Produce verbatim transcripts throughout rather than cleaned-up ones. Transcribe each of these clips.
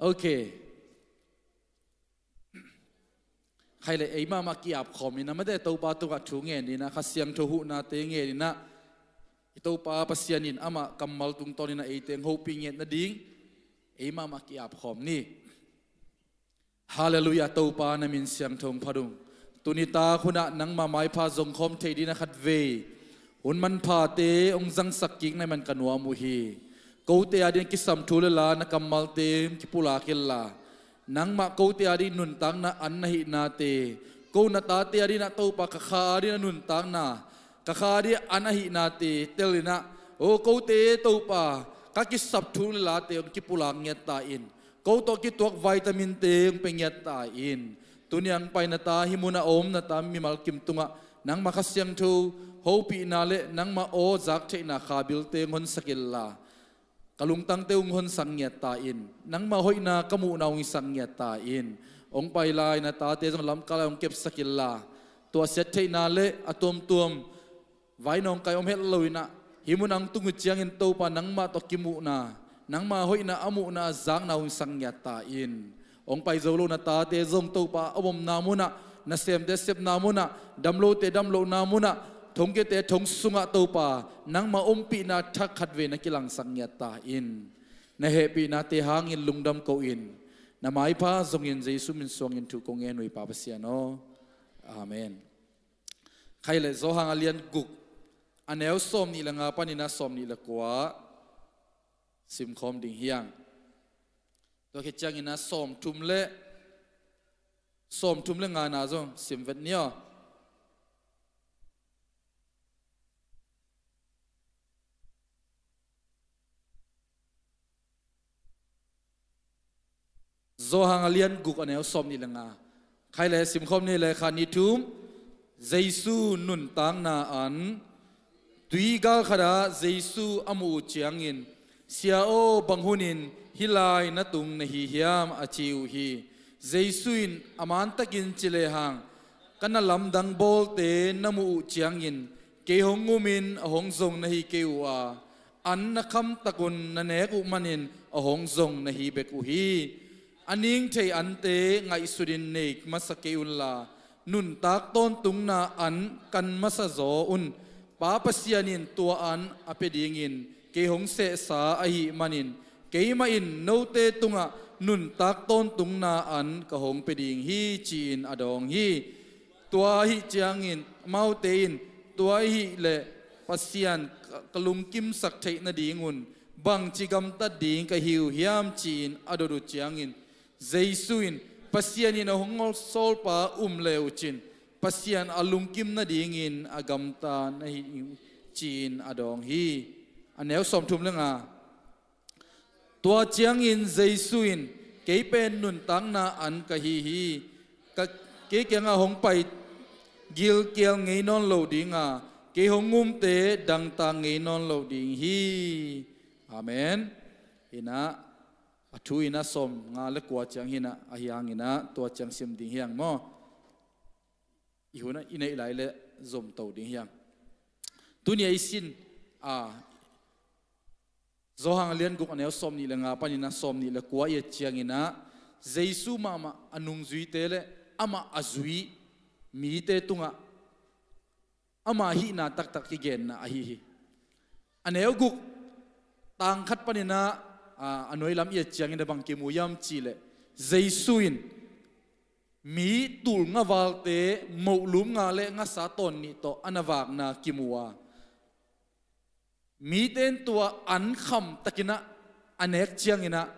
Ok. Khai le ei mahmah ki-ap khawm in a, mate Topa tungah thu ngen in a, Kha Siangtho huhnate ngen in a, i Topa Pasian in amah kammal tungtawn in a eite hong hopih ngiat nading ei mahmah ki-ap khawm ni. Halleluiah, Topa na min siangtho hong phat ung. Tuni tak hun ah nangma maipha zong khawm thei ding a khatvei hun manphate hong zangsak kik na hih man ka nuam uh hi. Kote a ding kisam thu le la na kammalte hong kipulak inla, nangmah kote a ding nuntakna an na hihnate, ko na tate a ding ah Topa ka kha a ding a nuntakna, ka kha a ding an a hihnate tel in a, o kote Topa ka kisap thu le late hong kipulak ngiat ta in. Ko tawh kituak vitaminte hong pia ngiat ta in. Tuni a hong pai na ta, hih mun a om na ta mimal kim tungah nangma Kha Siangtho hopihna le nangma aw zak theihna khabilte hong honsak inla, ka lungtangte hong honsak ngiat ta in. Nangma hoihna ka muhna hong hisak ngiat ta in. Hong pai lai na tate zong lamkal ah hong kepsak inla, tuahsiat theihna le a tuamtuam vai nawngkai om het lo in a, hih mun a hong tung uh ciangin Topa nangmah tawh kimuhna, nangma hoihna a muhna a zakna hong hisak ngiat ta in. Hong pai zo lo na tate zong Topa a omna mun ah, nasemte sepna mun ah, damlote damlohna mun ah, thongkiate thong sungah Topa nangma ompihna thak khatvei na kilangsak ngiat ta in. Na hehpihnate hangin lungdam ko in. Na maipha zongin Jesu min suangin thu kong ngen uh hi, Pa Pasian aw. Amen. Khai le Johan a lian guk, a neu sawmnih le nga panin a sawmnih le kua simkhawm ding hi hang. Tua khit ciangin a sawmthum le, sawmthum le nga na zong sim vet ni aw. Johan a lian guk, a neu sawmnih le nga. Khai le simkhawm ni le, khat, nih, thum. Jesu nuntakna an. Tuigal khatah Jesu a muh uh ciangin, "Sia aw, bang hunin hih lai na tung na hi hiam?" a ci uh hi. Jesu in a mantakin ci lehang, "Ka na lamdang bawlte na muh uh ciangin kei hong umin a hong zong na hi kei uh a, an na khamtakun na nek uh manin a hong zong na hi bek uh hi. A ning thei ante ngaihsutin nei masa kei unla, nuntak tawntungna an kan masa zaw un. Pa Pasian in tua an a pia dingin kei hong sehsa ahih manin, keimah in note tungah nuntak tawntungna an ka hong pia ding hi," ci-in a dawng hi. Tua ahih ciangin amaute in, "Tua ahih leh Pasian ka, ka lungkimsak theih nadingun bangci gamtat ding ka hi uh hiam?" ci-in a dot uh ciangin, Jesu in, "Pasian in a hong sawlpa um le uh cin, Pasian a lungkim nadingin a gamta na hi uh," ci-in a dawng hi. A neu sawmthum le nga. Tua ciangin Jesu in, "Kei pen nuntakna an ka hi hi. Ka, kei kiangah hong pai gilkial ngei nawn lo ding a, kei hong umte dangtak ngei nawn lo ding hi." Amen. Hi in a, a thu in a sawmnga le kua ciang hi in a, ahi hangin a tua ciang sim ding hi hang maw. I hun a i neih lai le zomto ding hi hang. Tuni a i sin, a, Johan a lian guk, a neu sawmnih le nga panin a sawmnih le kua i et ciangin a, Jesu mahmah a nungzuite le amah a zui mite tungah ama hihna taktak kigenna ahi hi. A neu guk tang khat panin a, a, a nuai lam i et ciangin a bang kimu hiam cih leh, Jesu in mi tul nga valte moh lum nga le ngasa tawn nih tawh a na vakna kimu a, mite in tua an khamtakin a, a nek ciangin a,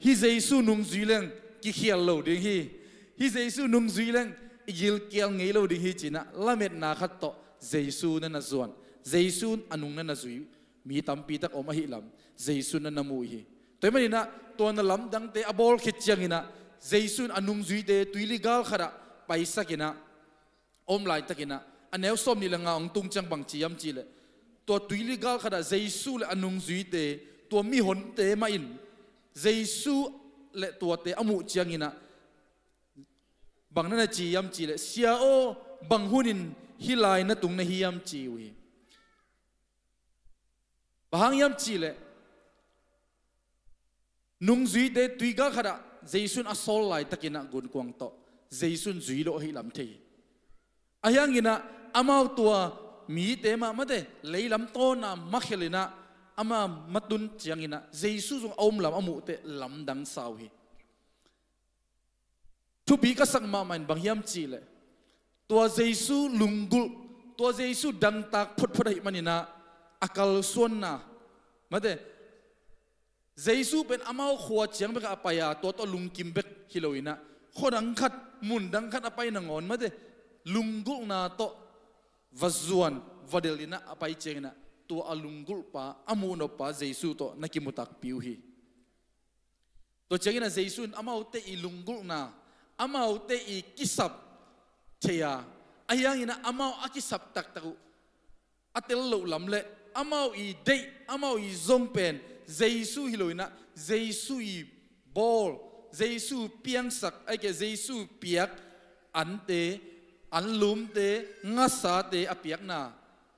"Hih Jesu nungzui leng kikhial lo ding hi. Hih Jesu nungzui leng i gilkial ngei lo ding hi," ci-in a, lametna khat tawh Jesu na na zuan, Jesu a nung na na zui mi tampi tak om ahih lam Jesu na na mu hi. Tua ahih manin a, tua na lamdangte a bawl khit ciangin a, Jesu in a nungzuite tuili gal khatah paisakin a, om laitakin a, a neu sawmnih le nga hong tung ciang bang ci hiam cih leh, tua tuili gal khatah Jesu le a nungzuite, tua mihonte mah in Jesu le tuate a muh ciangin a, bang na na ci hiam cih leh, "Sia aw, bang hunin hih lai na tung na hi hiam?" ci uh hi. Bang hang hiam cih leh, nungzuite tuigal khatah Jesu in a sawl laitakin ah gunkuang tawh Jesu in zui lo ahi lam thei hi. Ahi hangin ah amau tua mite mah mate leilam tawn a makhelin ah ama matun ciangin ah Jesu zong a om lam a muh teh lamdang sa uh hi. Thupi ka sak mahmah in bang hiam cih leh tua Jesu lunggulh, tua Jesu dangtak photphot ahih manin ah a kalsuanna mate, Jesu pen amau khua ciang bek a pai a tua tawh lungkim bek hi lo in ah khua dang khat, mun dang khat a pai nangawn mate, lunggulhna tawh va zuan va delh in ah a pai ciangin ah tua a lunggulhpa, a muhnoppa Jesu tawh na kimu takpi uh hi. Tua ciangin ah Jesu in amaute i lunggulhna, amaute i kisap thei a, ahi hangin ah amau a kisap taktak uh a tel loh lam le amau i deih, amau i zong pen Jesu hi lo in ah Jesu i bawl, Jesu piangsak, ahih kei leh Jesu piak ante, anlumte, ngasate a piakna,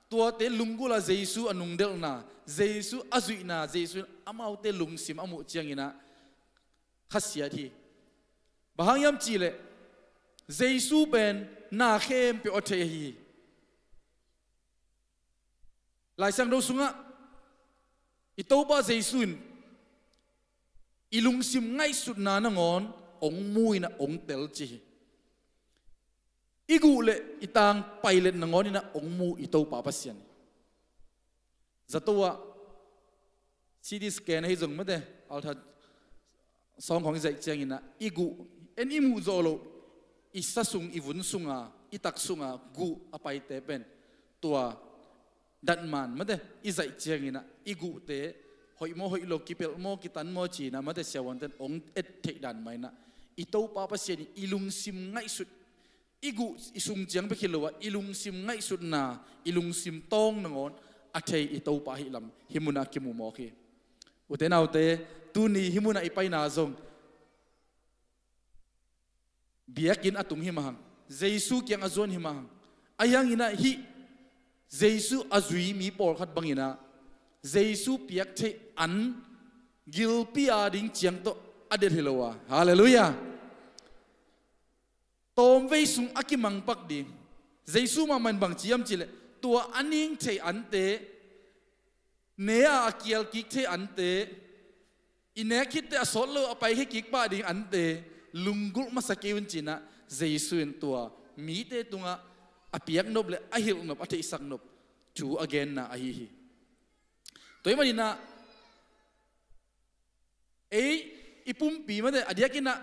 tuate lunggulh a Jesu a nungdelhna, Jesu a zuihna, Jesu in amaute lungsim a muh ciangin ah khasiat hi. Bang hang hiam cih leh Jesu pen na khempeuh a thei ahi hi. Lai Siangtho sungah i Topa Jesu in i lungsim ngaihsutna nangawn hong mu in ah hong tel ci hi. I guh le i tang pailet nangawn in ah hong mu i Topa Pasian hi. Zato ah C T scan ahi zong mate, ultrasound khawng i zaih ciangin ah i guh, en i muh zawh loh, i sa sung, i vun sunga, i tak sunga guh a paite pen tua datman mate i zaih ciangin ah i guhte hoih maw hoih lo, kipelh maw kitan maw ci-in ah mate siavuante'n hong et theih dan mah in ah i Topa Pasian in i lungsim ngaihsut, i guh i sung ciang bek hi lo a, i lungsim ngaihsutna, i lungsim tawng nangawn a thei i Topa ahih lam hih munah kimu mawk hi. Ute naute, tuni hih munah i paina zong biakinn a tung hi mah hang, Jesu kiang a zuan hi mah hang. Ahi hangin ah hih Jesu a zui mi pawlkhat bangin ah Jesu piak theih an gilpi a ding ciang tawh a delh hi lo a. Halleluiah. Tawmvei sung a kimangpak ding. Jesu mahmah in bang ci hiam cih leh tua a ning thei ante, ne a a kial kik thei ante, i nek khit teh a sawt lo a paikhia kik pah ding ante lunggulh masa kei un ci-in ah Jesu in tua mite tungah a piak nop le a hilh nop, a theihsak nop thu a genna ahi hi. Tua ahih manin ah ei i pumpi mate, a diakin ah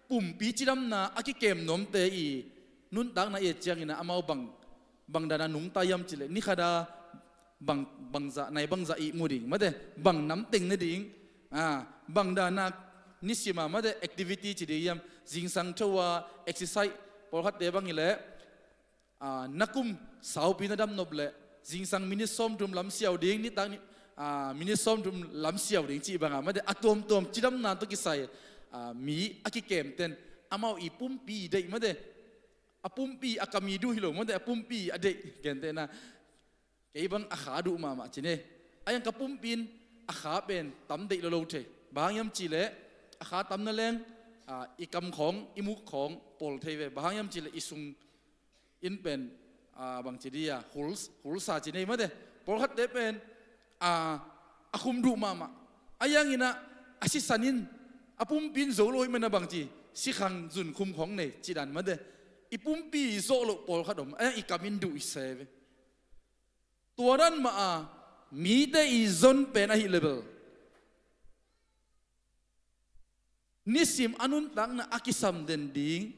pumpi cidamna a kikem nuamte i nuntakna i et ciangin ah amau bang, bang dan a nungta hiam cih leh ni khat a bang, bangzah, nai bangzah ihmu ding mate, bang nam teng ne ding, a, bang dan a nisim a mate activity ci ding hiam, zingsang tho a exercise, pawlkhatte bang hi leh a, na kum saupi na dam nop leh zingsang minute sawmthum lam siau ding, nitak ni, a, minute sawmthum lam siau ding cih bang a mate, a tuamtuam cidamna tawh kisai, a, mi a kikemte'n amau i pumpi i deih mate, a pumpi a kam i duh hi lo mate, a pumpi a deih, gentehna kei bang a kha duh mahmah ci ne. Ahi hang ka pumpi in a kha pen tam deih lolo thei. Bang hang hiam cih leh a kha tam na leng, a, i kam khawng, i muk khawng pol thei ve. Bang hang hiam cih leh i sung in pen, a, bang ci ding a, hul, hulsa ci ne mate. Pawlkhatte pen, a, a khum duh mahmah. Ahi hangin ah a sisan in a pumpi in zo lo ahih manin ah bang ci, sikhang zun khum khawng nei cih dan mate. I pumpi i zawh loh pawlkhat om, ahi hang i kam in duh i se ve. Tua dan mah a mite i zon pen ahih leh bel nisim a nuntakna a kisam den ding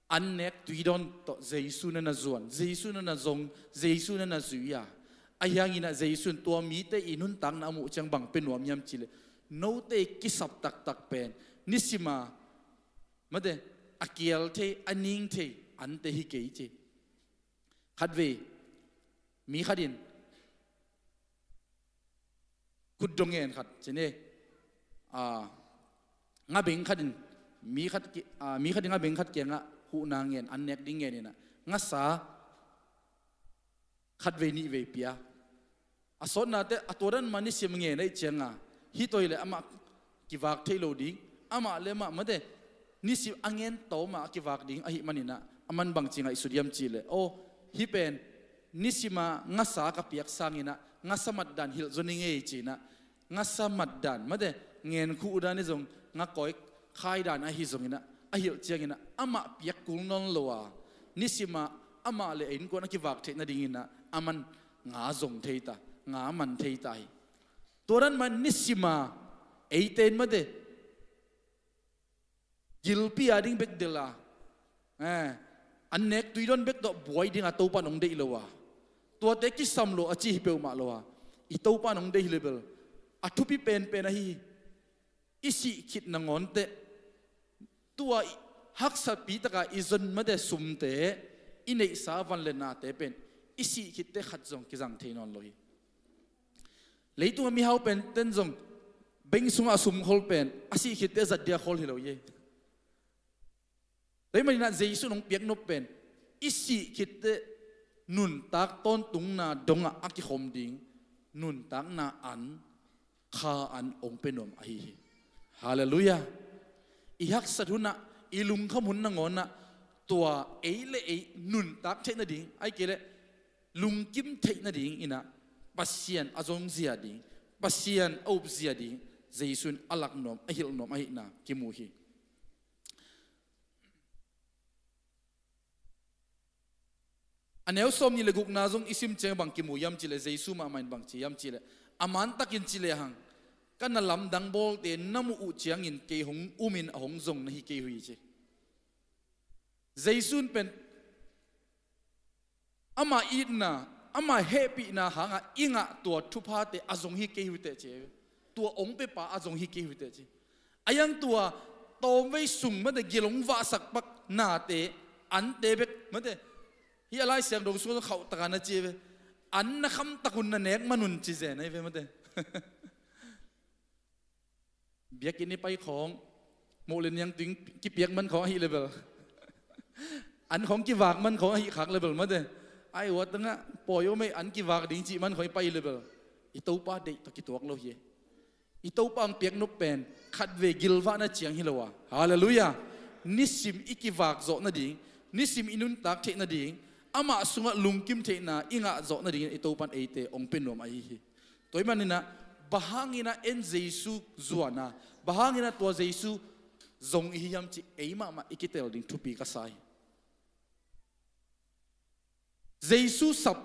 an nek tui dawn tawh Jesu na na zuan, Jesu na na zong, Jesu na na zui a. Ahi hangin ah Jesu in tua mite i nuntakna a muh ciang bang pia nuam hiam cih leh note i kisap taktak pen nisim a mate, a kial thei, a ning thei ante hi kei ci. Khatvei mi khat in khutdawh ngen khat ci ne, a, ngabeng khat in mi khat ki-, a, mi khat in ngabeng khat kiangah huhna ngen, an nek ding ngen in ah ngasa khatvei nihvei pia. A sawtnate a tua dan mah nisim ngen ahih ciangin ah hih tua hi leh amah kivak thei lo ding, Amah le amah mate, nisim a ngen tawm a kivak ding ahih manin ah, aman bangci ngaihsut hiam cih leh, aw, hih pen nisim a ngasa ka piak sangin ah ngasa mat dan hilh zaw ning ei ci-in ah, ngasa mat dan mate, ngen khuh dan hi zong, nga kawi khai dan ahi zongin ah, a hilh ciangin ah amah piak kul nawn lo a, nisim a amah le a innkuan a kivak theih nadingin ah aman nga zong thei ta, nga man thei ta hi. Tua dan mah nisim a eite in mate, gilpi a ding bek del a, eh, an nek tui dawn bek tawh buai ding a Topa in hong deih lo a, tuate kisam lo a ci hi peuhmah lo a, i Topa in hong deih hi leh bel a thupi penpen ahi hi. I sih khit nangawn teh, tua i haksatpi taka i zon mate sumte, i neihsa van le nate pen i sih khit teh khat zong kizang thei nawn lo hi. Leitung a mihau pen ten zong bank sungah a sum khol pen a sih khit teh zat dia khol hi lo hi. Tua ahih manin ah Jesu in hong piak nop pen i sih khit teh nuntak tawntungna dongah a kikhawm ding nuntakna an, kha an hong pia nuam ahi hi. Halleluiah. I haksat hunah, i lungkham hun nangawnah, tua ei le ei nuntak theih nading, ahih kei leh lungkim theih nadingin ah Pasian a zongzia ding, Pasian a upzia ding Jesu in a lak nuam, a hilh nuam ahihna kimu hi. A neu sawmnih le gukna zong i sim ciang bang kimu hiam cih leh, Jesu mahmah in bang ci hiam cih leh, a mantakin ci lehang, ka na lamdang bawlte na muh uh ciangin kei hong umin a hong zong na hi kei uh hi ci. Jesu in pen ama itna, ama hehpihna hanga i ngah tua thuphate a zong hi kei uh teh ci. Tua hong piapa a zong hi kei uh teh ci. A hiang tua tawmvei sung mate gil hong vahsak pak nate, ante bek mate. Hih a Lai Siangtho sung khauh taka na ci ve. An na khamtak un na nek man un ci zen ahi ve mate. Biakinn i pai khawng, moh le niang tuing kipiak man khawng ahih leh bel, an khawng kivak man khawng ahih khak leh bel mate. Ai, ua tangah pawi om ei, an kivak ding cih man khawng i pai leh bel, i Topa deih tawh kituak lo hi. I Topa hong piak nop pen khatvei gilvahna ciang hi lo a. Halleluiah. Nisim i kivak zawh nading, nisim i nuntak theih nading, amah sungah lungkim theihna i ngah zawh nadingin i Topa in eite hong pia nuam ahi hi. Tua ahih manin ah, bang hangin ah en Jesu zuan a, bang hangin ah tua Jesu zong i hi hiam cih ei mahmah i kitel ding thupi ka sa hi. Jesu sap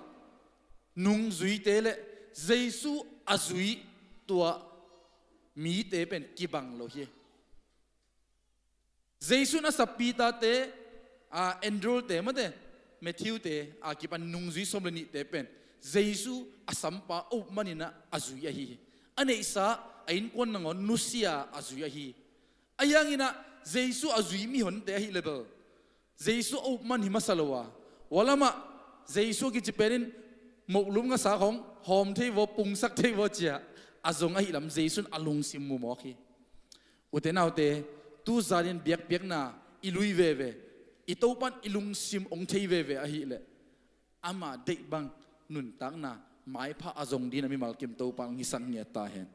nungzuite le Jesu a zui tua mite pen kibang lo hi. Jesu in a sap Peter-te, a, Andrew-te mate, Matthew-te a kipan nungzui sawm le nihte pen Jesu a sampa a up manin ah a zui ahi hi. A neihsa, a innkuan nangawn nusia a zui ahi hi. A hiangin ah Jesu a zui mihonte ahih leh bel, Jesu a up man hi masa lo a, ua lamah Jesu a kici pen in mohlum ngasa khawng hawm thei vaw, pungsak thei vaw ci-a a zong ahih lam Jesu in a lungsim mu mawk hi. Ute naute, tu zanin biakpiakna i lui veve, i Topa in i lungsim hong thei veve ahih leh, ama deih bang nuntakna maipha a zong dingin a mimal kim Topa hong hisak ngiat ta hen.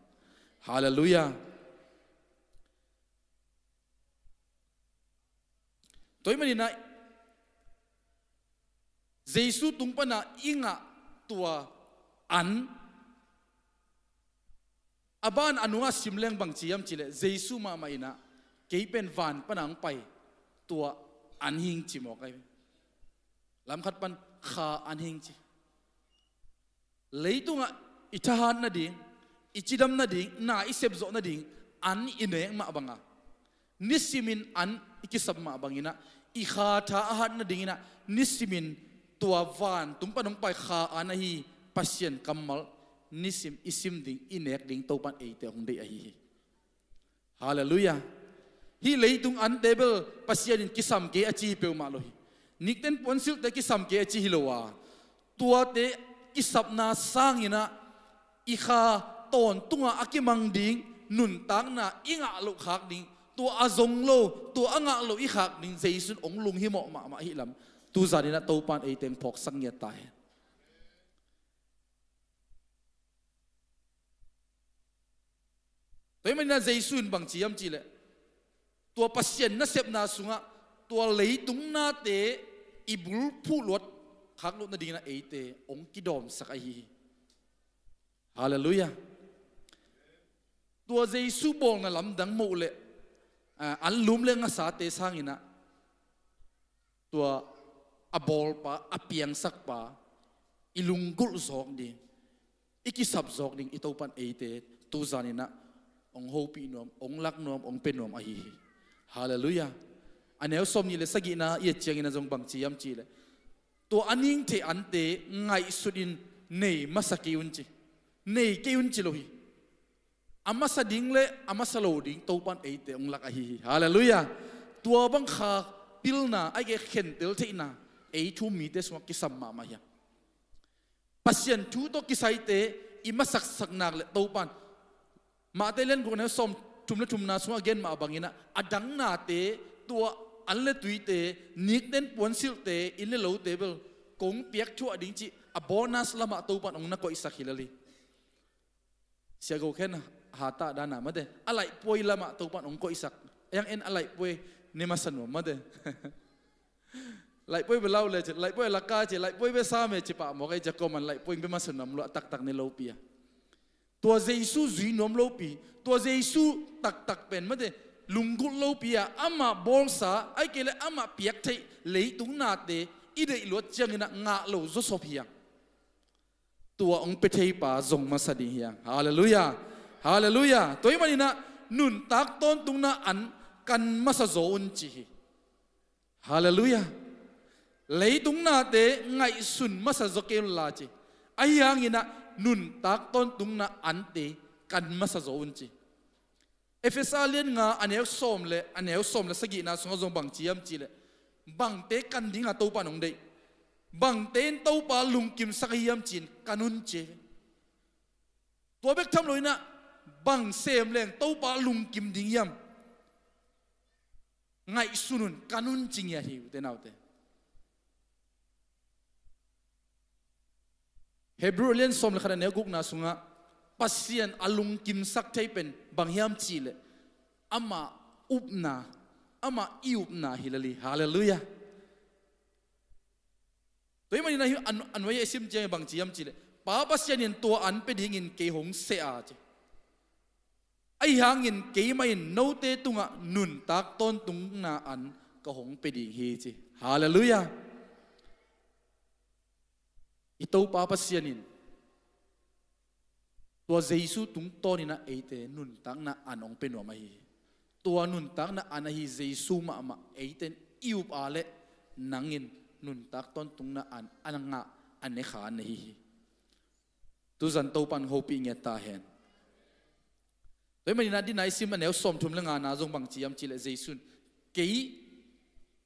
Halleluiah. Tua ahih manin ah Jesu tung pana i ngah tua an, a ban a nungah sim leng bang ci hiam cih leh, Jesu mahmah in ah kei pen van pana hong pai tua an hi ing ci mawk ahi. Lamkhat pan kha an hi ing ci. Leitungah i thahat nading, i cidam nading, na i sepzawh nading an i nek mah banga, nisimin an i kisap mah bangin ah, i kha tha a hat nadingin ah, nisimin tua vantung pan hong pai kha an ahi Pasian kammal nisim i sim ding, i nek ding Topa in eite hong deih ahi hi. Halleluiah. Hih leitung ante bel Pasian in kisam kei a ci hi peuhmah lo hi. Nikten puansilhte kisam kei a ci hi lo a, tuate kisapna sangin ah i kha tawntunga a kimang ding nuntakna i ngah loh khak ding, tua a zong lo, tua a ngah loh i khak ding Jesu in hong lunghimawh mahmah ahih lam tu zanin ah Topa in eite hong phawksak ngiat ta hen. Tua ahih manin ah Jesu in bang ci hiam cih leh, tua Pasian nasepna sungah tua leitung nate i bulphuh luat khak lut nadingin ah eite hong kidawmsak ahi hi. Halleluiah. Tua Jesu bawlna lamdang moh le, ah, an lum le ngasate sangin ah tua a bawlpa, a piangsakpa i lunggulh zawk ding, i kisap zawk ding i Topan eite tuzanin ah hong hopih nuam, hong lak nuam, hong pia nuam ahi hi. Halleluiah. A neu sawmnih le sagihna i et ciangin ah zong bang ci hiam cih leh, tua a ning thei ante ngaihsutin nei masa kei un ci. Nei kei un ci lo hi. A masa ding le a masa lo ding Topan eite hong lak ahi hi. Halleluiah. Tua bang kha pilna, ahih kei leh khentel theihna ei thu um mite sungah kisam mahmah hi. Pasian thu tawh kisaite i masaksak nak le Topan, Mate lian guk neu sawmthum le thumna sungah a gen mah bangin ah, a dang nate, tua an le tuite, nikten puansilhte, inn le lote bel kong piak thuah ding cih a bonus lamah Topan hong na koihsak hi lel hi. Sia Go Khen hatah dana mate, a laihpuai lamah Topan hong koihsak. Ayang en a laihpuai ne masa nuam mate. Laihpuai bia lau le ci, laihpuai a laka ci, laihpuai bia sam e ci pah mawk ei ci a, kuaman laihpuai bia masa nuam lua, a taktak ne lopi a. Tua Jesu zui nuam lopi, tua Jesu taktak pen mate, lunggulh lopi a, amah bawlsa, ahih kei leh amah piak theih leitung nate i deih luat ciangin ah ngah lo zawsop hi hang. Tua hong pia theipa zong masa ding hi hang. Halleluiah. Halleluiah. Tua ahih manin ah nuntak tawntungna an kan masa zaw un ci hi. Halleluiah. Leitung nate ngaihsun masa zaw kei unla ci. Ahi hangin ah nuntak tawntungna ante kan masa zaw un ci. Efesa lian nga a neu sawm le, a neu sawm le sagihna sungah zong bang ci hiam cih leh, bangte kan dinga Topa in hong deih, bangte in Topa lungkimsak ahi hiam ci-in kan un ci. Tua bek tham loin ah bang sem leng Topa lungkim ding hiam? Ngaihsun un, kan un ci ngiat hi, ute naute. Hebrew lian sawm le khat a neu gukna sungah Pasian a lungkimsak thei pen bang hiam cih leh, amah upna, amah i upna hi lel hi. Halleluiah. Tua ahih manin ah hih a nuai a i sim ciang bang ci hiam cih leh, Pa Pasian in tua an pia dingin kei hong seh a ci. Ahi hangin keimah in note tungah nuntak tawntungna an ka hong pia ding hi ci. Halleluiah. I Topa Pasian in tua Jesu tungtawnin ah eite nuntakna an hong pia nuam ahi hi. Tua nuntakna an ahi Jesu mahmah eite in i up a leh nang in nuntak tawntungna an a ngah a ne kha na hi hi. Tuzan Topa in hopih ngiat ta hen. Tua ahih manin ah dinna i sim a neu sawmthum le ngana zong bang ci hiam cih leh Jesu in kei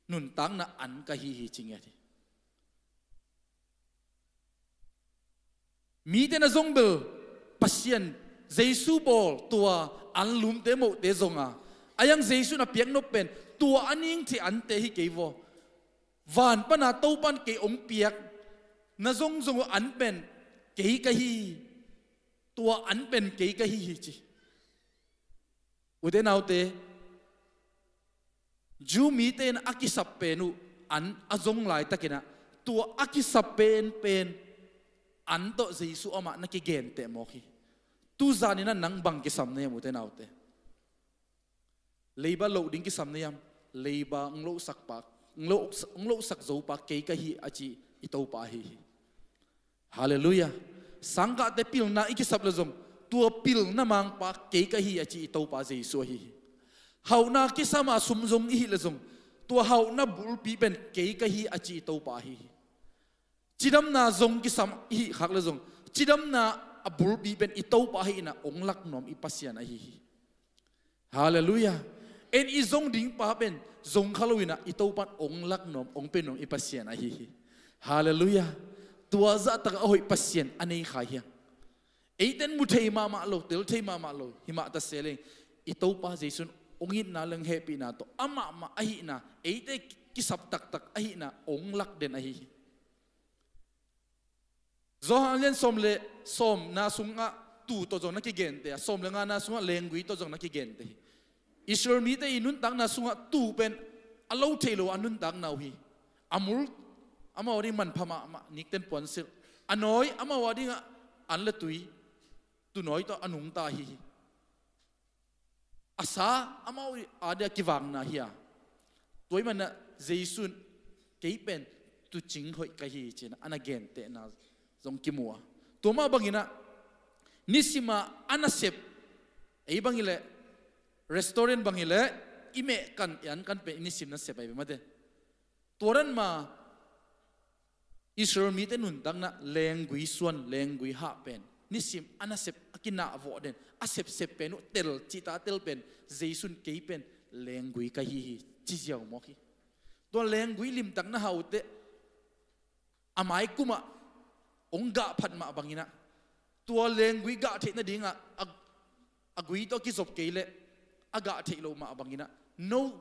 nuntakna an ka hi hi ci ngiat hi. Mite na zong bel Pasian, Jesu bawl tua an lumte mohte zong a, a yang Jesu na piak nop pen tua a ning thei ante hi kei vaw. Van pana Topan kei hong piak na zong zong uh an pen kei ka hi hi. Tua an pen kei ka hi hi ci. Ute naute, Jew mite in a kisap pen uh an a zong laitakin ah, tua a kisap penpen an tawh Jesu amah na kigenteh mawk hi. Tuzanin ah nang bang kisam na hiam ute naute? Leiba loh ding kisam na hiam? Leiba hong lohsak pa, hong loh, hong lohsak zo pa kei ka hi a ci i Topa ahi hi. Halleluiah. Sangkahte pilna i kisap le zong, tua pilna mangpa kei ka hi a ci i Topa Jesu ahi hi. Hauhna kisam a sum zong i hih le zong, tua hauhna bulpi pen kei ka hi a ci i Topa ahi hi. Cidamna zong kisam i hih khak le zong, cidamna a bulpi pen i Topa ahi in ah hong lak nuam i Pasian ahi hi. Halleluiah. En i zong ding pa pen zong kha loin ah i Topan hong lak nuam, hong pia nuam i Pasian ahi hi. Halleluiah. Tua zahtak a hoih Pasian a nei kha hiam? Eite in mu thei mahmah lo, tel thei mahmah lo, himah ta se leng i Topa Jesu in hong itna le hong hehpihna tawh amahmah ahihna, eite kisap taktak ahihna hong lak den ahi hi. Johan lian sawm le sawmna sungah tuu tawh zong na kigenteh a, sawm le ngana sungah lenggui tawh zong na kigenteh hi. Israel mite i nuntakna sungah tuu pen a lo thei lo a nuntakna uh hi. A mul amau ading manpha mahmah, nikten puansilh. A nawi amau adingah an le tui, tuunawi tawh a nungta ahi hi. A sa amau adingah kivakna hi a. Tua ahih manin ah Jesu in kei pen tuucing hoih ka hi ci-in a na gentehna zong kimu a. Tua mah bangin ah nisim a a nasep, ei bang hi leh restaurant bang hi leh i meh kan, i an kan pen i nisim nasep ahi ve mate. Tua dan mah Israel mite nuntakna lenggui suan, lenggui hah pen nisim a nasep a kinahvawh den, a sepsep pen uh tel, cihtak a tel pen Jesu in kei pen lenggui ka hi hi ci ziau mawk hi. Tua lenggui limtak na hah uh teh a mai kum ah hong gah phat mah bangin ah tua lenggui gah theih nadingah a, a gui tawh kizop kei leh a gah theih loh mah bangin ah no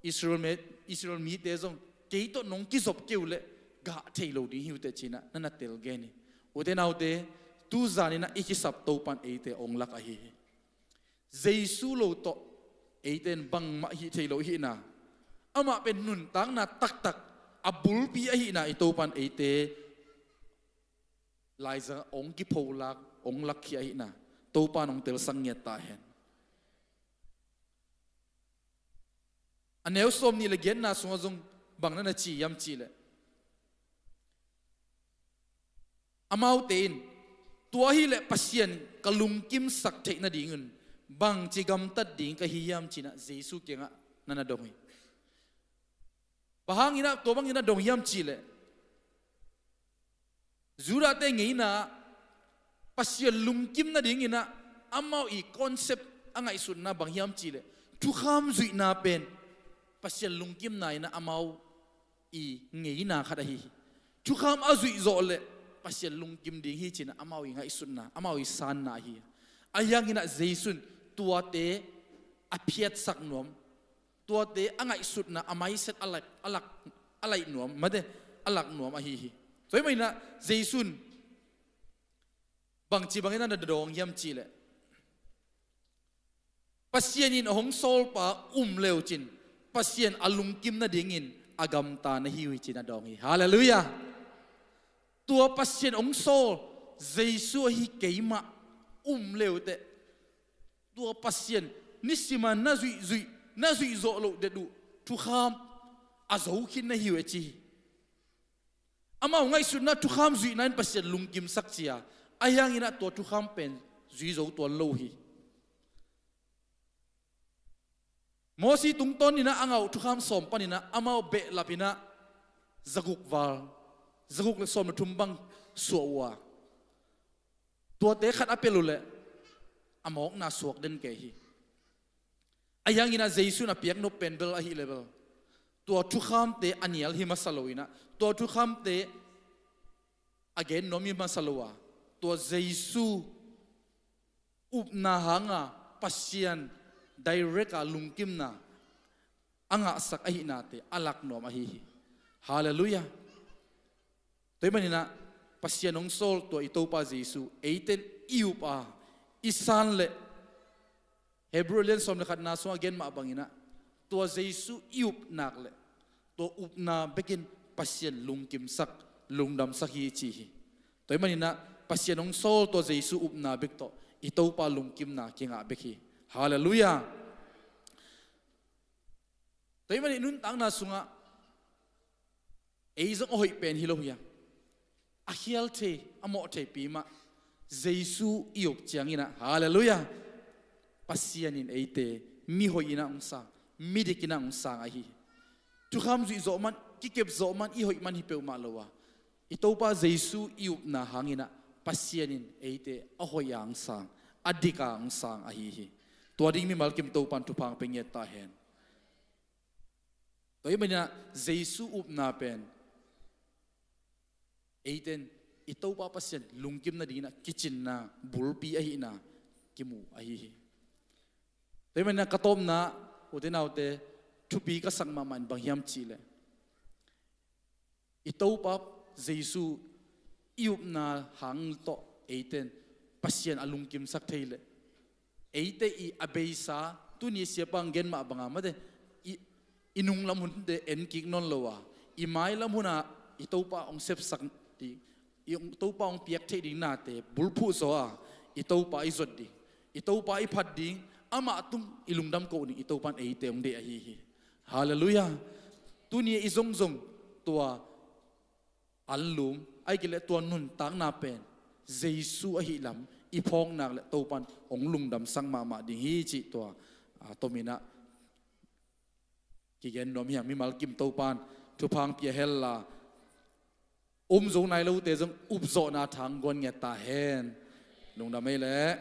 Israel mi, Israel mite zong kei tawh nong kizop kei uh leh gah thei lo ding hi uh teh ci-in ah na na tel gen hi. Ute naute, tu zanin ah i kisap Topa'n eite hong lak ahi hi. Jesu lo tawh eite in bangmah hih thei lo i hihna, amah pen nuntakna taktak a bulpi ahihna i Topa'n eite laizang hong kipholak, hong lakkhia ahihna Topa'n hong telsak ngiat ta hen. A neu sawmnih le giatna sungah zong bang na na ci hiam cih leh, amaute in, tua ahih leh Pasian ka lungkimsak theih nadingun bangci gamtat ding ka hi hiam ci-in ah Jesu kiangah na na dong hi. Bang hangin ah tua bangin na dong hiam cih leh, Judahte ngeina ah Pasian lungkim nadingin ah amau i concept a ngaihsutna bang hiam cih leh thukham zuihna pen Pasian lungkimna in ah amau i ngeina khat ahi hi. Thukham a zuih zawh leh Pasian lungkim ding hi ci-in ah amau i ngaihsutna, amau i sanna ahi hi. Ahi hangin ah Jesu in tuate a phiatsak nuam, tuate a ngaihsutna, a mindset a laih, a lak, a laih nuam, mate, a lak nuam ahi hi. Tua ahih manin ah Jesu in bangci bangin ah na dawng hiam cih leh, Pasian in a hong sawlpa um le uh cin Pasian a lungkim nadingin a gamta na hi uh hi ci-in a dawng hi. Halleluiah. Tua Pasian hong sawl Jesu ahi keimah um le uh teh, tua Pasian nisim a na zuihzuih, na zuih zawh loh det uh thukham a zo khin na hi uh a ci hi. Amau ngaihsutna thukham zuihna in Pasian lungkimsak ci a, ahi hangin ah tua thukham pen zui zo tuan lo hi. Mosi tungtawnin ah a ngah uh thukham sawm panin ah amau behlap in ah zaguk val, zaguk le sawm le thum bang suah uh a, tuate khat a pelh uh leh a mawkna suak den kei hi. Ahi hangin ah Jesu in a piaknop pen bel ahih leh bel tua thukhamte a nial hi masa lo in ah, tua thukhamte a gen nuam hi masa lo a, tua Jesu upna hanga Pasian direct a lungkimna a ngahsak ahihnate a lak nuam ahi hi. Halleluiah. Tua ahih manin ah Pasian hong sawl tua i Topa Jesu eite in i up a, i san leh, Hebrew lian sawm le khatna sungah a gen mah bangin ah tua Jesu i up nak leh tua upna bekin Pasian lungkimsak, lungdamsak hi ci hi. Tua ahih manin ah Pasian hong sawl tua Jesu upna bek tawh i Topa lungkimna kingah bek hi. Halleluiah. Tua ahih manin nuntakna sungah ei zong a hoih pen hi lo hi a, a khial thei, a mawh theipi mah Jesu i up ciangin ah, halleluiah, Pasian in eite mi hoih in ah hong sang, mi dik in ah hong sang ahi hi. Thukham zuih zawh man, kikep zawh man, i hoih man hi peuhmah lo a, i Topa Jesu i upna hangin ah Pasian in eite a hoih a hong sang, a dik a hong sang ahi hi. Tua ding mimal kim Topa'n thupha hong pia ngiat ta hen. Tua ahih manin ah Jesu upna pen eite in i Topa Pasian lungkim nadingin ah kicinna bulpi ahihna kimu ahi hi. Tua ahih manin ah ka tawpna, ute naute, thupi ka sak mahmah in bang hiam cih leh, i Topa Jesu i upna hang tawh eite in Pasian a lungkimsak thei leh, eite i a beisa Tuni siapa hong gen mah banga mate, i, i nunglam hunte en kik nawn lo a, i mailam hunah i Topa hong sepsak ding, i Topa hong piak theih ding nate bulphuh zaw a, i Topa i zot ding, i Topa i phat ding, amah tung i lungdam koh ding, i Topa in eite hong deih ahi hi. Halleluiah. Tuni i zongzong tua anlum, ahih kei leh tua nuntakna pen Jesu ahih lam i phawknak le Topa in hong lungdamsak mahmah ding hi cih tua, a, tominah kigen nuam hi hang. Mimal kim Topa in thupha hong pia henla, um zo nai lote zong upzawhna thang guan ngiat ta hen. Lungdam ei leh.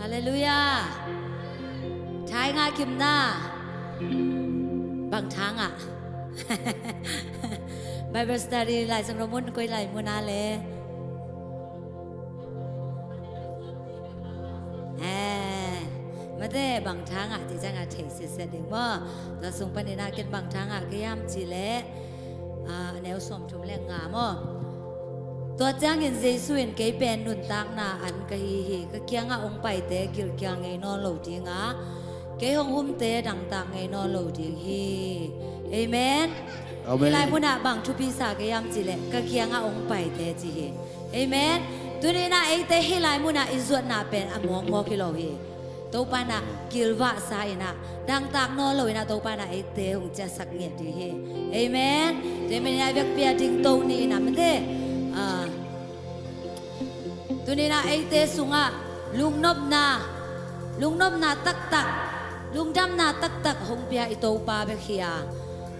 Halleluiah. Thai ngah kimna. Bang tha ngah? Bible study Lai Siangtho mun koi lai mun a le. Eh, mate bang tha ngah cih ciangah thei siasia ding maw? Tua sung paninah ken bang tha ngah ka hiam cih leh, ah, a neu sawmthum le nga maw? Tua ciangin Jesu in, "Kei pen nuntakna an ka hi hi. Ka kiangah hong paite gilkial ngei nawn lo ding a, kei hong humte dangtak ngei nawn lo ding hi." Amen. Amen. Hih lai munah bang thupi sa ka hiam cih leh ka kiangah hong paite ci hi. Amen. Tuninah eite hih lai munah i zuatna pen a mawkmawk hi lo hi. Topa inah kilvahsa inah, dangtak nawn lo inah Topa inah eite hong ciahsak ngiat ding hi. Amen. Tua ahih maninah i vekpi a dingto ni inah mate, ah, tuninah eite sungah lungnopna, lungnopna taktak, lungdamna taktak hong pia i Topa bek hi a,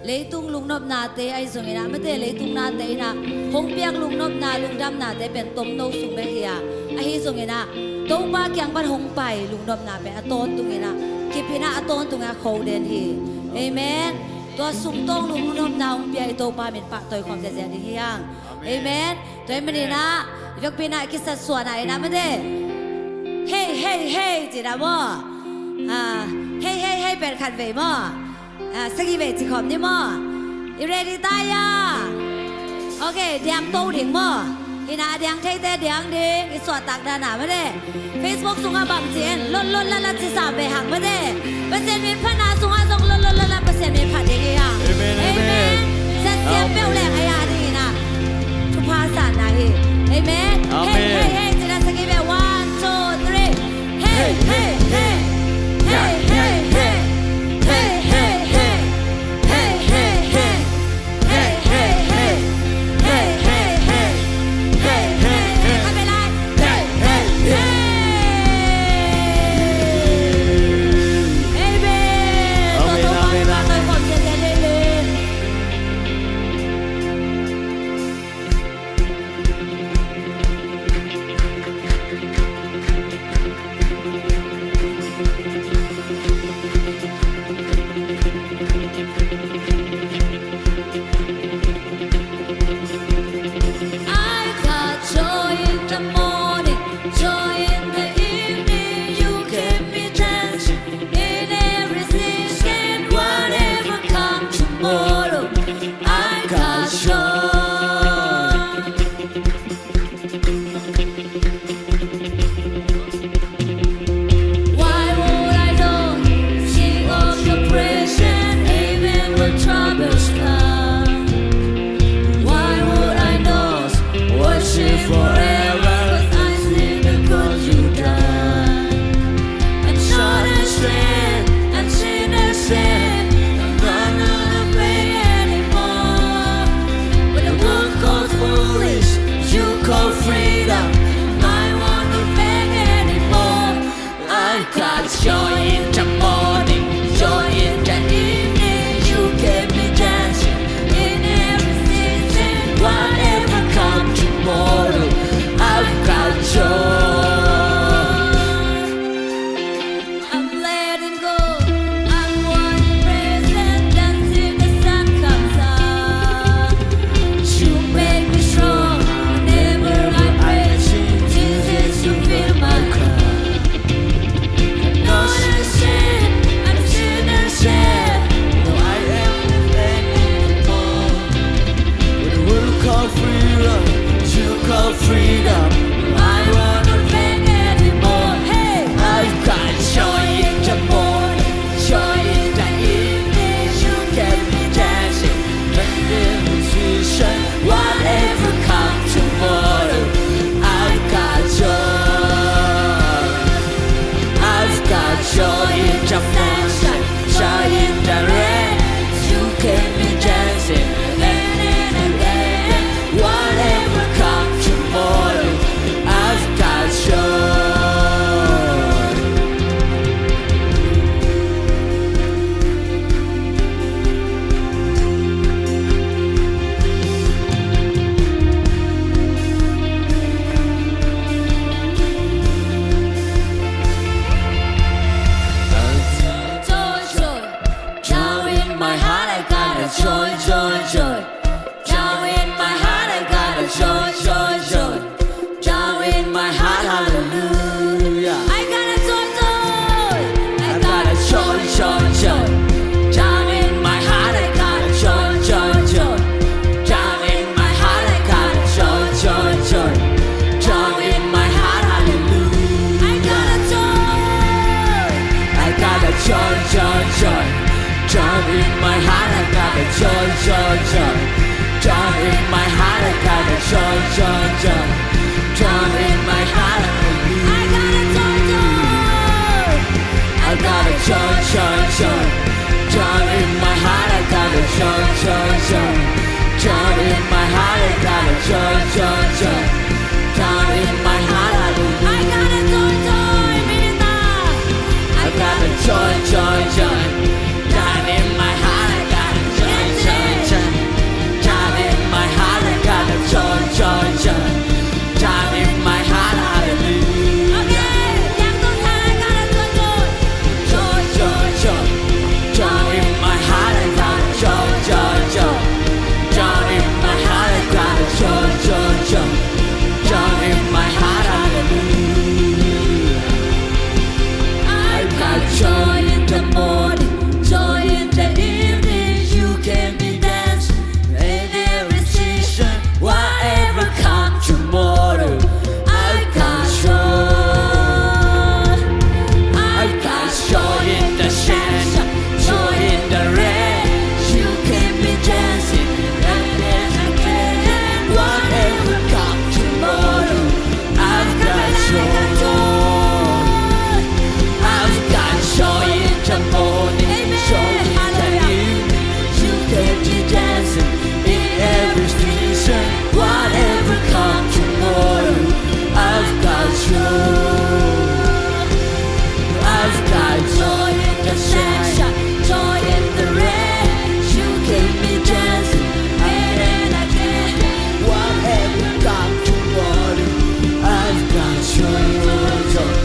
leitung lungnopnate ahi zonginah mate, leitung nate inah hong piak lungnopna, lungdamnate pen tomno sung bek hi a, ahi zonginah Topa kiang pan hong pai lungnopna pen a tawntunginah, kip inah a tawntunginah kho den hi. Amen. Tua sungtawng lungnopna hong pia i Topa min pahtawi khawm ziazia ding hi hang. Amen. Tua ahih maninah i vekpi inah kisatsuahna inah mate, "Hei, hei, hei," ci inah maw? Ah, "Hei, hei, hei," pen khat vei maw? Ah, sagih vei ci khawm ni maw? I ready ta hia? Ok, diangto ding maw? Hinah a diang theite diang ding, i suahtak dan a mate. Facebook sungah bang ci en, lot lot lat lat ci sam vei hang mate. Pasian min phatna sungah zong lot lot lat lat Pasian min phat ding hi hang. Amen, amen. Siatsiam peuh leng a ya ding inah thupha sanna hi. Amen. Amen. Hei, hei, hei, ci inah sagih vei. One, two, three. Hei, hei, hei. Hei, hei, hei. Hei, hei, hei. Hei, hei, hei. Hei, hei, hei. Hei, hei, hei. Hei, hei, hei. Hei, hei, hei. Hei, hei, hei. Amen. Amen, amen, amen. I got joy in the morning, joy in the evening. You keep me dancing in every season. Joy in the morning, joy in the evening. You keep me dancing in every season. Whatever comes tomorrow, I've got joy. I'm letting go. I wanna praise and dance till the sun comes up. You make me strong whenever I praise you. Jesus, you fill my cup. No shame, I'm still the same. No, I am nothing anymore. When the world call freedom, you call freedom. I wanna beg anymore. Hey, I've got joy in the morning, joy in the evening. You keep me dancing, in the musician. Whatever comes tomorrow, I've got joy. I've got joy in the sunshine, joy in the rain. You keep me dancing again and again. Whatever comes tomorrow, I've got joy. Joy, joy, joy. Down in my heart, I got a joy, joy, joy. Down in my heart, I got a joy, joy, joy. Down in my heart, hallelujah. I got a joy, joy. I got a joy, joy, joy. Down in my heart, I got a joy, joy, joy. Down in my heart, I got a joy, joy, joy. Down in my heart, hallelujah. I got a joy. I got a joy, joy, joy. Down in my heart, I got a joy, joy, joy. Down in my heart, I got a joy, joy, joy. Down in my heart, I got a joy, joy. I got a joy, joy, joy. Down in my heart, I got a joy, joy, joy. Down in my heart, I got a joy, joy, joy. Down in my heart, I got a joy, joy, Minita. I got a joy, joy, joy. Down in my heart, I got a joy, joy, joy. Down in my heart, I got a joy, joy, joy. Down in my heart, hallelujah. Okay, yang tu sana, I got a joy, joy. Joy, joy, joy. Down in my heart, I got a joy, joy, joy. Down in my heart, I got a joy, joy, joy. Down in my heart, hallelujah. I've got joy in the morning, joy in the evening. You keep me dancing in every season. Whatever comes tomorrow, I've got joy. I've got joy in the sunshine, joy in the rain. You keep me dancing again and again. Whatever comes tomorrow, I've got joy. I've got joy in the morning, joy in the evening. You keep me dancing in every season. Whatever comes tomorrow, I've got joy. I've got joy in the sunshine, joy in the rain. You keep me dancing again and again. Whatever comes tomorrow, I've got joy, joy, joy.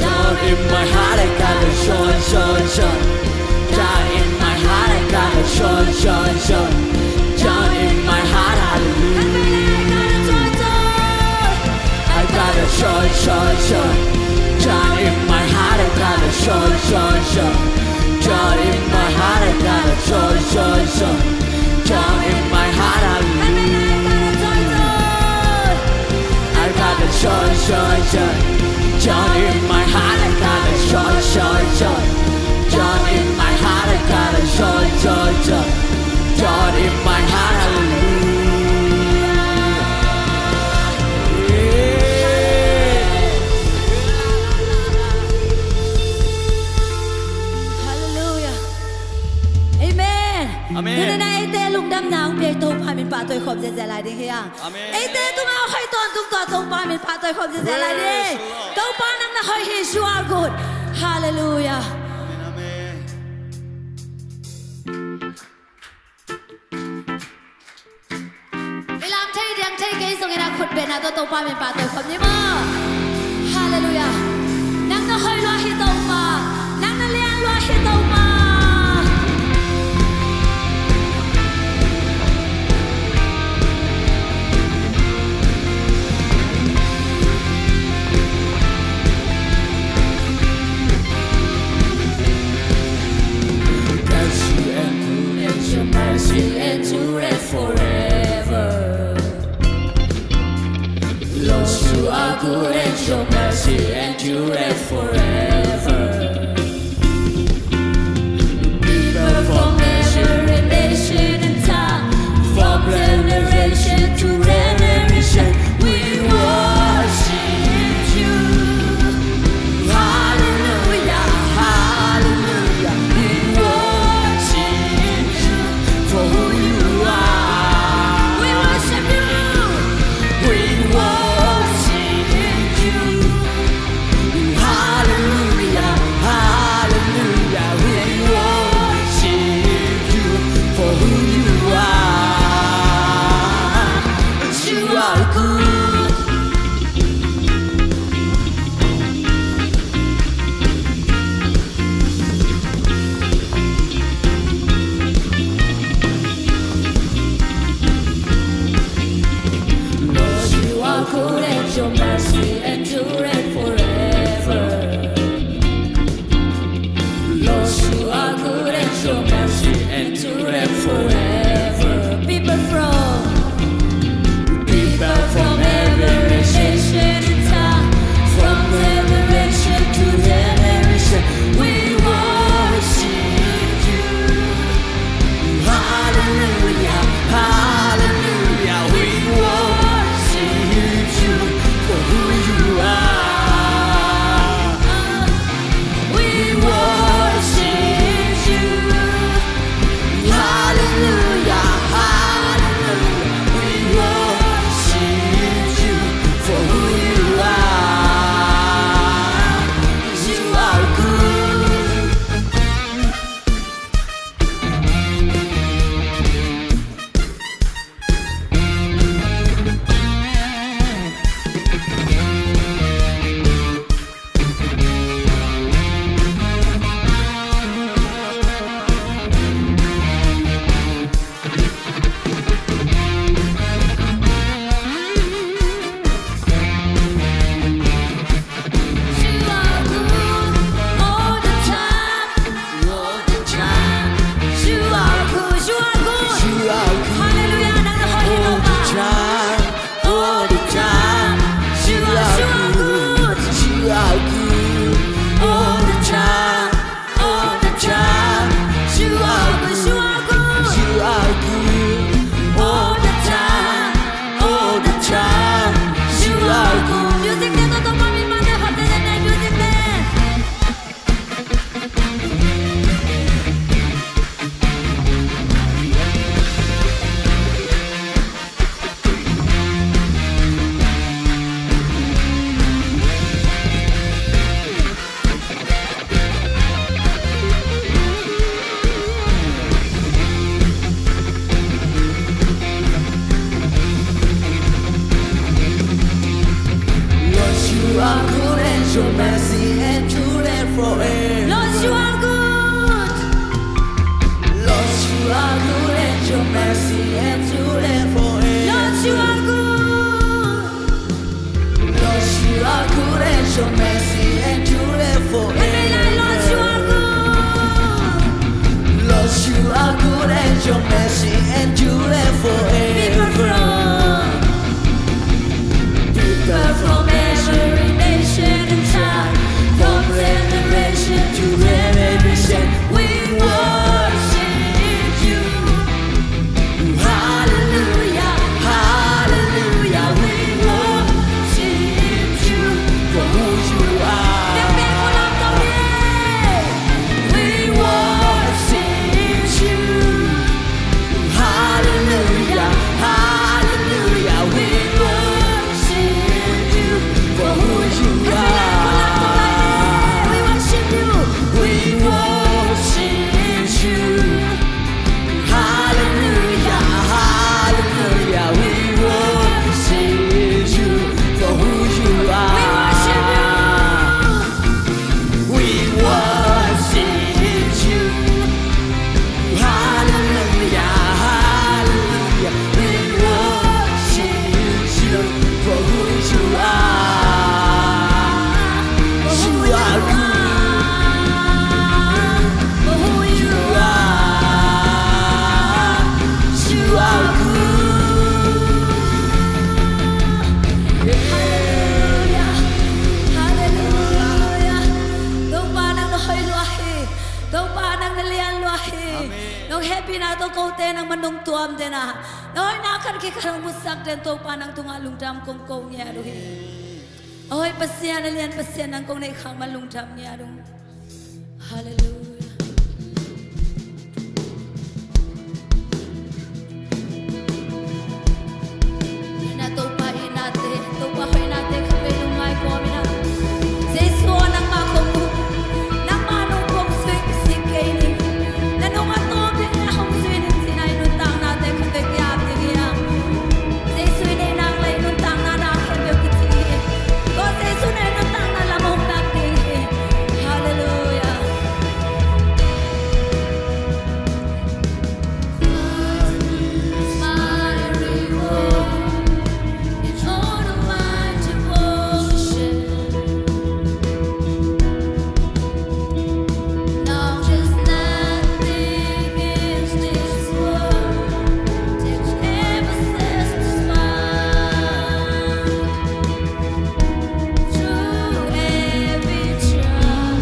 Down in my heart, I got a joy, joy, joy. Down in my heart, I got a joy, joy, joy. Down in my heart, hallelujah. I got a joy, joy, joy. Down in my heart, I got a joy, joy, joy. Down in my heart, I got a joy, joy, joy. Down in my heart, hallelujah. I got a joy, joy, joy. Down in my heart, I got a joy, joy, joy. Down in my heart, I got a joy, joy, joy. Down in my heart, hallelujah. Hallelujah. Amen. Amen. Tuni-in ah eite lungdamna hong pia Topa min pahtawi khawm ziahziah lai ding hi hang. Amen. Eite tungah a hoih tawntung tawh Topa min pahtawi khawm ziahziah lai ding. Praise the Lord. Topa nang na hoih hi, you are good. Halleluia. Amen, amen. I lam thei diam, thei kei zongin a khut bengin a tawh Topa min pahtawi khawm ni maw. Halleluia. Nang na hoih lua hi Topa. Nang na lian lua hi Topa. Mercy endureth forever. Lord, you are good and your mercy endureth forever. People from every nation and tongue, from generation to generation, we worship you. Hallelujah, hallelujah, we worship you for who you are. We worship you. We worship you. Hallelujah, hallelujah, we worship you for who you are. You are good. Lord, you are good and your mercy endureth forever. Lord, you are good and your mercy endureth forever. People from, people from every nation and tongue, from generation to generation, we worship you. Hallelujah, hallelujah, we worship you for who you are. We worship you. Hallelujah, hallelujah, we worship you for who you are. You are good. You are good all the time, all the time. You are good, you are good. You are good. Hallelujah. Nang na hoih hi Topa. All the time, all the time. You are, you are good, you are good. All the time, all the time. You are good, you are good. You are good all the time, all the time. You are good. Music band, Topa min pahtawi khawm ni maw, music band. Lord, you are good and your mercy endureth forever. Lord, you are good. Lord, you are good and your mercy endureth forever. Lord, you are good. Lord, you are good and your mercy endureth forever. Lord, you are good. Lord, you are good and your mercy endureth forever. People from, people from every nation and tribe, from generation to generation, we worship you. Hallelujah, hallelujah, we worship you for who you are. We worship you. kote nangmah nong tuam den a, na hoihna khat khit khat hong musak den Topa nang tungah lungdam kong ko ngiat uh hi. A hoih Pasian, a lian Pasian nang kong neih khak man lungdam ngiat uh. Halleluiah. Na Topa itnate, Topa hoihnate khatvei lungngai kawm in ah, Jesu aw, nangmah kong, nangmah nong kong zui kisik kei ni. Na nung a tawp ding a hong zui ning cih na i nuntaknate khatvei kiap ding hi a. Jesu i neihnak le i nuntakna na khempeuh kici hi. Tua Jesu na i nuntakna lam hong lak ding hi. Halleluiah. Through every trial,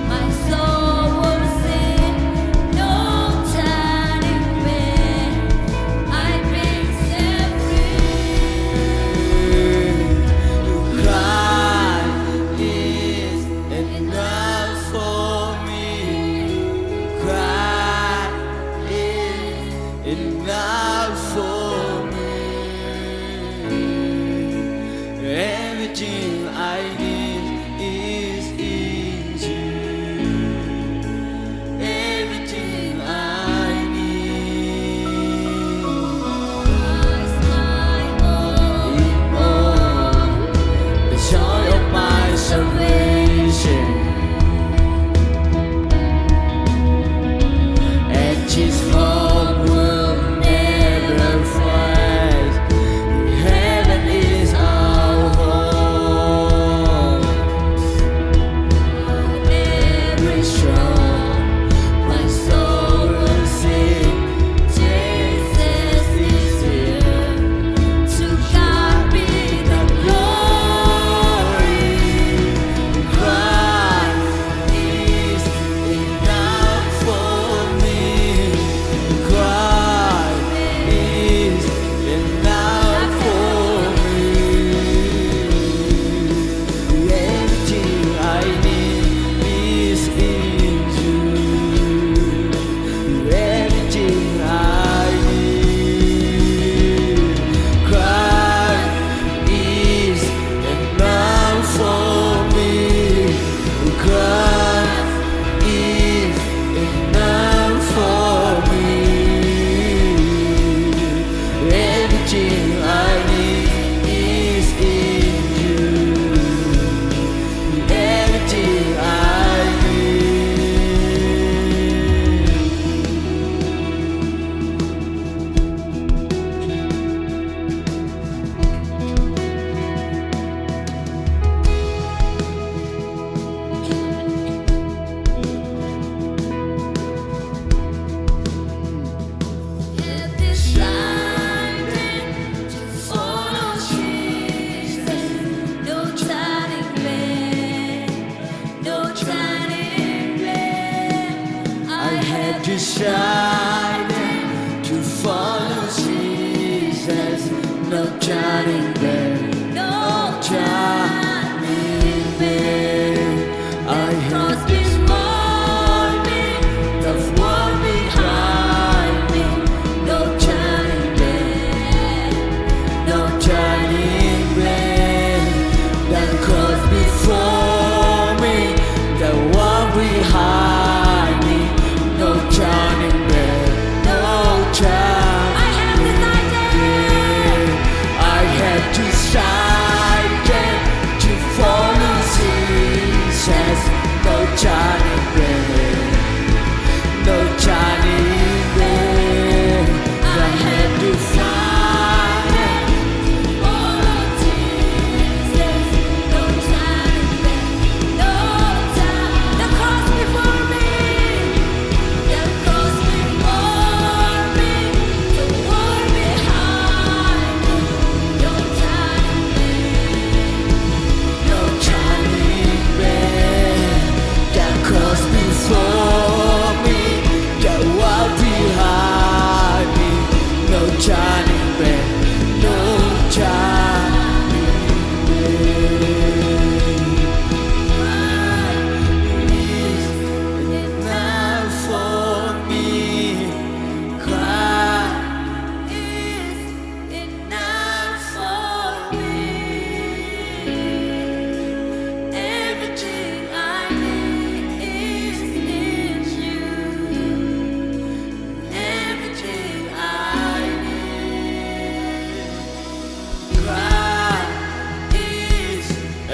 my soul will sing, no turning back. I've been set free. Christ is enough for me. Christ is enough for me. Everything I need is in you. Everything I need. Christ my all in all, the joy of my salvation. And his hope will never fade. Heaven is our home.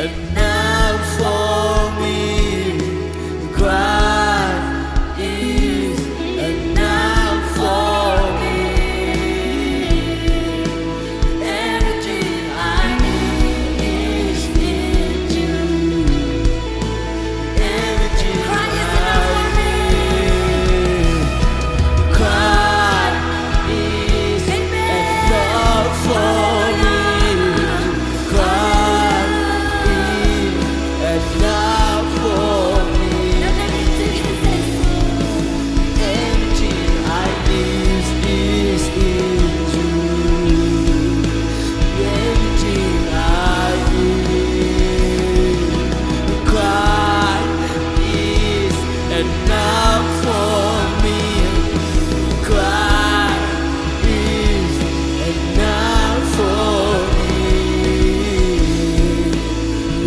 Enough for me. Christ is enough for me. Everything I need is in you. Everything I need, Christ is enough for me. Christ is enough for me. Everything I need is in you. Everything I need, Christ is enough for me. Christ is enough for me.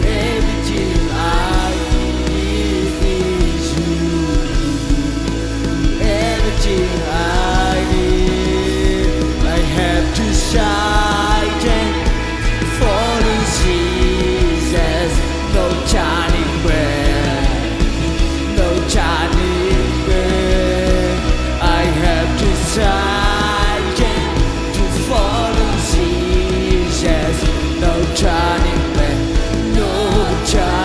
Everything I need is you. Everything I need, I have decided. Follow Jesus, no turning back, no turning back. I have decided to follow Jesus, no turning back, no turning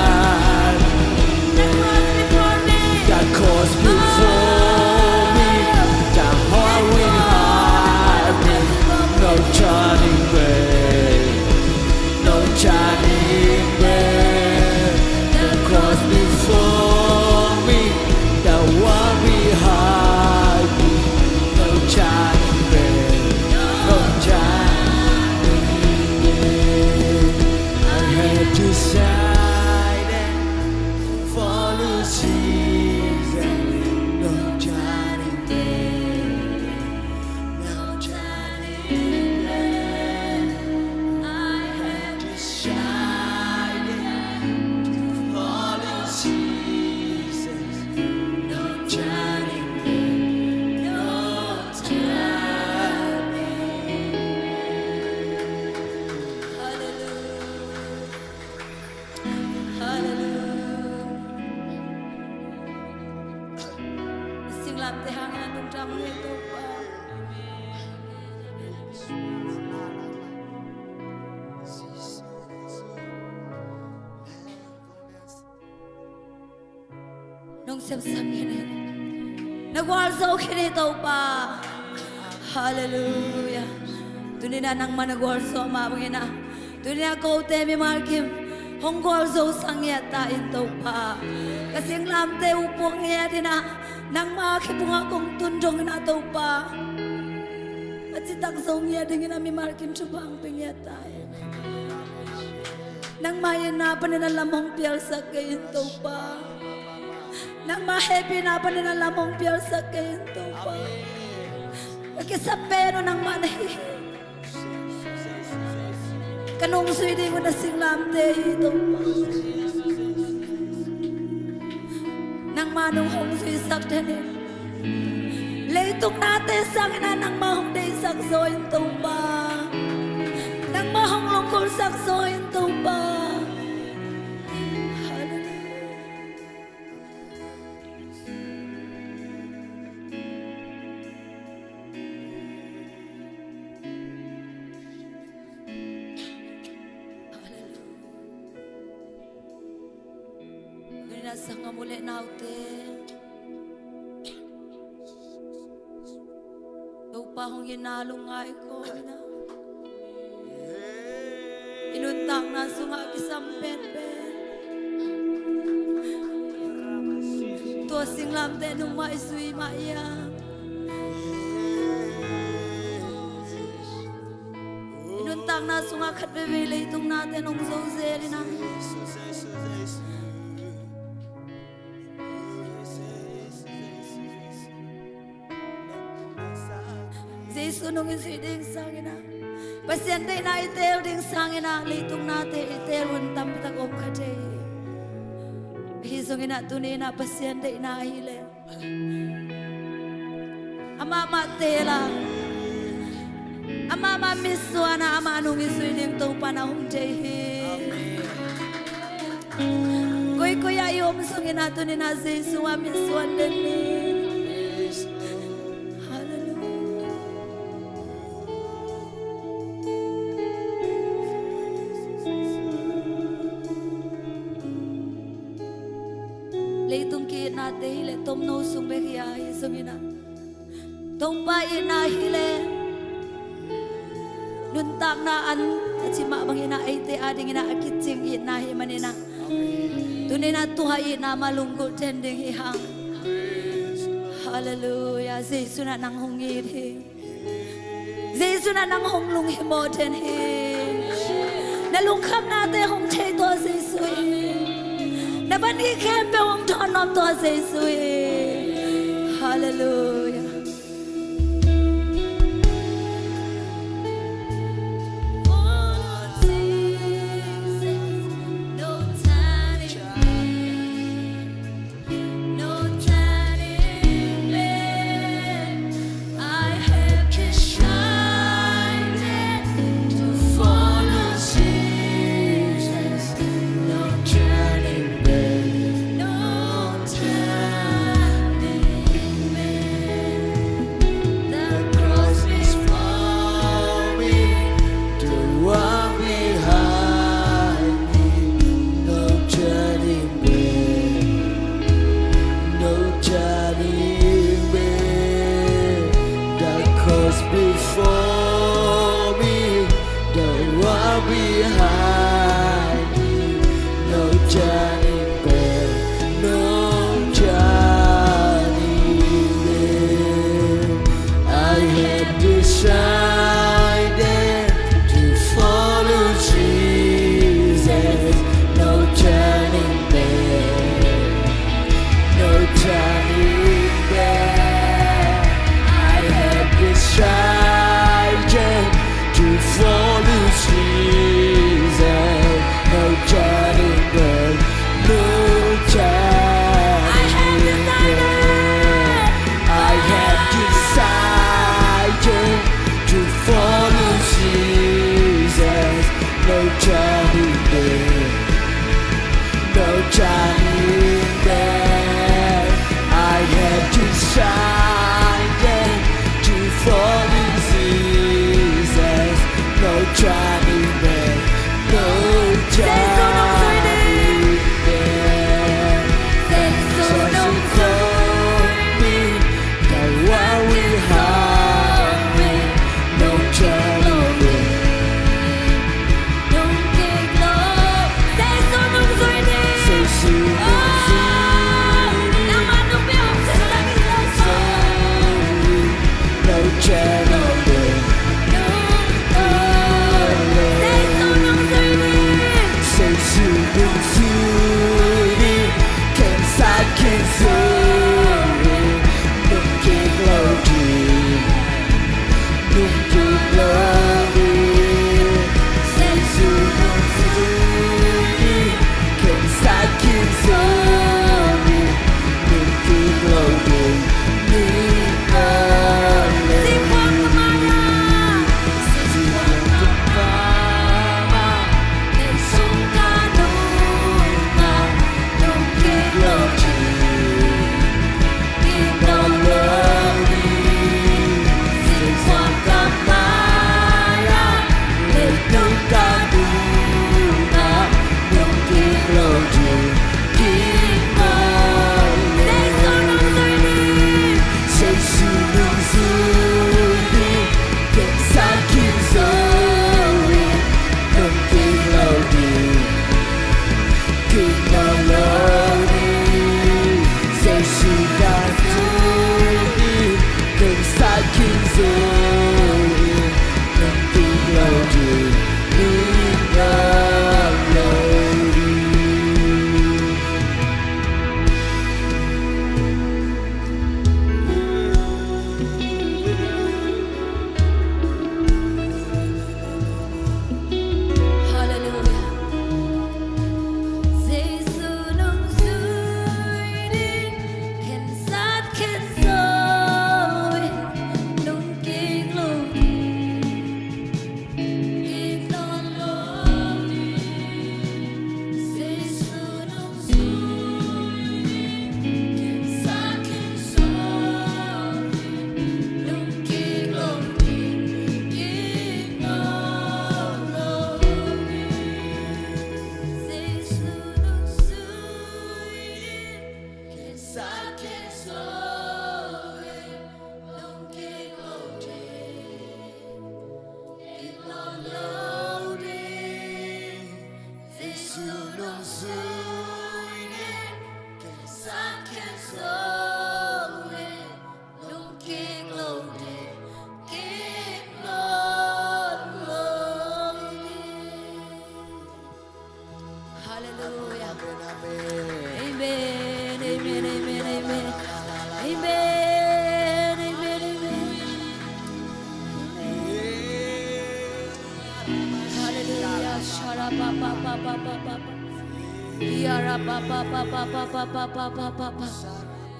back. The cross before me, the cross before me, the highway behind me, no turning back. No turning back. The cross before me, the one behind me. No turning back. No turning back. I have decided to follow Jesus. No turning back. No turning back. I have decided to follow Jesus. No turning back. No turning back. Hallelujah. Hallelujah. Singlamteh hangin a nungta hong hi, Topa. Nong sepsak khin hi. Na gualzo khin hi, Topa. Hallelujah. Tuni-in ah nangmah na gualzo mah bangin ah, tuni-in ah kote mimal kim hong gualzosak ngiat ta in, Topa. Ka singlamteh uh puak ngiat in ah, nangmah khipungah kong tun dongin ah, Topa, a citak zo ngiat dingin ah mimal kim thupha hong pia ngiat ta in. Nangmah itna panin a lam hong pialsak kei in, Topa. Nangmah hehpihna panin a lam hong pialsak kei in, Topa. Ka kisap pen uh nangmah na hi. Ka nungzui ding uh na singlamteh hi, Topa. Nangmah nong hong zuisak den in. Leitung nate sangin ah nangmah hong deihsak zaw in, Topa. Nangmah hong lunggulhsak zaw in, Topa. Hallelujah. Hallelujah. Tuni-in ah sanggam u leh naute, Topa hong itna lungngai kawm in ah, i nuntakna sungah kisam penpen tua singlamteh nungmah i zui mah hiam? I nuntakna sungah khat veivei leitung nate nong zo zel in ah, Jesu nung i zuih ding sangin ah, Pasian deihna i teel ding sangin ah leitung nate i teel hun tampi tak om kha thei hi. Ahi zongin ah tuni-in ah Pasian deihna ahih leh amah mah teel a, amah mah mitsuan a, amah nung i zuih ding Topa na om thei hi. Koi-ah i om zongin ah tuni-in ah Jesu ah mitsuan den ni. Halleluiah. Leitung ki-itnate hi leh tomno sung bek hi a, ahi zongin ah Topa itna hi leh nuntakna an a ci mah bangin ah eite adingin ah a kicing itna hi manin ah tuni-in ah tua itna mah lunggulh den ding hi hang. Halleluiah. Jesu in ah nang hong it hi. Jesu in ah nang hong lunghimawh den hi. Na lungkhamnate hong thei tua Jesu hi. Na van ngei khempeuh hong dawn nuam tua Jesu hi. Halleluiah. No turning back. I have decided to follow Jesus. No turning back. No turning back. The cross before me, the world behind me. No turning back, no turning back. The cross before me, the world behind me. No turning back, no turning back. I have decided to follow Jesus. No turning back, no turning back. I have decided to follow Jesus. No turning back, no turning back. I have decided to follow Jesus. No turning back, no turning back. I have decided to follow Jesus. No turning back, no turning back. Jesu nung zui ni. Jesu nung zui ni. The world behind me. No turning back. Nung kik lo. Jesu nung zui ni. Jesu nung zui ni. Nangmah nung pia hong zui ni. No turning back. Jesu nung zui ni. Jesu nung zui ni. Khensat khin zui ni. Nung kik lo ding. Nung kik lo ding. Jesu nung zui ni. Khensat khin zui ni. Nung kik lo ding. Ni ko le. Sing buang kamaya. Sing buang kamaya. Nei sung ka nung. Hallelujah. Amen, amen, amen, amen. Amen, amen, amen. Hallelujah. Shara pa pa pa pa pa pa pa. Yara pa pa pa pa pa pa pa pa pa pa pa.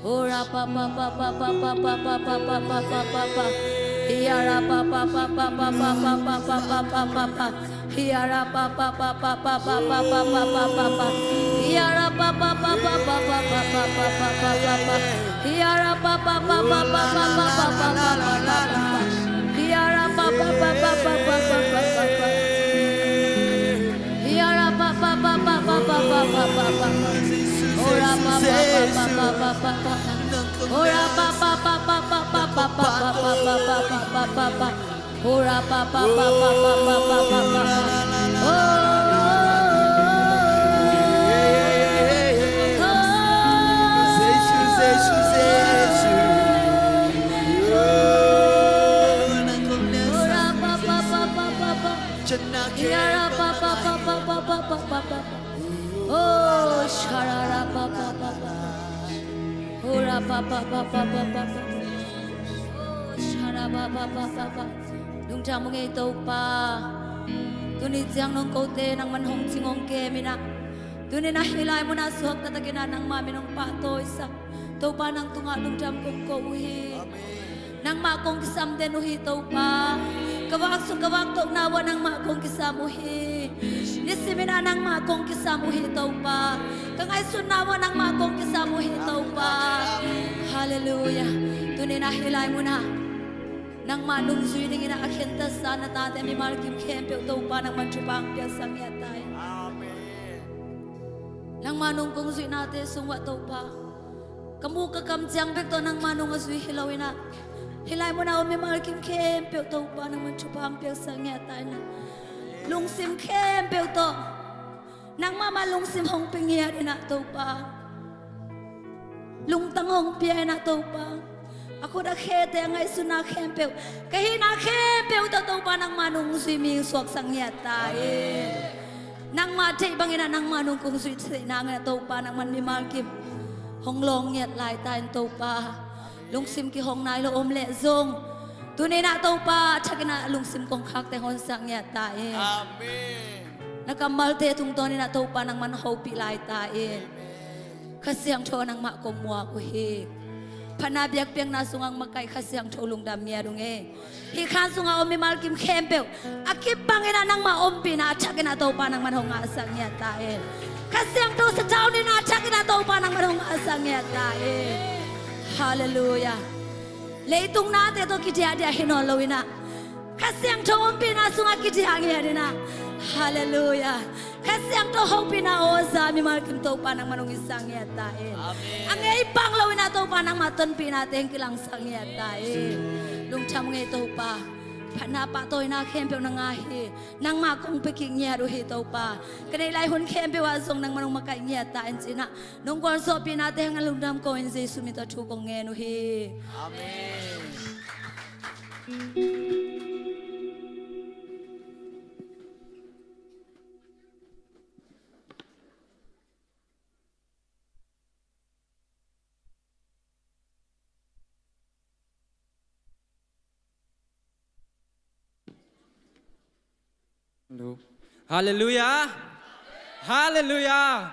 Ora pa pa pa pa pa pa pa pa pa pa pa pa pa. Yara pa pa pa pa pa pa pa pa pa pa pa pa pa. Yara pa pa pa pa pa pa pa pa pa pa pa pa. Yara pa pa pa pa pa pa pa pa pa pa pa pa pa. Yara pa pa pa pa pa pa pa pa pa pa pa pa. Yara pa pa pa pa pa pa pa pa pa pa. Yara pa pa pa pa pa pa pa pa pa pa. Ora pa pa pa pa pa pa pa pa. Ora pa pa pa pa pa pa pa pa pa pa pa pa pa pa. Ora pa pa pa pa pa pa pa pa pa pa. Oh. Ora pa pa pa pa pa pa. Yara pa pa pa pa pa pa pa pa pa pa. Oh, sharara pa pa pa pa. Ora pa pa pa pa pa pa pa. Oh, shara pa pa pa pa pa. Lungdam ung ei Topa. Tuni ciang nong kote nangman hong cing hong kem in ah, tuni-in ah hih lai munah suak taktakin ah nangmah min hong pahtawisak. Topa nang tungah lungdam kong ko uh hi. Amen. Nangmah kong kisam den uh hi Topa. Ka vak sung ka vak tokna uah nangmah kong kisam uh hi. Nisimin ah nangmah kong kisam uh hi Topa. Ka ngaihsutna uah nangmah kong kisam uh hi Topa. Halleluiah. Tuni-in ah hih lai munah nangmah nungzui dingin ah a khentatsa na tate mimal kim khempeuh Topa nangman thupha hong piaksak ngiat ta in. Amen. Nangmah nung kong zuihnate sung uah Topa, ka muk ka kam ciang bek tawh nangmah nung a zui hi lo in ah, hih lai munah om mimal kim khempeuh Topa nangman thupha hong piaksak ngiat ta in ah. Lungsim khempeuh tawh nangmah mah lungsim hong pia ngiat in ah Topa, lungtang hong pia in ah Topa, a khut a khete a ngaihsutna khempeuh, ka hihna khempeuh tawh Topa nangmah nung zui mi suaksak ngiat ta in. Nangmah theih bangin ah nangmah nung kong zuih theih nangin ah Topa nangman mimal kim hong lawng ngiat lai ta in Topa. Lungsim kihong nai lo om leh zong, tuni-in ah Topa, a thakin ah lungsim kongkhakte hong honsak ngiat ta in. Amen. Na kammalte tungtawnin ah Topa nangman hopih lai ta in. Amen. Kha Siangtho nangmah kong muak uh hi. Phatna biakpiakna sungah makaih Kha Siangtho lungdam ngiat ung ei. Hih khan sungah om mimal kim khempeuh a kip bangin ah nangmah ompihna a thakin ah Topa nangman hong ngahsak ngiat ta in. Kha Siangtho sathau nihna a thakin ah Topa nangman hong ngahsak ngiat ta in. Halleluiah. Leitung nate tawh kidiahdiah hi nawn lo in ah, Kha Siangtho ompihna sungah kidiah ngiat in ah. Halleluiah. Kha Siangtho hopihna aw za mimal kim Topa nangman hong hisak ngiat ta in. Amen. A ngei bang lo in ah Topa nangmah tonpihnate hong kilangsak ngiat ta in. Lungdam ung ei Topa. Phatna pahtawina khempeuh na ngah hi. Nangmah kong pia kik ngiat uh hi Topa. Ka neih lai hun khempeuh ah zong nangman hong makaih ngiat ta in ci-in ah nong gualzawhpihnate hangin lungdam ko-in Jesuh min tawh thu kong ngen uh hi. Amen. Halleluiah. Halleluiah.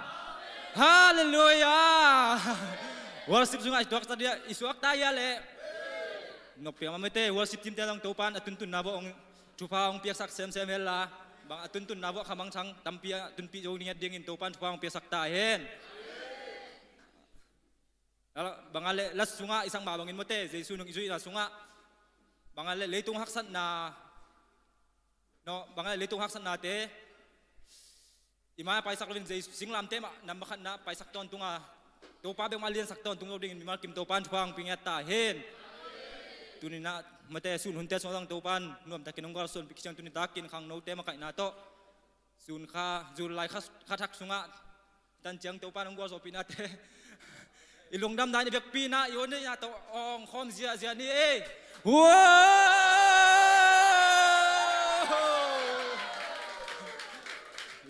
Halleluiah. Worship sungah i suakta dia, i suakta ia leh, noppi a mamete worship team te zong Topan a tuntunna vuah hong thupha hong piaksak semsem hen la, bang a tuntunna vuah khamangthang tampi a tunpih zo ngiat dingin Topan thupha hong piaksak ta hen. Bang a leh la sungah i sak mah bangin mawte, Jesuh nung i zuihna sungah bang a leh leitung haksatna, no, bang a leh leitung haksatnate i mai-ah paisak loin Jesuh singlamteh mah nambat khatna paisak tawntung a, Topa bek mah liansak tawntung zo dingin mimal kim Topan thupha hong pia ngiat ta hen. Tuni-in ah mawte sun hunte sungah zong Topan nuamtakin hong gualzawhpih khit ciang tuni takin khangnote makaihna tawh sun kha, July kha, kha thak sungah Tan ciang Topa nong gualzawhpihnate i lungdam dan i vekpi in ah i hun in ah tawh awng khawm ziahziah ni ei. Wow!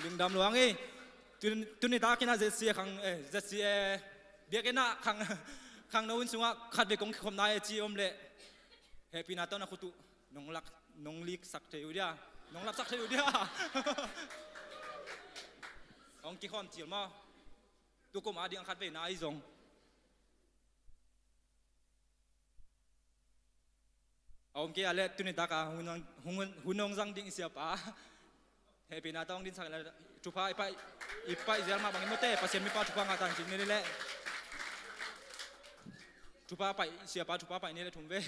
Lungdam luang ei. Tun, tuni takin ah Z C A khang, eh, Z C A biakinn ah khang, khangno inn sungah khatvei kong kikhopna ei ci om leh hehpihna tawh na khut uh nong lak, nong liksak thei uh dia, nong lapsak thei uh dia. Hong kikhawm cil maw? Tukum a ding a khatveina ahi zong a om kei a leh tuni taka hun, hun, hun hong zang ding i siapa hehpihna tawh hong dinsak le thupha i paih, i paih zel mah bangin mawte Pasian mipa thupha ngah ta in ci ni leh. Thupha paih, siapa thupha paih ni leh thum ve.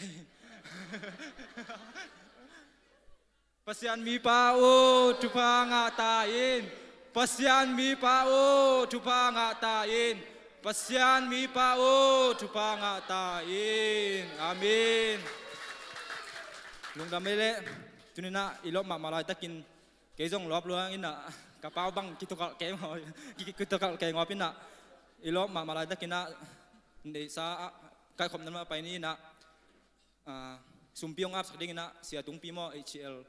Pasian mipa uh thupha ngah ta in. Pasian mipa uh thupha ngah ta in. Pasian mipa uh thupha ngah ta in. Amen. Lungdam ei leh. Tuni in ah i lawp mahmah laitakin kei zong lawp luang in ah ka pau bang kitukalh kei ngawp, ki, kitukalh kei ngawp in ah i lawp mahmah laitakin ah neihsa ah kaikhopna mah pai ni in ah, ah, sumpi hong apsak dingin ah sia tungpi maw, H L,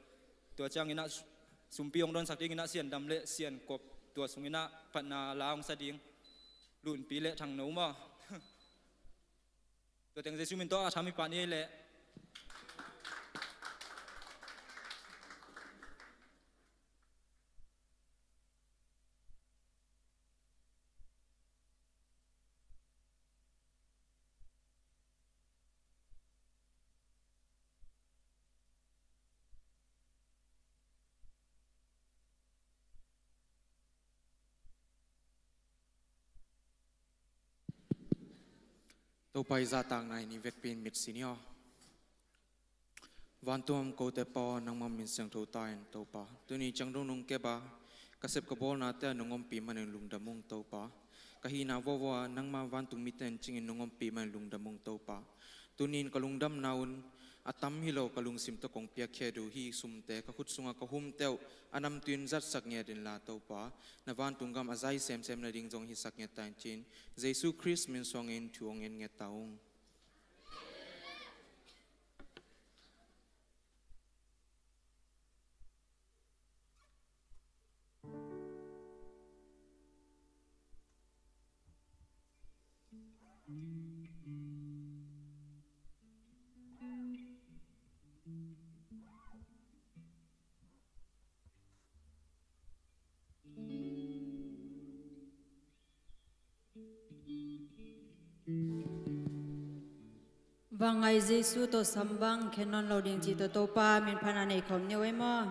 tua ciangin ah su-, sumpi hong donsak dingin ah sian dam le sian kop, tua sungin ah phatna la hong sa ding Lunpi le Thangno maw. Tua teng Jesu min tawh a tham i pah ni ei leh. Topa i zahtakna in i vekpi in mitsi ni aw. Vantung a om kote Pa aw, nangmah min siangtho ta in Topa. Tuni ciang dong nong kep a, ka sep ka bawlnate ah nong ompih manin lungdam ung Topa. Ka hihna vuahvuah ah nangmah vantung mite in cingin nong ompih manin lungdam ung Topa. Tuni in ka lungdamna un a tam hi lo, ka lungsim tawh kong piakkhiat uh hih sumte ka khut sungah ka humte uh a namtui in zatsak ngiat inla Topa, na vantung gam a zai semsem nading zong hisak ngiat ta in ci-in Jesu Khrist min suangin thu hong ngen ngiat ta ung. Vangai Jesu tawh sambang khen nawn lo ding cih tawh Topa min phatna nei khawm ni uh ei maw?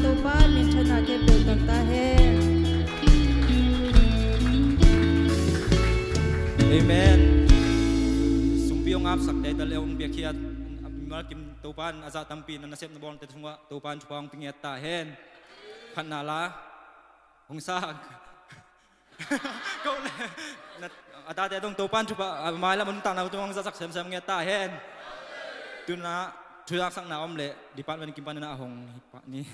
Topa minthanna khempeuh tang ta hen. Amen. Sumpi hong apsak tete le hong biakhiat mimal kim Topa in a zah tampi na nasep na bawlte tungah Topa in thupha hong pia ngiat ta hen. Khatna la hong sak. Ko le, na, a tate dong Topa in thupha, a mailam a nuntakna tung hong zasak semsem ngiat ta hen. Tuna thuzaksakna om le department kim panin a hong hi pah ni.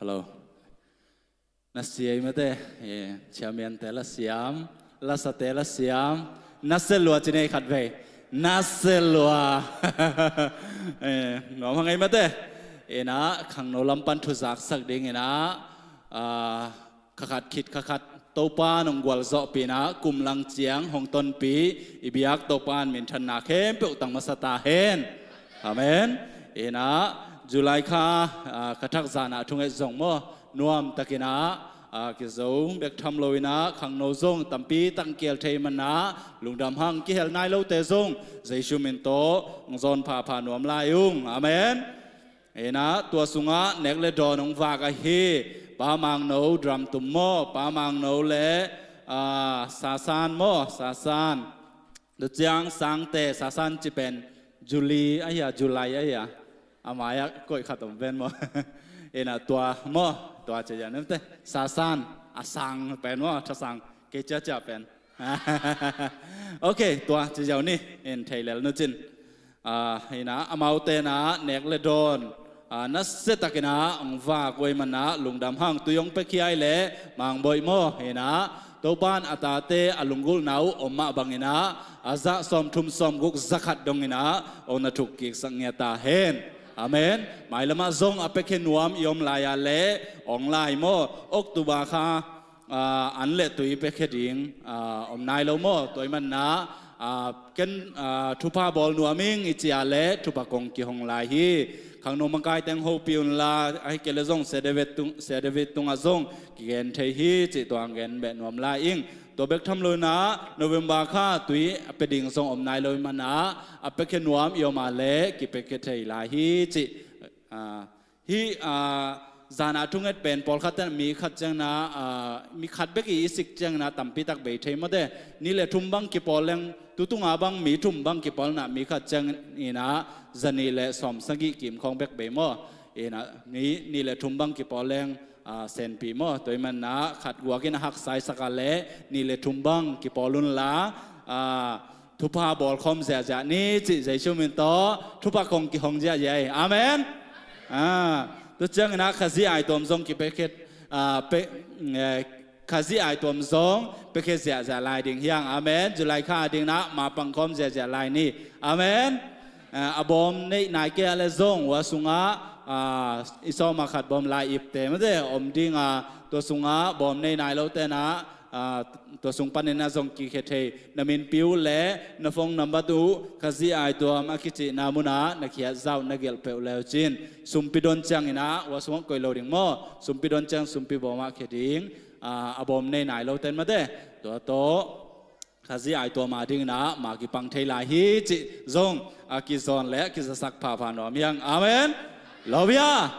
Hello. Na sia i mate, eh, chairman te la siam, la sa te la siam, na selua ci nei khat vei. Na selua. Eh, nuam hang i mate. Ina, khangno lam pan thuzaksak ding ina, ah, kha khat khit kha khat Topa nong gualzawhpih ina kum lang ciang hong tonpih i biak Topa in minthanna khempeuh tang masa ta hen. Amen. Ina July kha, ah, kha thak zan a thunget zong maw nuam takin ah, ah, kizo bek tham lo ina khangno zong tampi tang kial thei man ah lungdam hang, kihel nai lote zong Jesu min tawh hong zawn phapha nuam lai ung. Amen. Ina tua sungah nek le dawn hong vak ahi Pa Mangno drum tum maw, Pa Mangno le, ah, Sasan maw, Sasan. Tua ciang Sangte, Sasan ci pen Julie ahi a, July ahi a. A mai ah koih khat om ven maw. Ina tua maw, tua ci ziau ni mate. Sasan, a Sang pen maw, Thasang, kei ciacia pen. Ok, tua ci ziau ni, in thei lel nu cin. Ah, ina amaute na nek le dawn, ah, nasia takin ah hong vak uh ahih man ah lungdam hang, tui hong pia khia le Mangboih maw, ina Topa in a tate a lunggulhna uh om mah bangin ah a zah sawmthum sawmguk za khat dongin ah hong na thuk kiksak ngiat ta hen. Amen. Mailam ah zong a piakhia nuam i om lai ah le hong lai maw, October kha, ah, an le tui piakhia ding, ah, om nai lo maw, tua ahih man ah, ah, ken, ah, thupha bawl nuam ing i ci a le thupha kong kihong lai hi. Khangno makaite hong hopih un la, ahih kei le zong Sia David tung, Sia David tungah zong kigen thei hi cih tua hong gen beh nuam lai ing. Tua bek tham lo ina November kha tui a pia ding zong om nai lo ahih man ah a piakhia nuam i om a le kipiakhia thei lai hi cih, ah, Hih, ah, zan a thunget pen pawlkhat ten mi khat ciangin ah, ah, mi khat bek i, i sik ciangin ah tampi tak bei thei mate. Nih le thum bang kipawl leng, tu tunga bang mi thum bang kipawl in ah mi khat ciangin ah zanih le sawmsagih kim khawng bek bei maw. Ina nih, nih le thum bang kipawl leng, ah, senpi maw. Tua ahih man ah khat guak in a haksa i sak a le nih le thum bang kipawl un la, ah, thupha bawl khawm ziahziah ni cih Jesu min tawh thupha kong kihong ziahziah hi. Amen. Ah, tua ciangin ah Khazih aituam zong kipiakhia, ah, pia, eh, Khazih aituam zong piakhia ziahziah lai ding hi hang. Amen. July kha a dingin ah mapang khawm ziahziah lai ni. Amen. Ah, a bawm neih nai kei a le zong hua sungah, ah, i sawm a khat bawm lai ipte mate om ding a, tua sungah bawm neih nai lote in ah, ah, tua sung panin ah zong kikhia thei. Na minpi uh le na phone number uh Khazih aituam a kicihna mun ah na khiat zah uh na gelh peuh le uh cin, sumpi don ciangin ah hua sungah koih lo ding maw. Sumpi don ciang sumpi bawm ah khia ding. Ah, a bawm neih nai lote in mate, tua tawh Khazih aituam a dingin ah ma kipang thei lai hi cih zong a kizawn le a kizasak phapha nuam hi hang. Amen. Lo bia.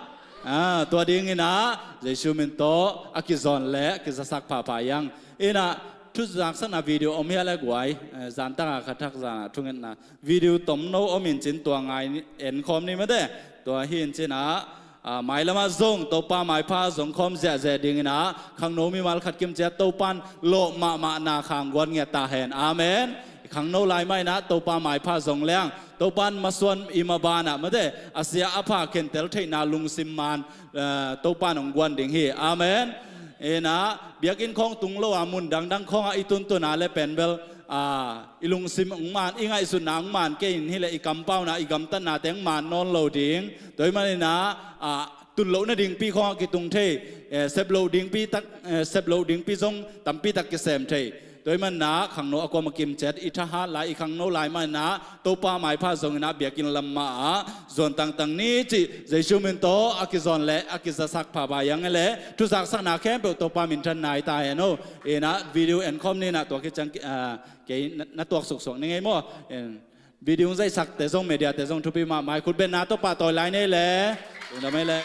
Ah, tua dingin ah Jesu min tawh a kizawn le a kizasak phapha hi hang. Ina thuzaksakna video om hi a le guai, eh, zan tak a kha thak zan a thungetna video tomno om in cin tua ngai en khawm ni mate. Tua hi in cin ah, ah, mailam ah zong Topa maipha zong khawm ziahziah dingin ah khangno mimal khat kim ciat Topa in lawh mahmahna khang guan ngiat ta hen. Amen. Khangno lai mah in ah Topa maipha zong leng Topa in masuan i maban ah mate, a sia a pha khentel theihna lungsim man, eh, Topa in hong guan ding hi. Amen. Ina biakinn khawng tung lo a mun dangdang khawngah i tuntun a le pen bel, ah, i lungsim hong man, i ngaihsutna hong man kei in hi le i kampauna, i gamtatnate hong man nawn lo ding. Tua ahih manin ah, ah, Tun loh nadingpi khawng a kitung thei, eh, sep loh dingpi tak, eh, sep loh dingpi zong tampi tak kisem thei. Tua ahih manin ah khangno a kuamah kimciat i thahat lai, i khangno lai manin ah Topa maipha zongin ah biakinn lam mah ah zuan tangtang ni cih Jesu min tawh a kizawn leh a kizasak pha bai ang e leh, thuzaksakna khempeuh Topa minthan nai ta hen aw. Inah video en khawm ni inah, tua khit ciang, ah, kei na, na tuak suksuak ni ngei maw? En. Video hong zaihsakte zong, mediate zong thupi mahmah hi. Khutbetna tawh pahtawi lai ni ei leh. Lungdam ei leh.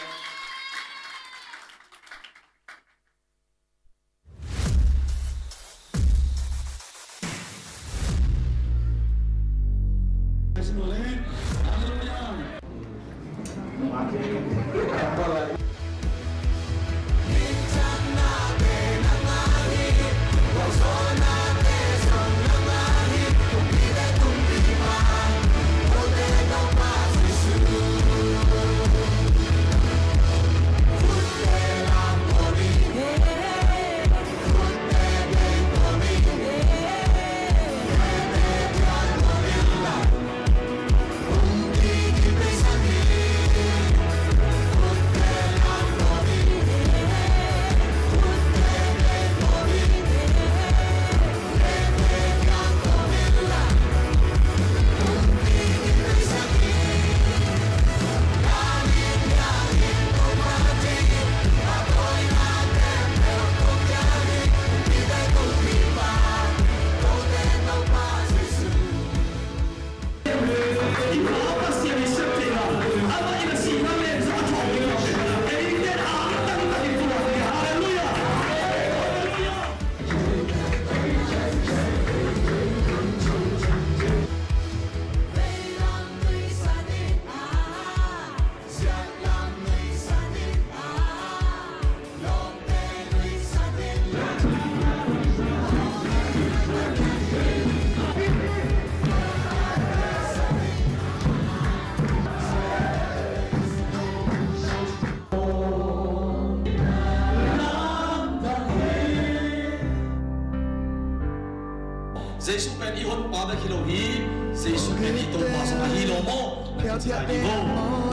Jesu pen i honpa bek hi lo hi, Jesu pen i Topa zong ahi lo maw? Na kici lai ding maw?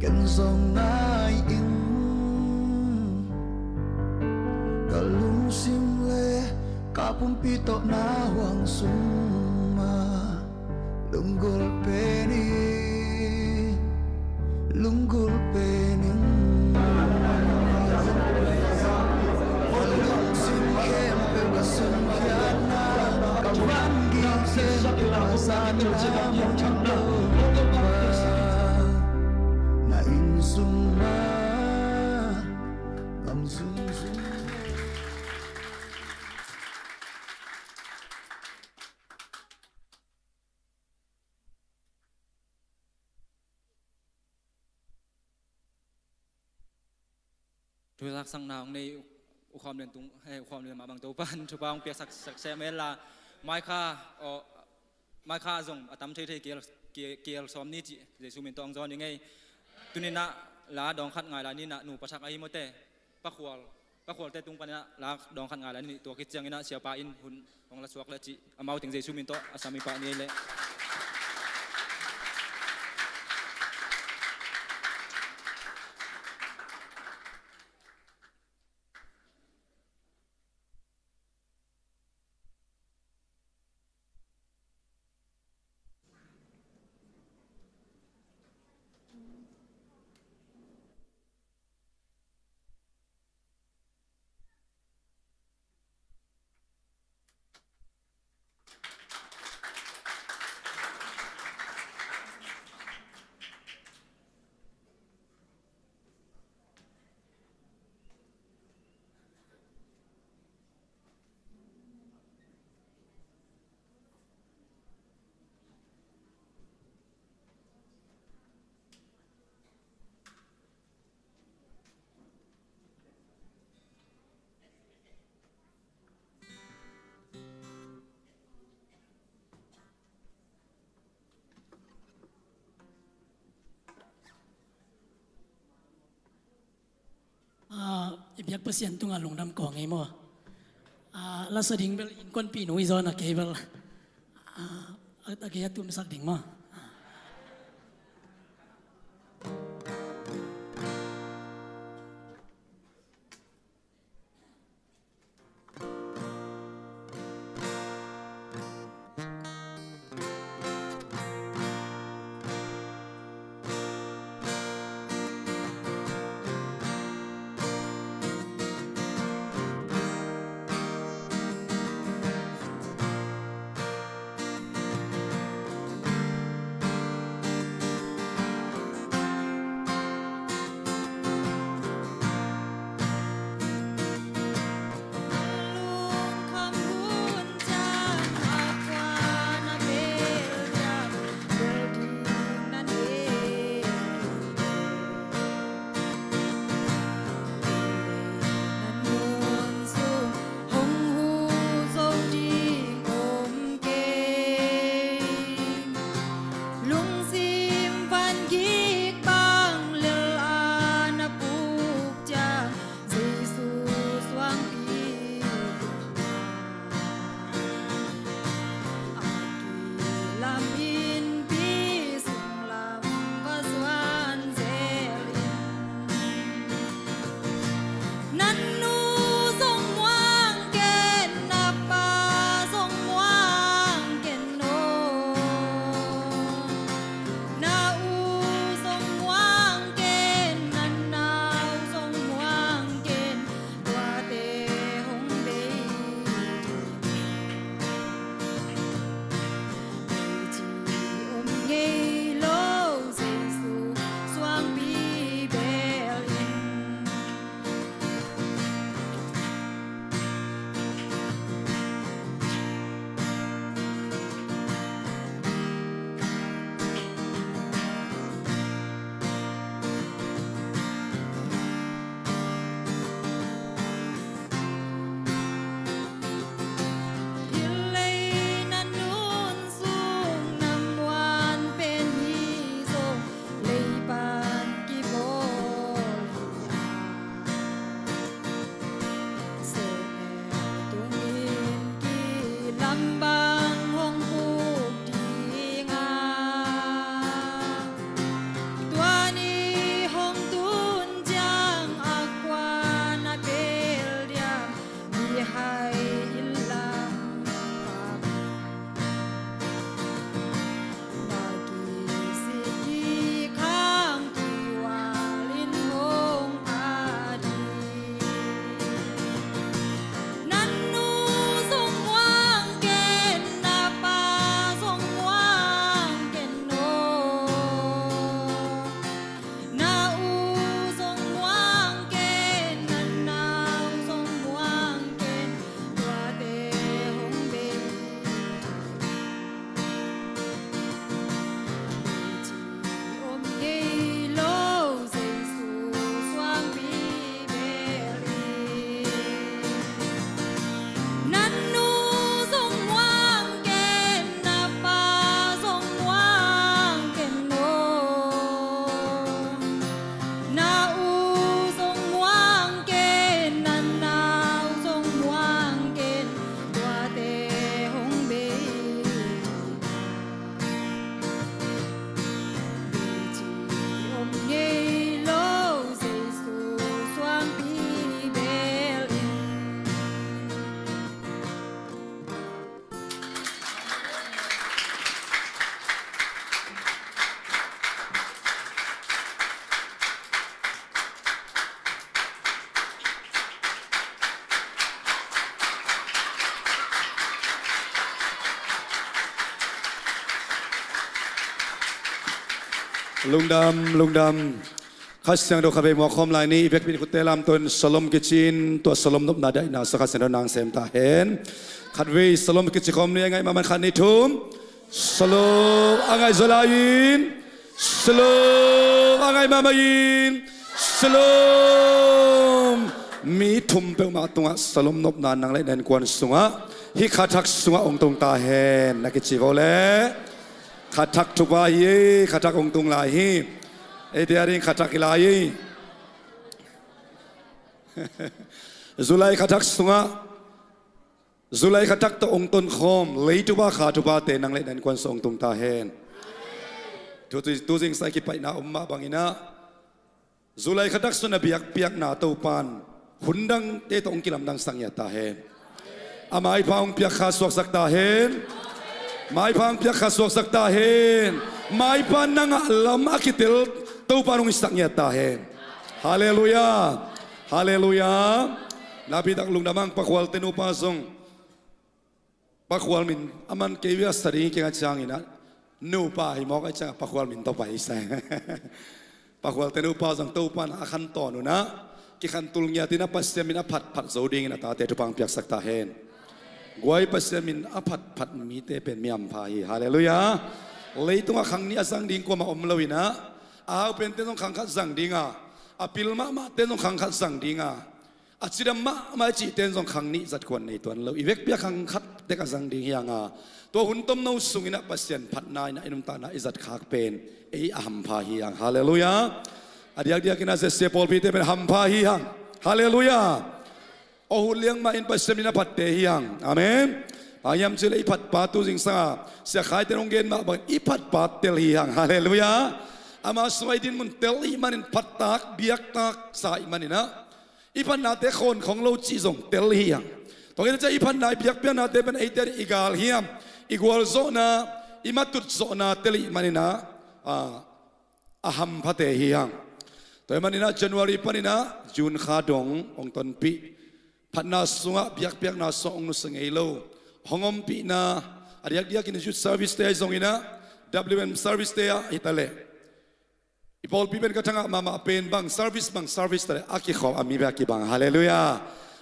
Ken zong ngai ing, ka lungsim le ka pumpi tawh na huang sung mah. Lunggulh pen ing, lunggulh pen ing. Ka lungsim khempeuh, ka sungkhiatna, ka vangik khempeuh, ka zahna mun Topa, na inn sung mah, gam zungzung. Thuzaksakna hong nei U Khawm Lian tung, eh, U Khawm Lian mah bang Topa'n thupha hong piaksak, sak sem hen la, maikha, aw, maikha zong a tam theithei keel, keel, keel sawm ni cih Jesu min tawh hong zawn ing ei. Tuni inah la dawng khat ngai lai ni inah, nu pa thak ahi mawte, Pa Khual, Pa Khualte tung panin ah la dawng khat ngai lai ni, tua khit ciangin ah siapa in hun hong la suak le cih, amau teng Jesu min tawh a sam i pah ni ei leh. Ah, i biak Pasian tungah lungdam kawng ei maw? Ah, la sa ding bel innkuanpih nu hi zaw na, kei bel, ah, A gei a tunsak ding maw? Lungsim van gik bang lel a na puk ciang Jesu suangpi a kilam innpi sunglam va zuan zel in. Na nu zong muang ken, na pa zong muang ken aw. Na u zong muang ken, na nau zong muang ken, tuate hong bei ding. Ci om ngei lo Jesu suangpi bel in. Hih lei na nun sung na muan pen hi zong, lei pan kibawl hi a, sehmel tungin kilam bang hong puk ding a, tua ni hong tun ciang a kua na bel diam, mihai inn lam pam. Na kisik khang kiual in hong pha ding. Na nu zong muang ken, na pa zong muang ken aw. Na u zong muang ken, na nau zong muang ken, tuate hong bei ding. Ci om ngei lo Jesu suangpi bel in. Na nu zong muang ken, na pa zong muang ken aw. Na u zong muang ken, na nau zong muang ken, tuate hong bei ding. Ci om ngei lo Jesu suangpi bel in. Lungdam, lungdam. Kha Siangtho khatvei muak khawm lai ni, i vekpi in khutte lamto in shalom kici in, tua shalom nopna daihna sa Kha Siangtho nang sem ta hen. Khatvei shalom kici khawm ni, a ngaih mahmah in khat, nih, thum. Shalom, a ngaih zaw lai in. Shalom, a ngaih mahmah in. Shalom. Mi thum peuhmah tungah shalom nopna nang le na innkuan sungah, hih kha thak sungah hong tung ta hen, na kici vo leh. Kha thak thupha hi, kha thak hong tung lai hi. Eite a ding kha thak hi lai hi. July kha thak sungah July khatak tawh hong tonkhawm leitupa khatupate nang le na innkuan sung hong tung ta hen. Tu, tu, tu zingsang kipaihna om mah bangin ah July khatak sung a biakpiakna Topan hun dangte tawh hong kilamdangsak ngiat ta hen. A maipha hong piak kha suaksak ta hen. Maipha hong piak kha suaksak ta hen. Maipha nang a lam a kitel Topan hong hisak ngiat ta hen. Halleluiah. Halleluiah. Napitak lungdam hang, Pakhualte nupa zong Pakhual min a man kei via sa ding keng a ciangin ah, nupa hi mawk a ciangin Pakhual min tawh pai sa. Pakhualte nupa zong Topan a khan tawn un ah, kikhan tul ngiat in ah Pasian min a phatphat zo dingin a tate thupha hong piaksak ta hen. Guai, Pasian min a phatphat mite pen mi hampha hi. Halleluiah. Leitungah khang nih a zang ding kuamah om lo in ah, a hau pente zong khang khat zang ding a, a pil mahmahte zong khang khat zang ding a, a cidam mahmah i cihte in zong khang nih zat khuan nei tuan lo. I vekpi-a khang khat tek a zang ding hi hang a, tua hun tomno sungin ah Pasian phatna in ah i nuntakna i zat khak pen ei a hampha hi hang. Halleluiah. A diakdiakin ah Z C A pawlpite pen hampha hi hang. Halleluiah. Aw, hun liang mah in Pasian min a phatte hi hang. Amen. Bang hiam cih leh i phatpa, tu zingsang a Sia Khaite in hong gen mah bangin i phatpa tel hi hang. Halleluiah. Ama sung a i dinmun tel ahih manin, phattak biaktak sa ahih manin ah, i phatnate khawn khong lo cih zong tel hi hang. Tua khit ciang i phatna, i biakpiaknate pen eite i galhiam, i gualzawhna, i matut zawhna tel ahih manin ah, a, a hamphate hi hang. Tua ahih manin ah January panin ah June kha dong hong tonpih, phatna sungah, biakpiakna sungah hong nusia ngei lo, hong ompihna, a diakdiakin youth service te ahi zongin ah, W M service te ah hi ta leh, i pawlpi pen ka thangah mahmah pen, bang service bang service ta leh a kikhawm a mi bek a kibang. Halleluiah.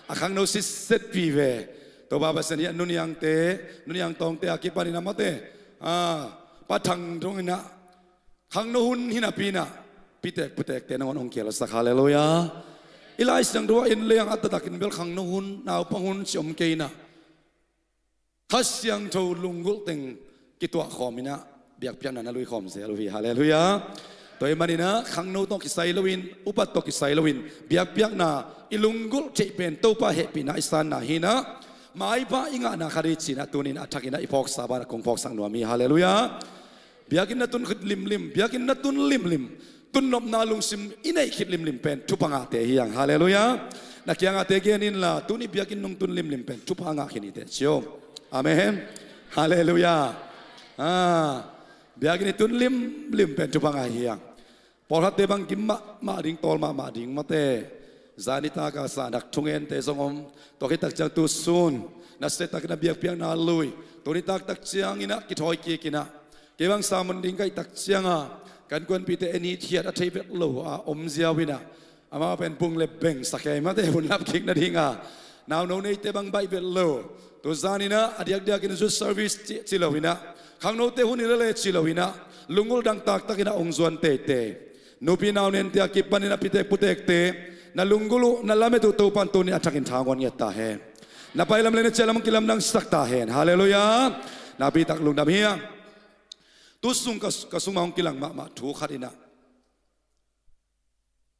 A khangno sitset vive. Topa Pasian in ah Nu Niangte, Nu Niang Tawngte a kipanin ah, mate, a, Pa Thang dongin ah khangno hun hi napi-in ah pitek putekte nangawn hong kihelsak. Halleluiah. I Lai Siangtho ah en leng a taktakin bel khangno hun, naupang hun cih om kei in ah, Kha Siangtho lunggulh teng kituahkhawm in ah biakpiakna na luikhawm zel uh hi. Halleluiah. Tua ahih manin ah khangno tawh kisai loin, upat tawh kisai loin, biakpiakna i lunggulh theih pen Topa hehpihna i sanna hi-in ah, maipha i ngahna khat hi ci-in ah tuni-in a thakin ah i phawksa banah kong phawksak nuam hi. Halleluiah. Biakinn na tun khit limlim, biakinn na tun limlim, tunnopna lungsim i neih khit limlim pen thupha ngahte hi hang. Halleluiah. Na kiangahte gen inla, tuni biakinn nong tun limlim pen thupha ngah khin hi teh ci o. Amen. Halleluiah. A, biakinn i tun limlim pen thupha ngah hi hang. Pawlkhatte bang gim mahmah ding, tawl mahmah ding, mate. Zan nitak a sahnak thungente zong om. Tua khit tak ciang tu sun nasiatakin a biakpiakna lui, tuni taktak ciangin ah kithawi kik in ah, kei bang sermon ding ka hih tak ciang a, ka innkuanpihte en hithiat a thei vet lo a om ziau in ah, amau pen bung le beng sa kei, mate, hun lap kik nading a. Nauno neite bang baih vet lo. Tu zan in ah a diakdiakin youth service ci, ci lo in ah, khangnote hun hi lele ci lo in ah, lunggulh dang taktakin ah hong zuan teitei. Nupi nau nente a kipanin a pitek putekte, na lunggulh uh, na lamet uh Topan tuni-in a thakin tha hong guan ngiat ta hen. Na pai lam le na ciah lam hong kilamdangsak ta hen. Halleluiah. Napitak lungdam hi hang. Tu sung ka, ka sung mah hong kilang mahmah thu khat in ah,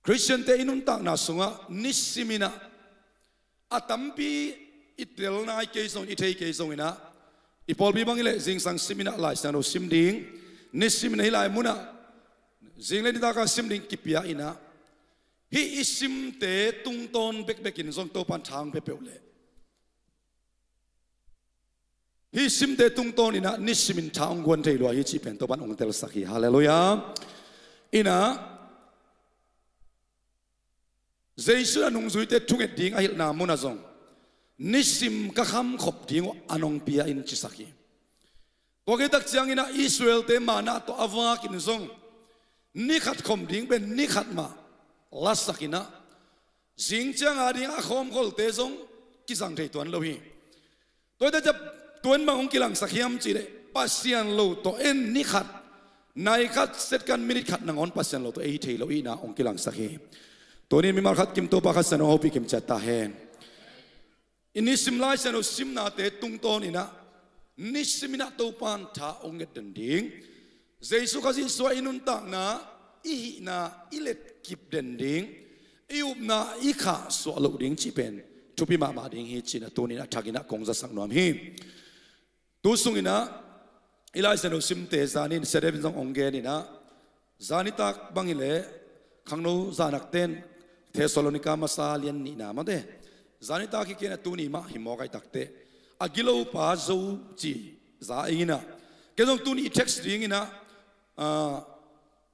Khristiante i nuntakna sungah nisimin ah, a tampi i tel nai kei zong, i thei kei zongin ah, i pawlpi bang hi leh zingsang simin ah Lai Siangtho sim ding, nisimin ah hih lai munah zing le nitak a sim ding kipia in ah, hih i simte tungtawn bekbekin zong Topan tha hong pia peuh leh, hih simte tungtawn in ah nisimin tha hong guan thei lua hi cih pen Topan hong telsak hi. Halleluiah. In ah, Jesu in a nungzuite thunget ding a hilhna munah zong, nisim ka khamkhop ding uh an hong pia in, cisak hi. Tua khit tak ciangin ah Israel-te manna tawh a vakin zong, ni khat khom ding pen ni khat mah lasak in ah, zing ciang a ding a khawmkholte zong kizang thei tuan lo hi. Tua hi tak ciang tua in bang hong kilangsak hiam cih leh, Pasian lo tawh en ni khat, nai khat, second, minute khat nangawn Pasian lo tawh ei hi thei lo ahihna hong kilangsak hi. Tuni-in mimal khat kim Topa Kha Siangtho hong hopih kim ciat ta hen. I nisim Lai Siangtho simnate tungtawn in ah, nisimin ah Topan tha hong nget den ding, Jesu Khazih suah i nuntakna, i hihna i letkip den ding, i upna i khahsuah loh ding cih pen thupi mahmah ding hi ci-in ah tuni-in ah thakin ah kong zasak nuam hi. Tu sungin ah i Lai Siangtho simte zanin Sia David in zong hong gen in ah, zan nitak bang hi leh khangno zahnak ten Thessalonika masa lian nihna mate, zan nitak hi kei in ah tuni mah hi mawk ahih takteh, a gilopa Zo ci za ing in ah, kei zong tuni i text ding in ah, ah,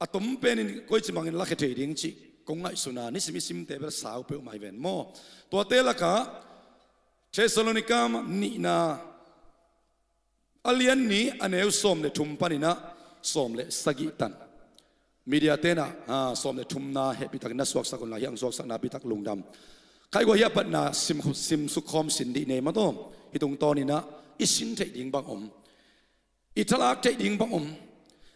a tom penin koici bangin lakhia thei ding cih kong ngaihsun a, nisim i simte bel sau peuhmah hi ven maw. Tuate lakah Thessalonika nihna a lian nih a neu sawm le thum panin ah sawm le sagih tan. Media ten ah, ah, sawm le thumna hehpihtakin na suaksak unla, hih ang suaksakna bitak lungdam. Khaih guah hih a patna sim, sim sukkhawm sin dih nei mataw. Hih tungtawnin ah i sin theih ding bang om, i thalak theih ding bang om.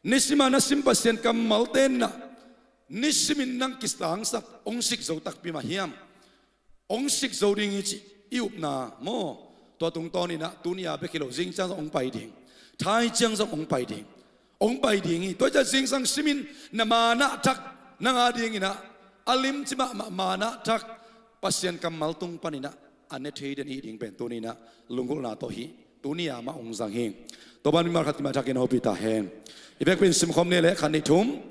Nisim a na sim Pasian kammalte in ah nisimin nang kisangsak, hong sik zo takpi mah hiam? Hong sik zo ding hi cih i upna maw. Tua tungtawnin ah tuni a bek hi lo, zingciang zong hong pai ding, thai ciang zong hong pai ding, hong pai ding hi. Tua hi ciang zingsang simin na manah thak nang a dingin ah a limci mahmah manah thak Pasian kammal tung panin ah a ne thei den i hih ding pen tuni-in ah lunggulhna tawh hih tuni a mah hong zang hi. Tua ban mimal khat kimah thakin hopih ta hen. I vekpi-in simkhawm ni leh, khat, nih, thum.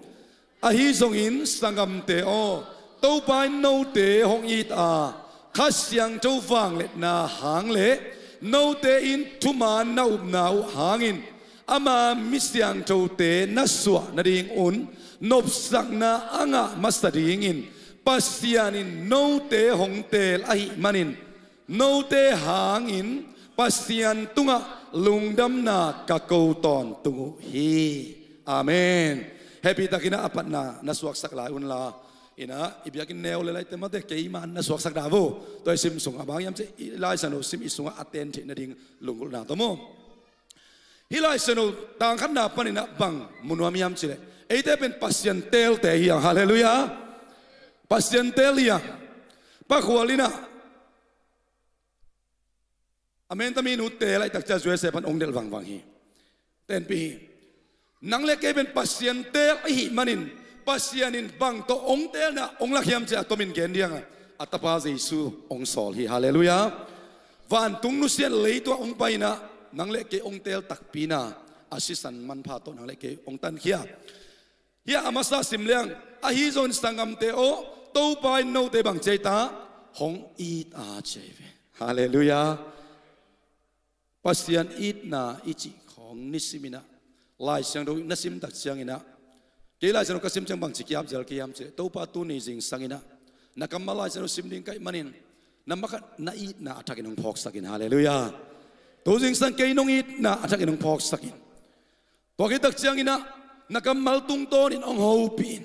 Ahi zongin sanggamte aw, Topa in note hong it a, Kha Siangtho vangliatna hang le note in thuman na upna uh hangin ama mi siangthote na suah nadingun nopsakna a ngah masa dingin Pasian in note hong teel ahih manin, note hangin Pasian tungah lungdamna ka ko tawntung uh hi. Amen. Hehpihtakin ah a patna na suaksak lai unla, in ah i biakinn neu le laite mate, keima na suaksak dah vo. Tua i sim sungah bang hiam cih, i Lai Siangtho sim i sungah a ten theih nading lunggulhna tawh maw. Hih Lai Siangtho tang khatna panin ah bang mu nuam hiam cih leh, eite pen Pasian teelte hi hang. Halleluiah. Pasian teel hi hang. Pa Khual in ah, Amen, tami nu teel ahih tak ciang U S A pan hong delh vangvang hi. Tenpih hi. Nang le kei pen Pasian teel ahih manin, Pasian in bang tawh hong teelna hong lak hiam cih a tomin gen diang a, a tapa Jesu hong sawl hi. Halleluiah. Vantung nusia in leitungah hong pai in ah, nang le kei hong teel takpi in ah, a sisan manpha tawh nang le kei hong tankhia. Hih a masa sim leng, ahi zongin sanggamte aw, Topa in note bang ci a, hong it a ci hi ve. Halleluiah. Pasian itna i cih khawng nisimin ah Lai Siangtho na sim tak ciangin ah, kei Lai Siangtho ka sim ciang bangci ki-ap zel kei hiam cih leh, Topa tuni zingsangin ah na kammal Lai Siangtho sim ding ka hih manin, na makaih na itna a thakin hong phawksak in. Halleluiah. Tu zingsang kei nong itna a thakin hong phawksak in. Tua khit tak ciangin ah na kammal tungtawnin hong hopih in.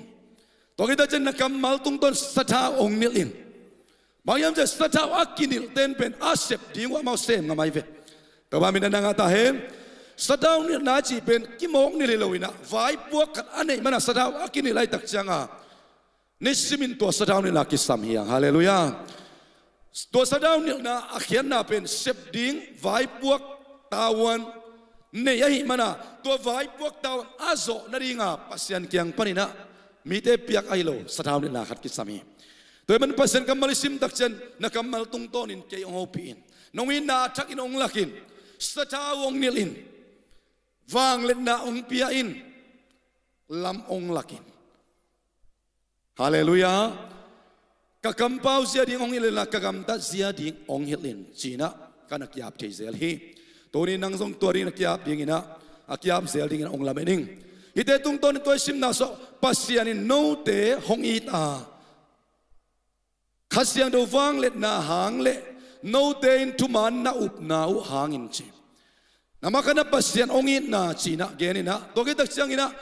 Tua khit tak ciangin na kammal tungtawn sathau hong nilh in. Bang hiam cih leh sathau a kinilhte in pen a sep ding uh amau sem ngam ahi ve. Topa min a na ngah ta hen. Sathau nilhna cih pen kimawk nilh hi lo in ah, vaipuak khat a neih man a sathau a kinilh ahih tak ciang a, nisimin tua sathau nilhna kisam hi hang. Halleluiah. Tua sathau nilhna a khiatna pen sep ding vaipuak tavuan nei ahih man a, tua vaipuak tavuan a zawh nading a Pasian kiang panin ah mite piak ahi lo sathau nilhna khat kisam hi. Tua ahih man Pasian kammal i sim tak ciang na kammal tungtawnin kei hong hopih in. Nong itna a thakin hong lak in. Sathau hong nilh in. Vangliatna hong pia in. Lam hong lak in. Halleluiah. Ka kampau zia ding hong hilh inla, ka gamtat zia ding hong hilh in, ci-in ah ka na ki-ap thei zel hi. Tuni nang zong tua ding na ki-ap dingin ah, a ki-ap zel dingin ah hong lamen ing. Hihte tungtawnin tua i simna sawh, Pasian in note hong it a, Kha Siangtho vangliatna hang le note in thuman na upna uh hangin ci. Na makaihna Pasian hong itna ci-in ah gen in ah, tua khit tak ciangin ah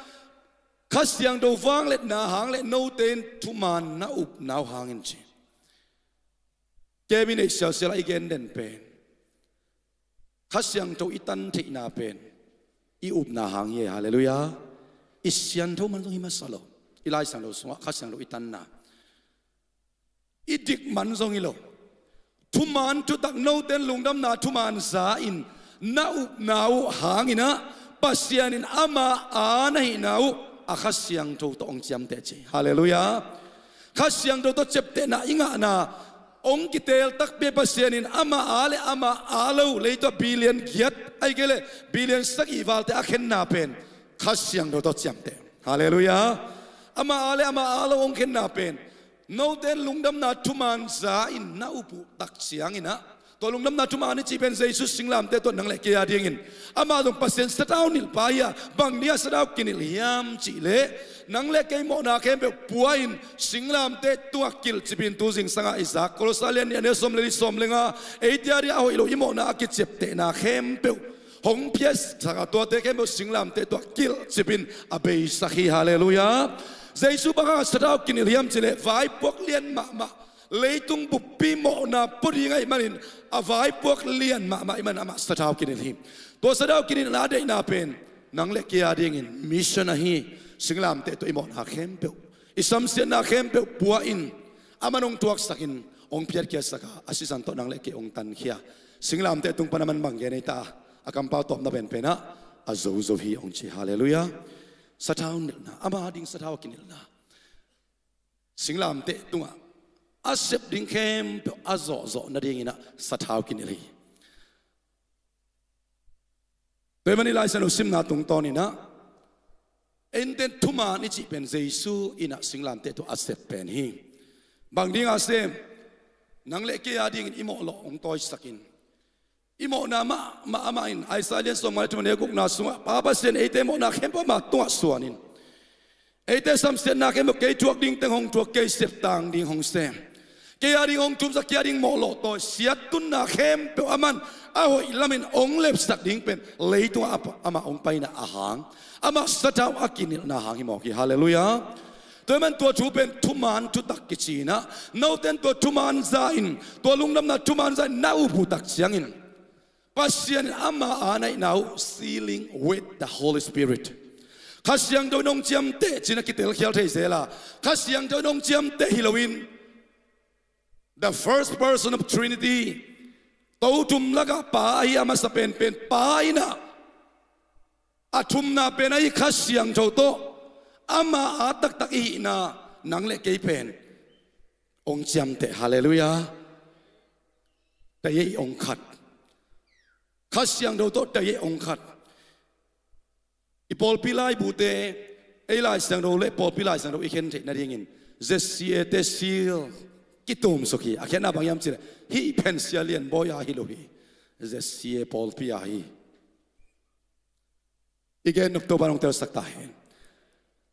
Kha Siangtho vangliatna hang le note in thuman na upna uh hangin ci. Kei mi neih sialsial a i gen den pen, Kha Siangtho i tan theihna pen i upna hang hi. Halleluiah. I siangtho man zong hi masa lo. I Lai Siangtho sungah Kha Siangtho i tanna, i dik man zong hi lo. Thuman thutak, note in lungdamna thuman za in na upna uh hangin ah Pasian in ama a na hihna uh a Kha Siangtho tawh hong ciamteh ci. Halleluiah. Kha Siangtho tawh ciaptehna i ngahna Hong kiteel takpi a, Pasian in ama aa le ama aa lo, leitung a billion giat, ahih kei leh billion sagih valte a khenna pen Kha Siangtho tawh ciamteh. Halleluiah. Ama aa le ama aa lo hong khenna pen note in lungdamna thuman za in na up uh tak ciangin ah, tua lungdamna thuman i cih pen Jesu singlamteh tuah nang le kei a dingin, amah zong Pasian sathau nilhpa hi a, bang dingin sathau kinilh hiam cih leh, nang le kei mawhna khempeuh pua in singlamteh tungah kilhcip in, tu zingsang a i zak Kolose lian nih, a neu sawm le li, sawm le nga, eite a dingin a hoih lo i mawhna a kiciaptehna khempeuh hong phiatsak a, tuate khempeuh singlamteh tungah kilhcip in a beisak hi. Halleluiah. Jesu bang hang a sathau kinilh hiam cih leh, vaipuak lian mahmah, leitung buppi mawhna pua ding ahih manin, a vaipuak lian mahmah ahih manin amah sathau kinilh hi. Tua sathau kinilhna a deihna pen nang le kei a dingin mission ahi. Singlamteh tawh i mawhna khempeuh, i samsiatna khempeuh pua in, aman hong thuaksak in, hong phiatkhiatsak a, a sisan tawh nang le kei hong tankhia. Singlamteh tung pan aman bang gen ei ta, a kampau tawpna penpen ah, a zozo hi hong ci. Halleluiah. Sathau nilhna, ama ding sathau a kinilhna, singlamteh tungah a sep ding khempeuh a zawhzawh nadingin ah sathau kinilh hi. Tua ahih manin Lai Siangtho simna tungtawnin ah, eite in thuman i cih pen Jesu in ah singlamteh tungah a sep pen hi. Bang ding a sem? Nang le kei a dingin i mawh lawh hong tawisak in, i mawhna mahmah amah in, Isaiah lian sawmnga le thum, a neu gukna sungah, Pa Pasian, eite mawhna khempeuh ama tungah suan in, eite samsiatna khempeuh kei thuak ding teng hong thuak, kei septang ding hong sem, kei a ding hong thumsak, kei a ding mawh lawh tawi, siattunna khempeuh aman a hoih lamin hong lepsak ding pen leitungah amah hong paina a hang, amah sathau a kinilhna hang hi mawk hi. Halleluiah. Tua ahih manin tua thu pen thuman thutak kici in ah, note in tua thuman za in, tua lungdamna thuman za in na up uh tak ciangin, Pasian in ama aa na hihna uh, sealing with the Holy Spirit. Kha Siangtho in hong ciamteh ci-in a kitelkhial thei zel a, Kha Siangtho in hong ciamteh hi loin, the first person of Trinity, Tothum lakah Pa ahi a masa penpen Pa in ah, a thumna pen ahi Kha Siangtho tawh ama aa taktak i hihna nang le kei pen hong ciamteh. Halleluiah. Taiei hong khat. Kha Siangtho tawh taiei hong khat. I pawlpi laibute, ei Lai Siangtho le pawlpi Lai Siangtho i khen theih nadingin Z C A te seal kitumsuk hi. A khiatna bang hiam cih leh, hih pen Sia Lian Bawi a hi lo hi. Z C A pawlpi a hi. I gen nop Topa'n hong telsak ta hen.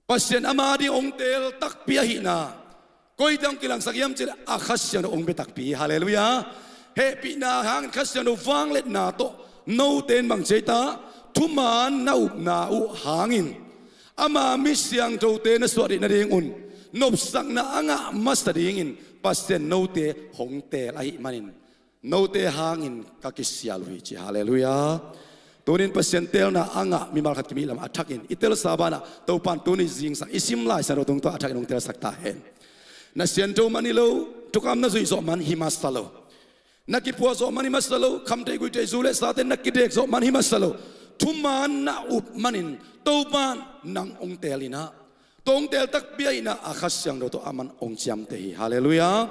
Pasian ama ding hong teel takpi ahihna, koici hong kilangsak hiam cih leh, a Kha Siangtho hong bia takpi. Halleluiah. Hehpihna hangin Kha Siangtho vangliatna tawh note in bang ci ei ta, thuman na upna uh hangin, ama mi siangthote na suah theih nadingun nopsakna a ngah masa dingin Pasian note hong teel ahih manin, note hangin ka kisial uh hi ci. Halleluiah. Tuni-in Pasian teelna a ngah mimal khat kimih lam a thakin i telsa banah, Topa'n tuni zingsang i sim Lai Siangtho tungtawn a thakin hong telsak ta hen. Na siangtho man hi lo, thukham na zuih zawh man hi masa lo, na kiphuah zawh man hi masa lo, khamtheih guihtheih, zu le sate na kidek zawh man hi masa lo, thuman na up manin Topa'n nang hong teel in ah, tua hong teel takpi ahihna a Kha Siangtho tawh aman hong ciamteh hi. Halleluiah.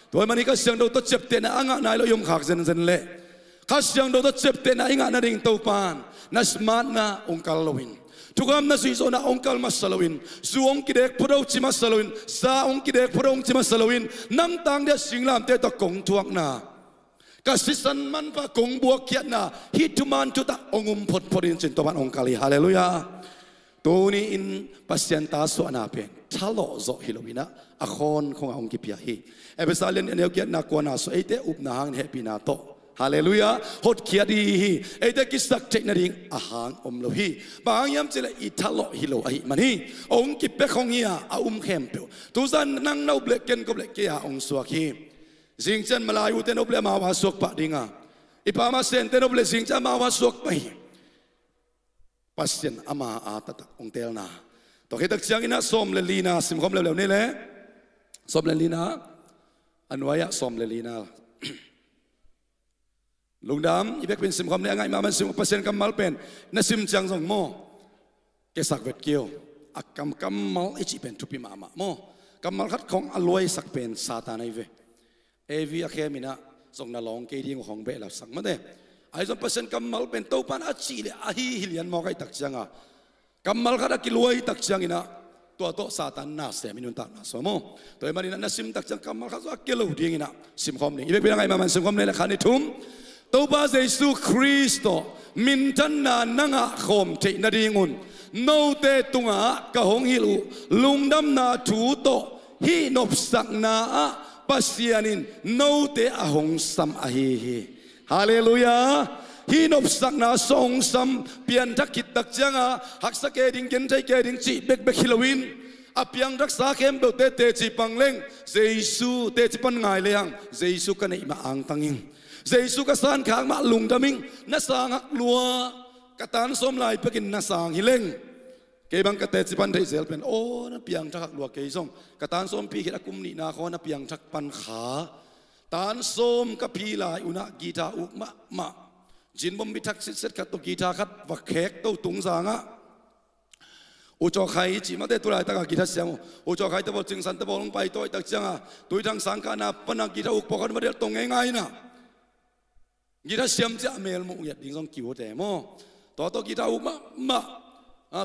Tua ahih manin Kha Siangtho tawh ciaptehna a ngah nai lo i om khak zenzen leh, Kha Siangtho tawh ciaptehna i ngah nading Topa'n na smartna hong kal loin, thukham na zuih zawhna hong kal masa loin, zu hong kidek phot o ci masa loin, sa hong kidek phot o hong ci masa loin, nang tang dia singlamteh tawh kong thuakna, ka sisan manpha kong buakkhiatna, hih thuman thutak hong um photphot in ci-in Topa'n hong kal hi. Halleluiah. Tuni-in Pasian ta suahna pen thalawh zawh hi loin ah, a khawnkhong ah hong kipia hi. Efesa lian nih, a neu giatna kuana sungah, eite upna hangin hehpihna tawh, halleluiah, hotkhiat i hi hi. Eite kisak theih nading a hang om lo hi. Bang hang hiam cih leh i thalawh hi lo ahih man hi. Hong kipia khong hi a, a um khempeuh. Tu zan nang na up leh, ken ka up leh, kei a hong suak hi. Zingciang Malay ute na up leh amau a suak pah ding a, i Pa Masen te na up leh zingciang amau a suak pah hi. Pasian ama a taktak hong teelna. Tua khit tak ciangin ah sawm le lina simkhawm leuleu ni leh. Sawm le lina. A nuai-ah sawm le lina. Lungdam, i biakpiin simkhawm ni, a ngaih mahmah in sim, Pasian kammal pen na sim ciang zong maw, kesak vet kei o. A kam, kammal i cih pen thupi mahmah maw. Kammal khat khawng a luaisak pen Satan ahi ve. Heavy a khem inah zong na lawng kei ding uh khong behlap sak mate. Ahi zong Pasian kammal pen Topan a cih le ahi hi lian mawk ahih tak cianga kammal khat a kiluai tak cianginah tua tawh Satan na sem i nuntakna sua maw? Tua hi maninah na sim tak ciang kammal khat zong a kia lo dinginah simkhawm ding. I bekpi na ngaih mahmah simkhawm nei le khan i thum. Topa Jesu Khrist tawh minthanna na ngah khawm theih nadingun note tungah ka hong hilh uh lungdamna thu tawh hih nopsakna ah Pasian in note a hong sam ahi hi. Halleluiah. Hih nopsakna sawng sam pianthak khit tak cianga haksa kei ding, genthei kei ding cih bekbek hi loin a piangthaksa khempeuhte teci pang leng Jesu teci pan ngai lehang Jesu ka neih mah angtang ing. Jesu ka sankhak mah lungdam ing. Na sanghak lua ka tan sawm lai pekin na sang hi leng kei bang ka teci pan theih zel pen aw na piangthak hak lua kei zong ka tan sawmpi khit a kum nihna khaw na piangthak pan kha. Tan sawm ka phi lai unah guitar uk mahmah. Jinbom bi thak sitset khat tawh guitar khat va khek to tungzangah. U Cawkhai cih mate tu laitakah guitar siam uh. U Cawkhai te bawl Cingsan te bawl hong pai tawh i tak cianga Tuithang sangkahna pana guitar uk pawlkhat va delh tong ngeingai inah guitar siam ciah a mel muh ngiat ding zong kiu te maw? Tua tawh guitar uk mahmah.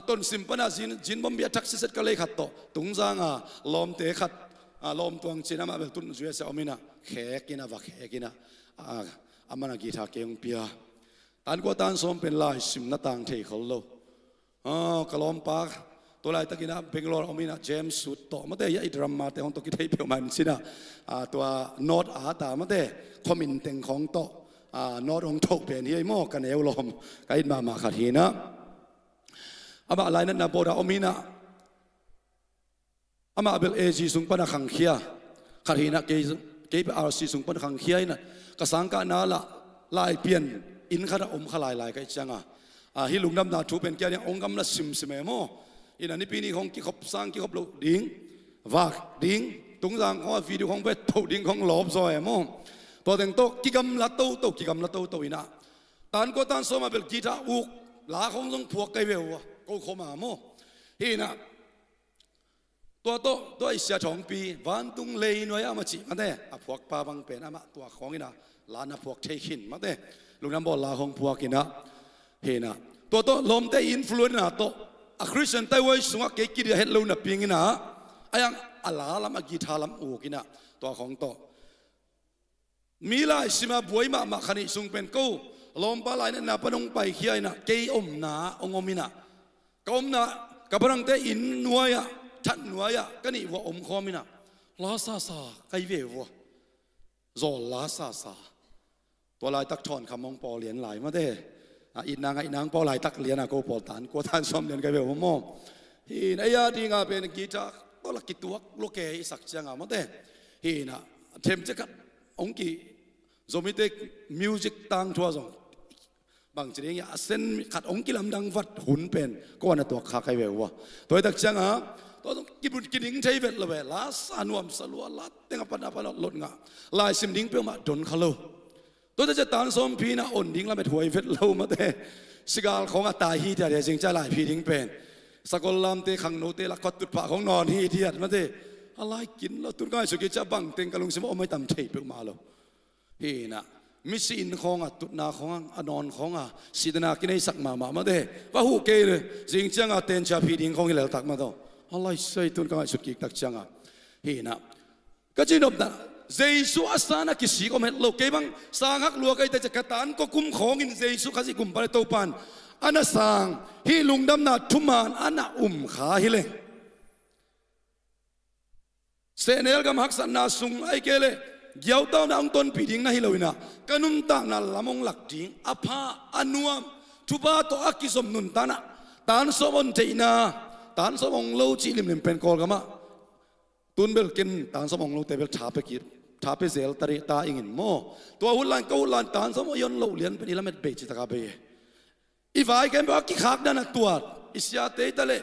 Tonsim pana jinbom bi a thak sitset ka lei khat tawh tungzanga lawmte khat lawm tuang cin amah bel tun zui a sia om inah khek inah va khek inah a mana guitar kei hong pia. Tan kua tan sawm pen lai simna tang thei khol lo. Ka lawmpa tu laitakinah Bangalore om inah James Sut tawh mate ya i drama te hong tawh kithei peuhmah in cinah tua note a ta mate khuamin teng khawng tawh note hong thoh pen hi ei maw ka neu lawm ka it mahmah khat hinah. Amah lainatna board ah om inah amah bel A G sung pana khangkhia khat hinah kei kei R C sung pana khangkhia inah ka sangkahna lah laipian inn khatah om kha lailai ka ih cianga hih lungdamna thu pen kia ding ong gamla simsim e maw? Inah nipi ni khong kikhop sang kikhop loh ding vak ding tungzang khong a video khong vet thoh ding khong lawp zaw e maw? Tua teng tawh kigamla toto kigamla toto inah tan kua tan sawma bel guitar uk la khong zong phuak kai ve uh a ko khoma maw? Hinah tua tawh tua i sia thawngpi vantung lei nuai ah ma cih mate a phuakpa bang pen amah tua khawng inah la na phuak thei khin mate lungdam bawl la khawng phuak inah hinah tua tawh lawmte influence na tawh a Christian taihuai sungah kei kidia het lo na ping inah a yang a la lam a guitar lam uk inah tua khawng tawh mi lai sima buai mahmah khanih sung pen ko lawmpa lainatna pan hong paikhia inah kei omna hong om inah ka omna ka parangte inn nuai-ah that nuai-ah ka nih vua omkhawm inah la sasa kai ve vua zawl la sasa. Tua laitak thawnkham hong pawl lian lai mate a itna ngaihna hong pawl laitak liana ko pawl tan kua tan sawm lian kai ve vua maw? Hinah ei a dinga pen guitar tawh la kituak lua kei i sak cianga mate hinah themcia khat hong ki Zomite music tangthua zong bangci ding a sen khat hong kilamdang vat hun pen ko ana tuak kha kai ve uh a tua i tak cianga tua zong kibun kiding thei vet lo ve la sa nuam sa lua la teng a pan a pan a lot ngah laisim ding peuhmah don kha lo. Tua ta cia tan sawm phi na on ding lamet huai vet lo mate sigal khong a tai hi tia dia zing cia lai phi ding pen sakol lamte khangnote la khuat tutphah khong nawn hi tiat mate a lai kin lo tun kai suki cia bangteng ka lungsim a om ai tam thei peuhmah lo. Hinah misi in khawnga tutna khawnga a nawn khawnga sitna kineisak mahmah mate va huh kei le zing cianga tenchia phi ding khawng hi leltak mataw a laisai tun ka ngaihsut kiktak cianga hinah ka cinopna Jesu a san a kisik om het lo kei bang sanghak lua kai ta cia ka tan ko kum khawngin Jesu Khazih kumpa le Topan a na sang hih lungdamna thuman a na um kha hi leng sehnel gam haksatna sung ai kei le giautauhna hong tonpih ding na hi lo inah ka nuntakna lam hong lak ding a pha a nuam thupha tawh a kizom nuntakna tan sawm hong theihna tan sawm hong lo cih limlim pen Kawlgamah tun bel ken tan sawm hong lote bel tha pe ki tha pe zel ta ri ta ingin maw tua hun lan ka hun lan tan sawm hong i on loh lian pen i lamet bei citaka bei e. I vai ken beuh a kikhak dan a tuat i siate i ta leh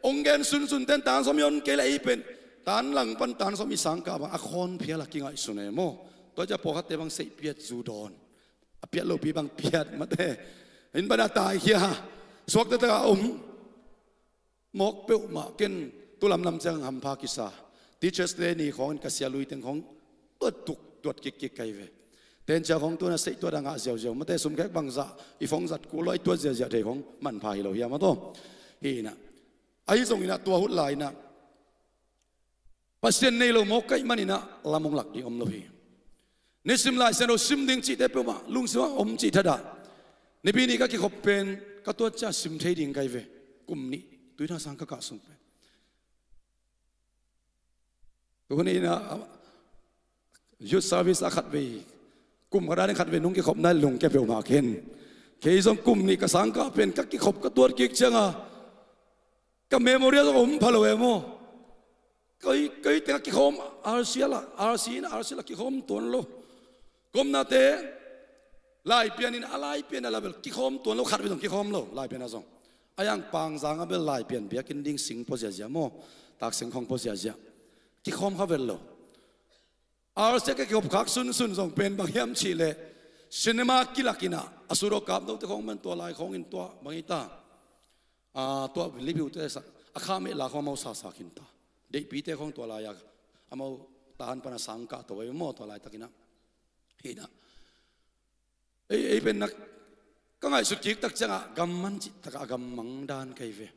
ong gen sunsun ten tan sawm i on kei leh i pen tan lang pan tan sawm i sangkah bang a khawn phial a kingaihsun e maw? Tua cia pawlkhatte bang seih piat zu dawn a piat lopi bang piat mate in bana taikhia suakta taka om mawk peuhmah ken tulam lam ciang hampha kisa Teachers Day ni khawngin ka sia lui teng khawng tuat tuk tuat kikkik kai ve. Tencia khong tuna seih tuat a ngah ziauziau mate, sumkhek bangzah i phone zat kul lo i tuat ziaziah thei khong manpha hi lo hiam a taw. Hi inah, ahi zong inah tua hut lai inah Pasian nei lo mawk kaih man inah lam hong lak ding om lo hi. Nisim Lai Siangtho sim ding cihte peuhmah lungsim ah om cih thadah. Nipi ni ka kikhop pen ka tuat ciah sim thei ding kai ve. Kum nih tuitha sang ka kah sung pen. Tuni inah youth service a khat vei, kum ka dan khat vei nung kikhop nai lungke peuhmah ken. Kei zong kum nih ka sang kah pen ka kikhop ka tuat kik cianga ka memory ah zong om pha lo e maw. Kei, kei teng a kikhawm R C la, R C in R C la kikhawm tuan lo. Ka omnate Laipian in a Laipian a label kikhawm tuan lo, khat vei zong kikhawm lo Laipian a zong. A yang Pangzang a bel Laipian biakinn ding sing pua ziazia maw, tak sing khawng pua ziazia. Kikhawm kha vet lo. R C ka kikhop khak sunsun zong pen bang hiam cih leh cinema kilak inah a sut aw kap note khawng man tua lai khawng in tua bang hi ta. Ah, tua lipiute sak a kha meh la khawng amau sasak in ta. Deihpite khawng tua lai a amau tahan pana sang kah to ei maw tua lai tak inah. Hi inah. Ei, ei pen nak ka ngaihsut kik tak ciangah gam man cih takah a gam mang dan kai ve.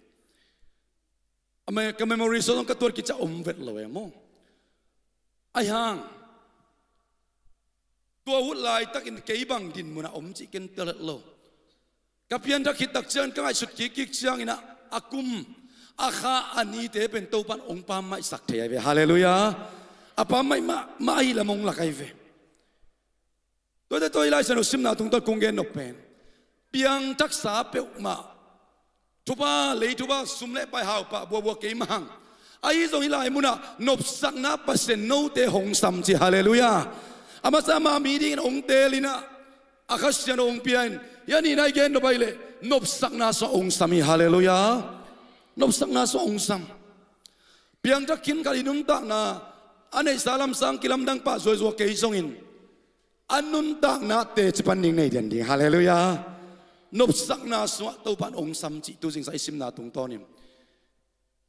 A me, ka memory so zong ka tuat kicah om vet lo e maw. Ai hang tua hut laitakin kei bang din munah om cih ken tel het lo. Ka pianthak khit tak ciangin ka ngaihsut kik kik ciangin ah a kum a kha a nite pen Topan ong pammaihsak thei ai ve. Halleluiah. A pammaih mahmah ahi lam ong lak ai ve. Tuate tua i Lai Siangtho simna tungtawn kong gen nop pen piangthaksa peuhmah thupha lei thupha sum le pai hau pah buabua kei mah hang. Ahi zong hih lai munah nopsakna Pasian note hong sam ci. Halleluiah. A masa ama mi dingin hong teel inah a Kha Siangtho hong pia in hih a nihna i gen nop ai leh nopsakna sungah hong sam hi. Halleluiah. Nopsakna sungah hong sam. Piangthak khin khat i nuntakna a neihsa lamsang kilamdang pah zuaizua kei zongin a nuntakna teci pan ning nei dian ding. Halleluiah. Nopsakna sungah Topan ong sam cih tu zingsang i simna tungtawnin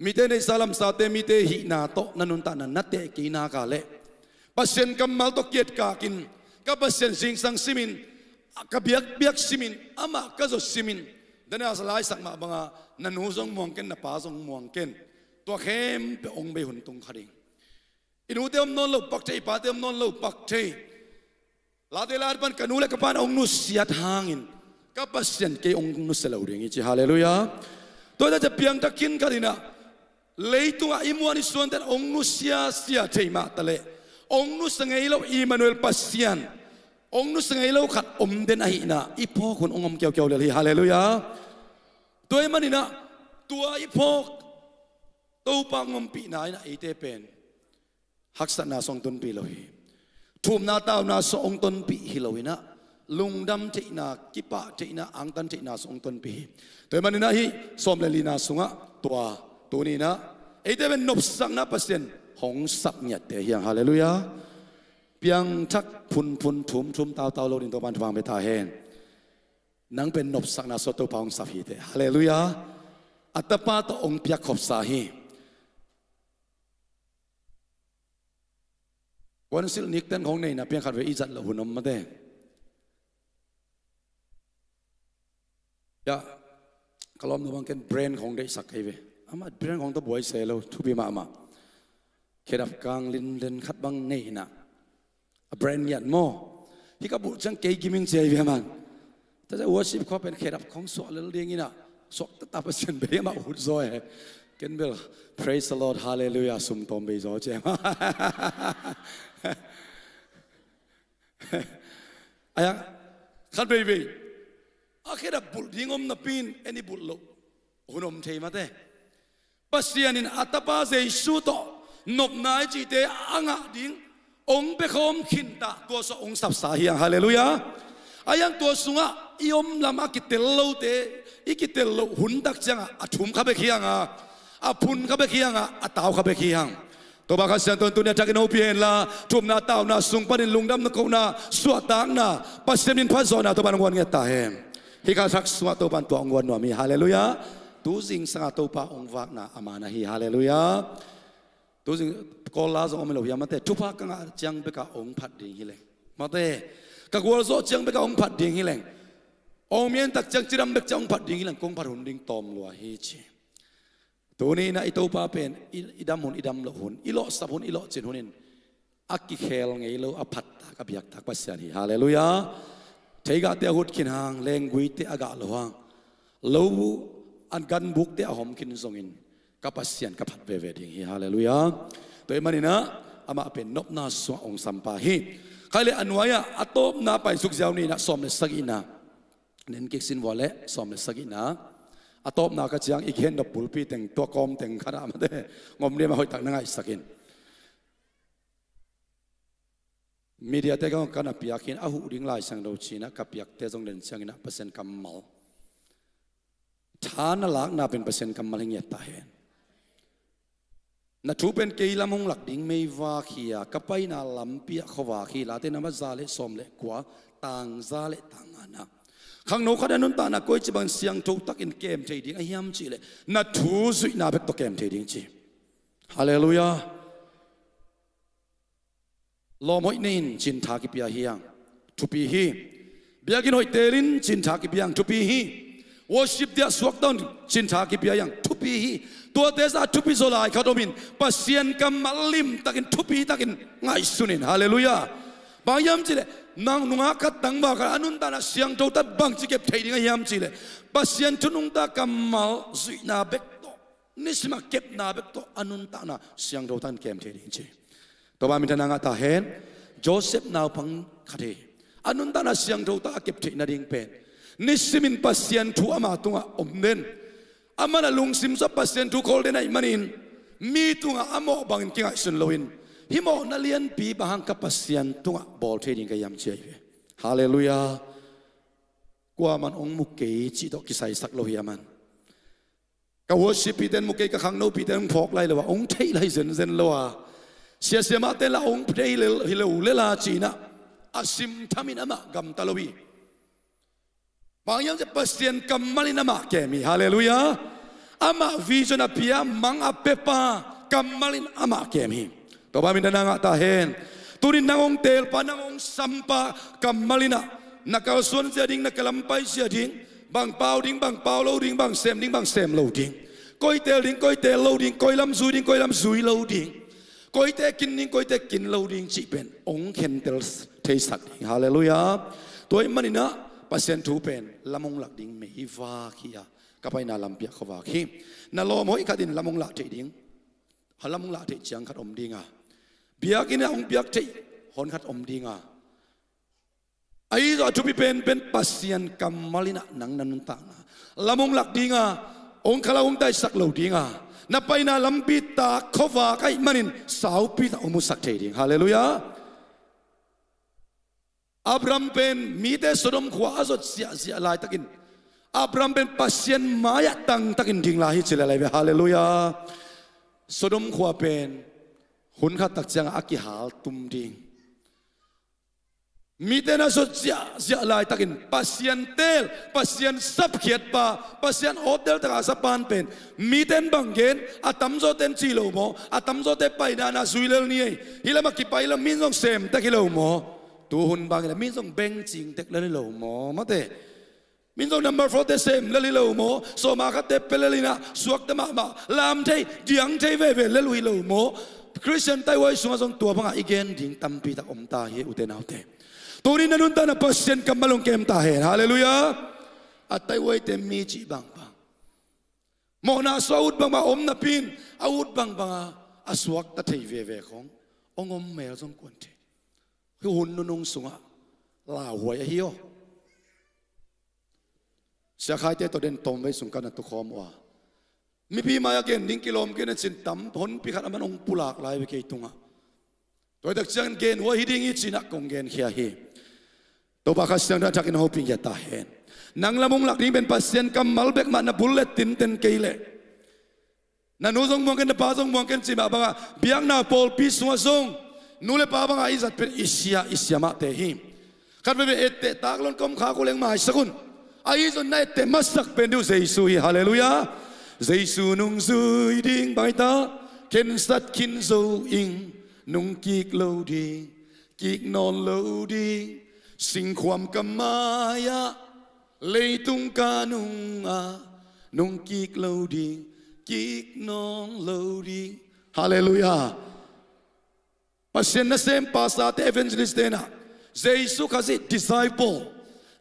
mite neihsa lamsate mite hihna tawh na nuntakna na teh kei nak leh Pasian kammal tawh kiatkakin ka Pasian zingsang simin ka biakbiak simin amah ka zot simin Daniel laisak mah banga na nu zong muang ken na pa zong muang ken. Tua khempeuh ong bei hun tung kha ding. I nute om nawn lo pak thei, i pate om nawn lo pak thei. Late lat pan ka nu le ka pan ong nusiat hangin ka Pasian kei ong nusia lo ding hi ci. Halleluiah. Tua hi ta ciah piangthak khin khat inah leitungah i muan i suanten ong nusia sia thei mah taleh ong nusia ngei lo Emmanuel Pasian ong nusia ngei lo khat om den ahihna i phawk hun ong om kiaukiau lel hi. Halleluiah. Tua ahih maninah tua i phawk Topa ong ompihna inah eite pen haksatna sung ong tonpih lo hi. Thumna tauna sung ong tonpih hi lo inah lungdam theihna, kipah theihna, angtan theihna sung ong tonpih hi. Tua ahih maninah hih sawm le lina sungah tua tuni inah eite pen nopsakna Pasian hong sap ngiatte hi hang. Halleluiah. Piangthak phunphun thumthum tautau lo ding Topan thupha hong pia ta hen. Nang pen nopsakna sungah Topa hong sap hi teh. Halleluiah. A tapa tawh hong piak khopsa hi. Kuansilh nikten khong neihna piang khat vei i zat loh hun om mate. Ya, ka lawmnu bang ken brand khong deihsak kei ve. Amah brand khong tawh buai se lo, thupi mahmah. Khedap kang linlen khat bang neihna. A brand ngiat maw. Hih ka bulh ciang kei giming ci ai ve man. Tua ciah worship khua pen khedap khong suah lel ding inah suak tata Pasian bei amah ut zaw e. Ken bel praise the Lord, hallelujah, sum tawm bei zaw ci ai mah. Ai hang khat veivei a khedap bulh ding om napi in en i bulh loh hun om thei mate. Pasian in a tapa Jesu tawh nopna i cihte a ngah ding ong bekhawm khinta tua sungah ong sapsa hi hang. Halleluiah. Ai hang tua sungah i om lam a kitel lote i kitel loh hun tak ciangah a thum kha bek hi hanga a phun kha bek hi hanga a tau kha bek hi hang. Topa Kha Siangtho in tuni a thakin hopih henla thumna tauna sung panin lungdamna kohna suahtakna Pasian min phat zawhna Topa in hong guan ngiat ta hen. Hih kha thak sungah Topa in tua hong guan nuam hi. Halleluiah. Tu zingsangah Topa hong vakna a man ahi. Halleluiah. Tuzing Kawl la zong om hi lo hiam, mate, thupha ka ngah ciang beka hong phat ding hi leng, mate, ka gualzawh ciang beka hong phat ding hi leng, hong miantak ciang cidam bek ciang hong phat ding hi leng, kong phat hun ding tawm lua hi ci. Tuni inah i Topa pen i, i dam hun, i dam loh hun, i lawhsap hun, i lawhcin hun in a kikhel ngei lo a phatta ka biaktak Pasian hi. Halleluiah. Theigahte a hut khin hang, lengguite a gah lo hang, lo a ganbukte a hom khin zongin ka Pasian ka phat veve ding hi. Halleluiah. Tua ahih maninah amah pen nopna sungah hong sampa hi. Khai le a nuai-ah a tawpna paisuk ziau ni inah sawm le sagihna, nen kiksin vua le sawm le sagihna, a tawpna ka ciang i gen nop bulpi teng, tua kawm teng khanah, mate, ngom diam a hoihtak na ngaihsak in. Mediate ka, ka na piak hi-in a huh ding Lai Siangtho ci-inah ka piakte zong den cianginah Pasian kammal, tha na lakna pen Pasian kammal hi ngiat ta hen. Na thu pen kei lam hong lak ding meivak hi-a, ka paina lampi ah khuavak hi. Late number za le sawm le kua, tang za le tang ngana. Khangno khat a nuntakna koici bangin siangtho takin kem thei ding a hiam cihleh, na thu zuihna bek tawh kem thei ding ci. Halleluiah. Lawm hoih nei-in cintha kipia hi hang, thupi hi. Biakinn hoih teelin cintha kipia hi hang, thupi hi. Worship diah suakta un cintha kipia hi hang, thupi hi. Tuate zah thupi zaw lai khat omin Pasian kammal limtakin, thupitakin ngaihsun in. Halleluiah. Bang hiam cihleh, nang nungak khat, tangval khat a nuntakna siangtho ta bangci kep thei ding a hiam cihleh, Pasian thu nungta kammal zuihna bek tawh, nisim a kepna bek tawh a nuntakna siangtho takin kem thei ding ci. Topa minthanna ngah ta hen. Joseph naupang khat hi. A nuntakna siangtho tak a kep theih nading pen nisimin Pasian thu ama tungah om den, amah na lungsim sungah Pasian thu khol den ahih manin mi tungah a mawh bangin kingaihsun loin, hih mawhna lianpi bang hang ka Pasian tungah bawl thei ding ka hiam ci ahi ve. Halleluiah. Kuaman hong mu kei cih tawh kisaisak lo hi a man. Ka worship pite in mu kei, ka khangnopite in hong phawk lai lo a, hong theih lai zenzen lo a, siasia mahte in lah hong thei hi lo lel a ci-inah a simthamin amah gamta lo hi. Bang hiam cihleh Pasian kammal in amah kem hi. Halleluiah. Amah vision a pia, mang a piapa kammal in amah kem hi. Topa minthanna ngah ta hen. Tuni nang hong teelpa, nang hong sampa kammal inah na kalsuan zia ding, na kilampai zia ding, bang pau ding, bang pau lo ding, bang sem ding, bang sem lo ding, koi teel ding, koi teel lo ding, koi lam zui ding, koi lam zui lo ding, koite kin ding, koite kin lo ding cih pen hong khentel theisak ding. Halleluiah. Tua ahih maninah Pasian thu pen lam hong lak ding meivak hi-a, ka paina lampi ah khuavak hi. Na lawm hoih khat in lam hong lah theih ding, a lam hong lah theih ciang khat om ding a, biakinn ah hong piak theih hon khat om ding a, ahi zong a thupi penpen Pasian kammal inah nang na nuntakna lam hong lak ding a, hong khalau hong taisak lo ding a, na paina lampi tak khuavak ahih manin saupi tak hong musak thei ding. Halleluiah. Abraham pen mite Sodom khua a zot ziahziah laitakin Abraham pen Pasian mai-ah tangtakin ding lai hi ci lel lai ve. Halleluiah. Sodom khua pen hun khat tak ciangah a kihal tum ding. Mite na zot ziahziah laitakin Pasian teel, Pasian sapkhiatpa, Pasian awtel taka a sapan pen mite in bang gen, a tamzawte in ci lo maw, a tamzawte paina na zui lel ni ei, hih lamah kipai lo, min zong sem tek hi lo maw? Tuhun bang hi leh min zong bengcing tek lel hi lo maw, mate? Min zong number four-te sem lel hi lo maw? Sawma khatte pia lel inah suakta mahmah, lam thei, diang thei veve lel uh hi lo maw? Khristian taihuai sungah zong tua bangah i gen ding tampi tak om ta hi, ute naute. Tuni na nuntakna Pasian kammal hong kem ta hen. Halleluiah. A taihuaite mi cih bangbang, mawhna sua a ut bangbang om napi-in, a ut bangbanga a suakta thei veve khong hong om mel zong kuan thei. Hih hun nunung sungah lauhuai ahi aw. Siakhaite tawh den tawmvei sung ka na tukhawm uh a, mipi mai-ah gen ding kilawm kei na cin tam honpi khat a man hong pulak lai ve kei tungah. Tuaitak ciangin genhuai hi ding hi ci-inah kong genkhia hi. Topa Kha Siangtho in a thakin hopih ngiat ta hen. Nang lam hong lak ding pen Pasian kammal bek mah na bul le tinten kei leh, na nu zong muang ken, na pa zong muang ken cih mah bangah biakna pawlpi sungah zong nu le pa bangah i zat pen i sia, i sia mahte hi. Khat veve etteh tak lon komkhak uh leng maisak un. Ahi zong na etteh masak pen dih uh Jesu hi. Halleluiah. Jesu nungzui ding bang hi ta, Khensat khin zo ing, nung kik lo ding, kik nawn lo ding. Singkhuam ka mai-ah, leitung ka nungah, nung kik lo ding, kik nawn lo ding. Halleluiah. Pasian nasem pastorte, evangelistte in ah Jesu Khazih disciple,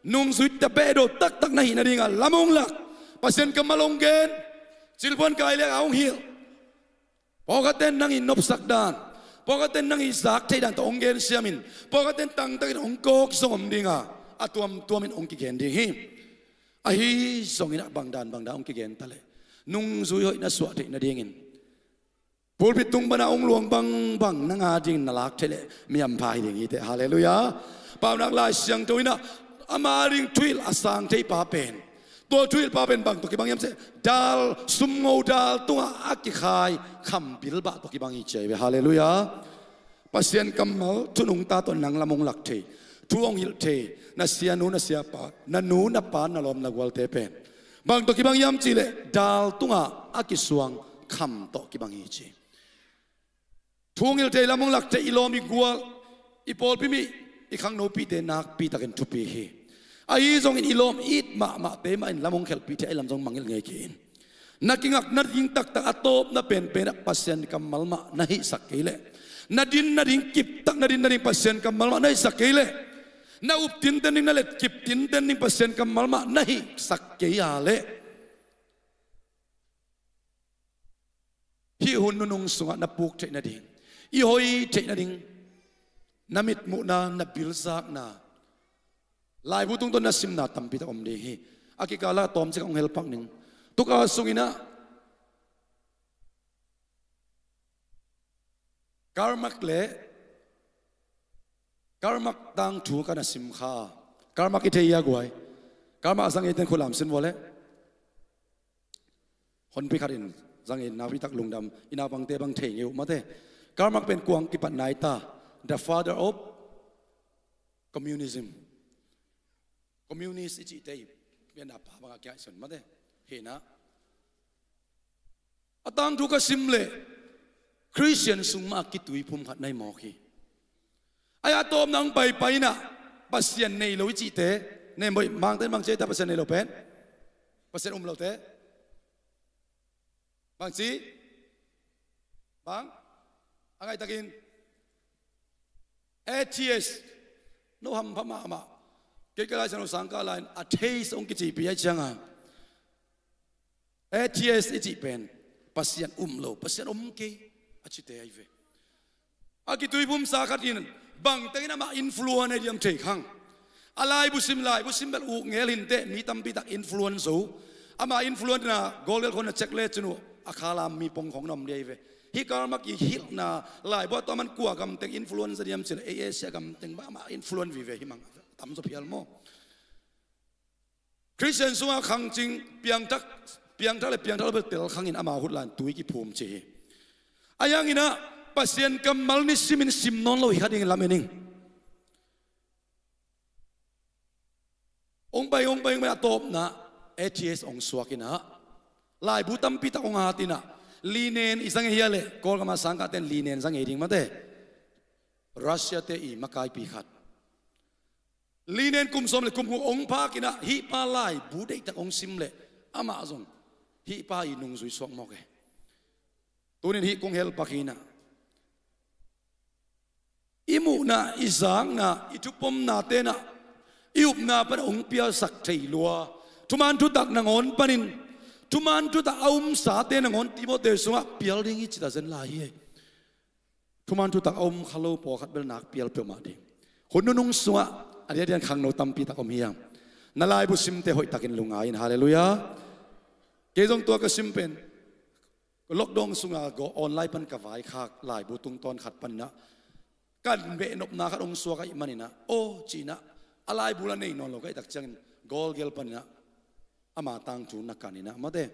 nungzuite behdoh taktak na hih nadingah lam hong lak. Pasian kammal hong gen. Cilpuan kai liak a hong hilh. Pawlkhatte in nang i nopsak dan, pawlkhatte in nang i zak theih dan tawh hong gensiam in, pawlkhatte in tangtakin hong kawk zong om ding a, a tuamtuamin hong kigen ding hi. Ahi zongin ah bang dan bang dan hong kigen ta leh, nungzui hoih na suah theih nadingin, pulpit tung pana hong luang bangbang nang a dingin na lak theih leh mi hampha hi ding hi teh. Halleluiah. Paunak Lai Siangtho in ah ama ding thuhilh a sang theipa pen, tua thuhilhpa pen bang tawh kibang hiam cih leh, dal, sumngo dal tungah a kikhai kham bilbah tawh kibang hi ci hi ve. Halleluiah. Pasian kammal thu nungta tawh nang lam hong lak thei, thu hong hilh thei, na sianu na siapa, na nu na pa, na lawm na gualte pen bang tawh kibang hiam cih leh, dal tungah a kisuang kham tawh kibang hi ci. Thu hong hilh thei, lam hong lak thei, i lawm i gual, i pawlpi mi, i khangnopihte nakpi takin thupi hi. Ahi zongin i lawm i it mahmahte mah in lam hong khelhpih thei, a lam zong mangngilh ngei kei in. Na kingak nading taktak a tawpna penpen ah Pasian kammal mah na hihsak kei leh, na din nading kiptak, na din nading Pasian kammal mah na hihsak kei leh, na up tinten ding, na let kip tinten ding Pasian kammal mah na hihsak kei a leh, hih hun nunung sungah na puk theih nading, i hoih theih nading, na mitmuhna, na bilzakna, laibu tungtawn na simna tampi tak om ding hi. A kikal ah tawmcik hong helpak ning. Tukal sungin ah Karl Marx le Karl Marx tangthu ka na sim kha. Karl Marx i thei hia guai? Karl Marx a zang eiten khut lam sin vua leh. Honpi khat in zang ei, nakpi tak lungdam, i naupangte bang thei ngei uh mate. Karl Marx pen kua hong kipat nai ta? The father of communism. Communist i cihte i pianna pa bangah kiaihsun mate. Hi in ah, a tangthu ka sim leh Khristian sung mah a kituiphum khat na hi mawk hi. Ai, a tawpna hong paipai in ah, Pasian nei lo i cihte, nei mawk hi. Mangte in bang ci a, Pasian nei lo pen? Pasian um lote bang ci? Bang? A ngaihtakin, atheist. No hampha mahmah. Kei ka Lai Siangtho sang kah lai-in atheist hong kicipi ahih ciangin, atheist i cih pen Pasian um lo, Pasian om kei a cite ahi ve. A kituiphumsa khat in bangteng in amah influence a diam thei khang. A laibu sim, laibu sim bel uk ngel hi inteh, mi tampi tak influence zo. Ama influence na Golgel khawng na check le cin uh, a khalam mi pong khawng na om ding ahi ve. Hih Karl Marx i hilhna laibu ah tua man kua gamteng influence a diam cih leh, ei Asia gamteng mah amah influence vive hi mang, tamzaw phial maw. Khristian sungah khangcing, piangthak, piangthak le piangthak lo bel tel khangin ama hut lai-in tui kiphum ci hi. Ahi hangin ah Pasian kammal nisimin sim nawn lo hi kha dingin lamen ing. Hong pai, hong pai, hong pai a tawpna atheist hong suak in ah, laibu tampi tak hong hat in ah, Lenin i zang ei hia leh, Kawlgam a sangkahte in Lenin zang ei ding mate. Russia-te i makaipi khat. Lenin kum sawm le kum guk hong phak in ah, hih pa laibu deihtak hong sim leh, amah zong hih pa i nungzui suak mawk e. Tuni-in hih kong helpak hi in ah, i muhna, i zakna, i thupomnate in ah, i upna pan hong pialsak thei lua, thuman thutak nangawn panin, thuman thutak a umsate nangawn Timoti sungah pial ding hi ci ta zen lai hi. Thuman thutak a um kha lo pawlkhat bel nak pial peuhmah ding. Hun nunung sungah a diakdiakin khangno tampi tak om hi hang. Na laibu simte hoihtakin lungngai in, halleluiah. Kei zong tua ka sim pen, lockdown sunga go online pan ka vaikhak laibu tungtawn khat panin ah, kan behnopna khat hong suak ahih manin ah, aw ci-in ah, a laibu la nei nawn lo ka hih tak ciangin Golgel panin ah, ama tangthu na kan in ah mate.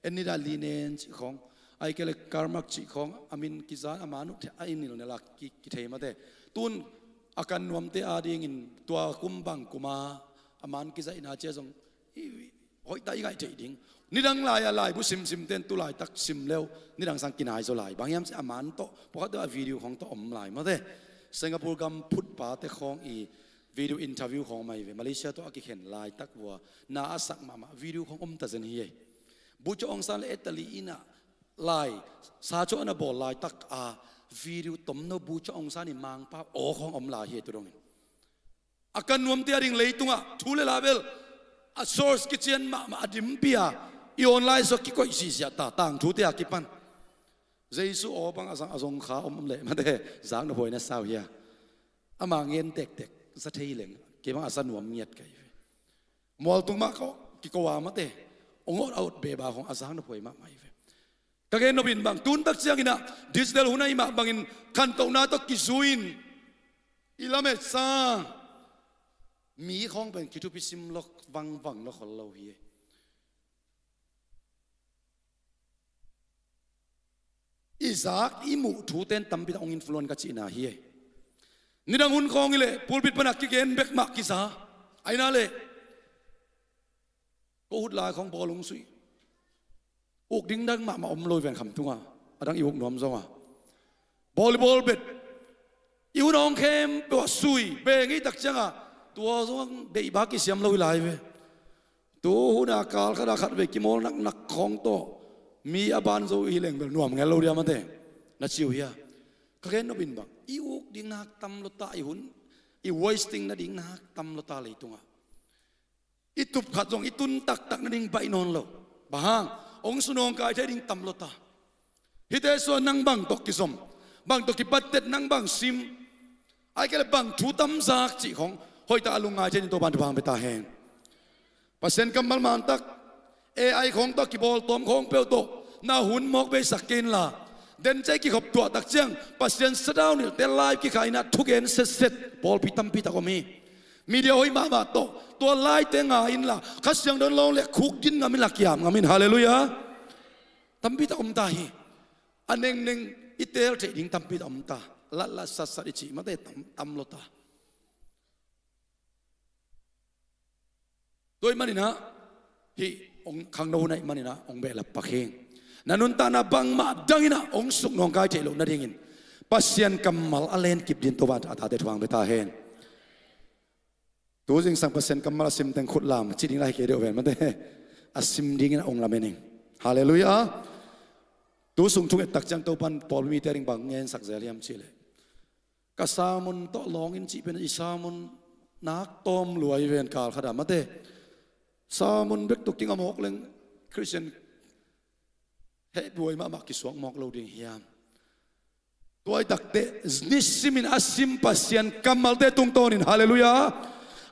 En ni dah, Lenin cih khawng, ahih kei leh Karl Marx cih khawng, a min kiza, ama nu a innilnel a ki, kithei mate. Tun a kan nuamte adingin tua kum bang kuma a man kiza in a cia zong, i, hoihtak i ngaih theih ding. Nidang lai-a laibu simsim ten tu laitak sim leu nidang sang kinai zaw lai. Bang hiam cih a man tawh pawlkhat tawh a video khawng tawh om lai mate. Singapore gam phutpa te khawng i video interview khawng mai ve. Malaysia tawh a kikhen laitak vua na a sak mahmah video khawng om ta zen hi ei. Bogyoke Aung San le Atomy in ah lai sa cawh a na bawl laitak a video tomno Bogyoke Aung San i mangpa aw khawng om lai hi ei tu dongin. A kan nuamte a ding leitungah thu le la bel a source kician mahmah a dimpi a i online sawh kikoih sihsiah ta tangthute a kipan. Jesu aw bang a zang a zong kha om leh mate zak na huai na sau hia. Ama ngen tektek za thei leng kei bang a za nuam ngiat kai ve. Mualtung mah kiko a mate ong ot a ot beba hong a zak na huai mahmah hi ve. Ka gen nopin bang tun tak ciangin ah digital hun a i mah bangin khantohna tawh kizui-in i lametsa mi khawng pen kithupi sim lok vangvang lok hol lo hi. I zak i muh thute in tampi tak hong influence ka cihna hi. Nidang hun khawng hi leh pulpit pan a kigen bek mah kiza. Aina leh ko ut lai khawng bawl hong suih. Uk ding dang mahmah om lo i ven kham tunga a dang i uk nuam zonga bawl i bawl bet. I hun a hong khempeuh a sui beng i tak cianga tua zong deihbak kisiam lo i lai ve. Tu huna kal khata khat vei kimawl naknak khawng tawh mi a ban zo i hi leng bel nuam ngel lo dia mate na ci uh hia. Ka gen nopin bang i uk ding nak tam lo ta i hun i wasting nading nak tam lo ta leitunga. I tup khat zong i tun taktak nading baih nawn lo. Bang hang hong sunawngkai thei ding tam lo ta. Hihte suan nang bang tawh kizom bang tawh kipattet nang bang sim ai kei le bang thu tamzak cih khong hoihtak a lungngai thei ding Topan thupha hong pia ta hen. Pasian kammal mantak A I khong tawh kibawl tawm khong peuh tawh na hun mawk beisak kei inla den cei kikhop tuahtak ciang Pasian sadau nilhte live kikhaina thugen setset pawlpi tampi tak om hi. Media hoih mahmah tawh tua live-te ngai inla Kha Siangtho lawng le khuk din ngam inla kiam ngam in. Halleluiah. Tampi tak om ta hi. A nengneng i teel theih ding tampi tak om ta. Latlat satsat i cih mate tam, tam lo ta. Tua ih maninah hih ong khangno hun ahih maninah ong behlap pak hi. Na nuntakna bangmah danginah ong suknawngkai theih loh nadingin Pasian kammal a lenkip din Topa a tate thuang pia ta hen. Tu zingsang Pasian kammal a sim teng khut lam ci ding lai kei deuh ven mate. A sim dingin a ong lamen ing. Halleluiah. Tu sung thung ettak ciang Topan pawlmite ding bang ngensak zel hiam cihleh ka sermon tawh lawngin cih pen i sermon nak tawm luai ven kal khata mate. Sermon bek tuk kinga mawk leng Christian hehbuai mahmah kisuak mawk lo ding hiam? Tuai takte nisimin a sim Pasian kammalte tungtawnin halleluiah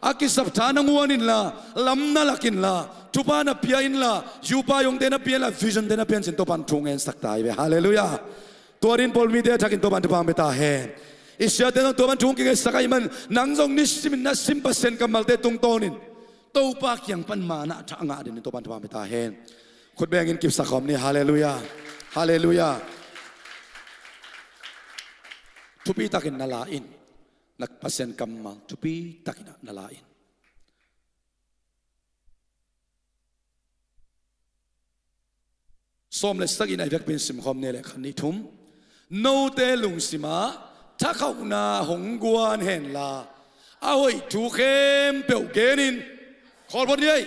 a kisap tha na nguan inla lam na lak inla thupha na pia inla yupa yongte na pia inla visionte na pia in cin Topan thu ngensak ta hi ve. Halleluiah. Tua din pawlmite a thakin Topan thupha hong pia ta hen. I siate zong Topan thu hong kingetsak ahih man nang zong nisimin na sim Pasian kammalte tungtawnin Topa kiang pan manna a thah a ngah dingin Topan thupha hong pia ta hen. Khut bengin kipsak khawm ni. Halleluiah. Halleluiah. Thupi takin na la in. Na Pasian kammal thupi takin na la in. Sawm le sagihna i vekpi in simkhawm ni le khat nih thum. Note lungsimah thakhauhna hong guan henla a hoih thu khempeuh genin khawl phot ni ei.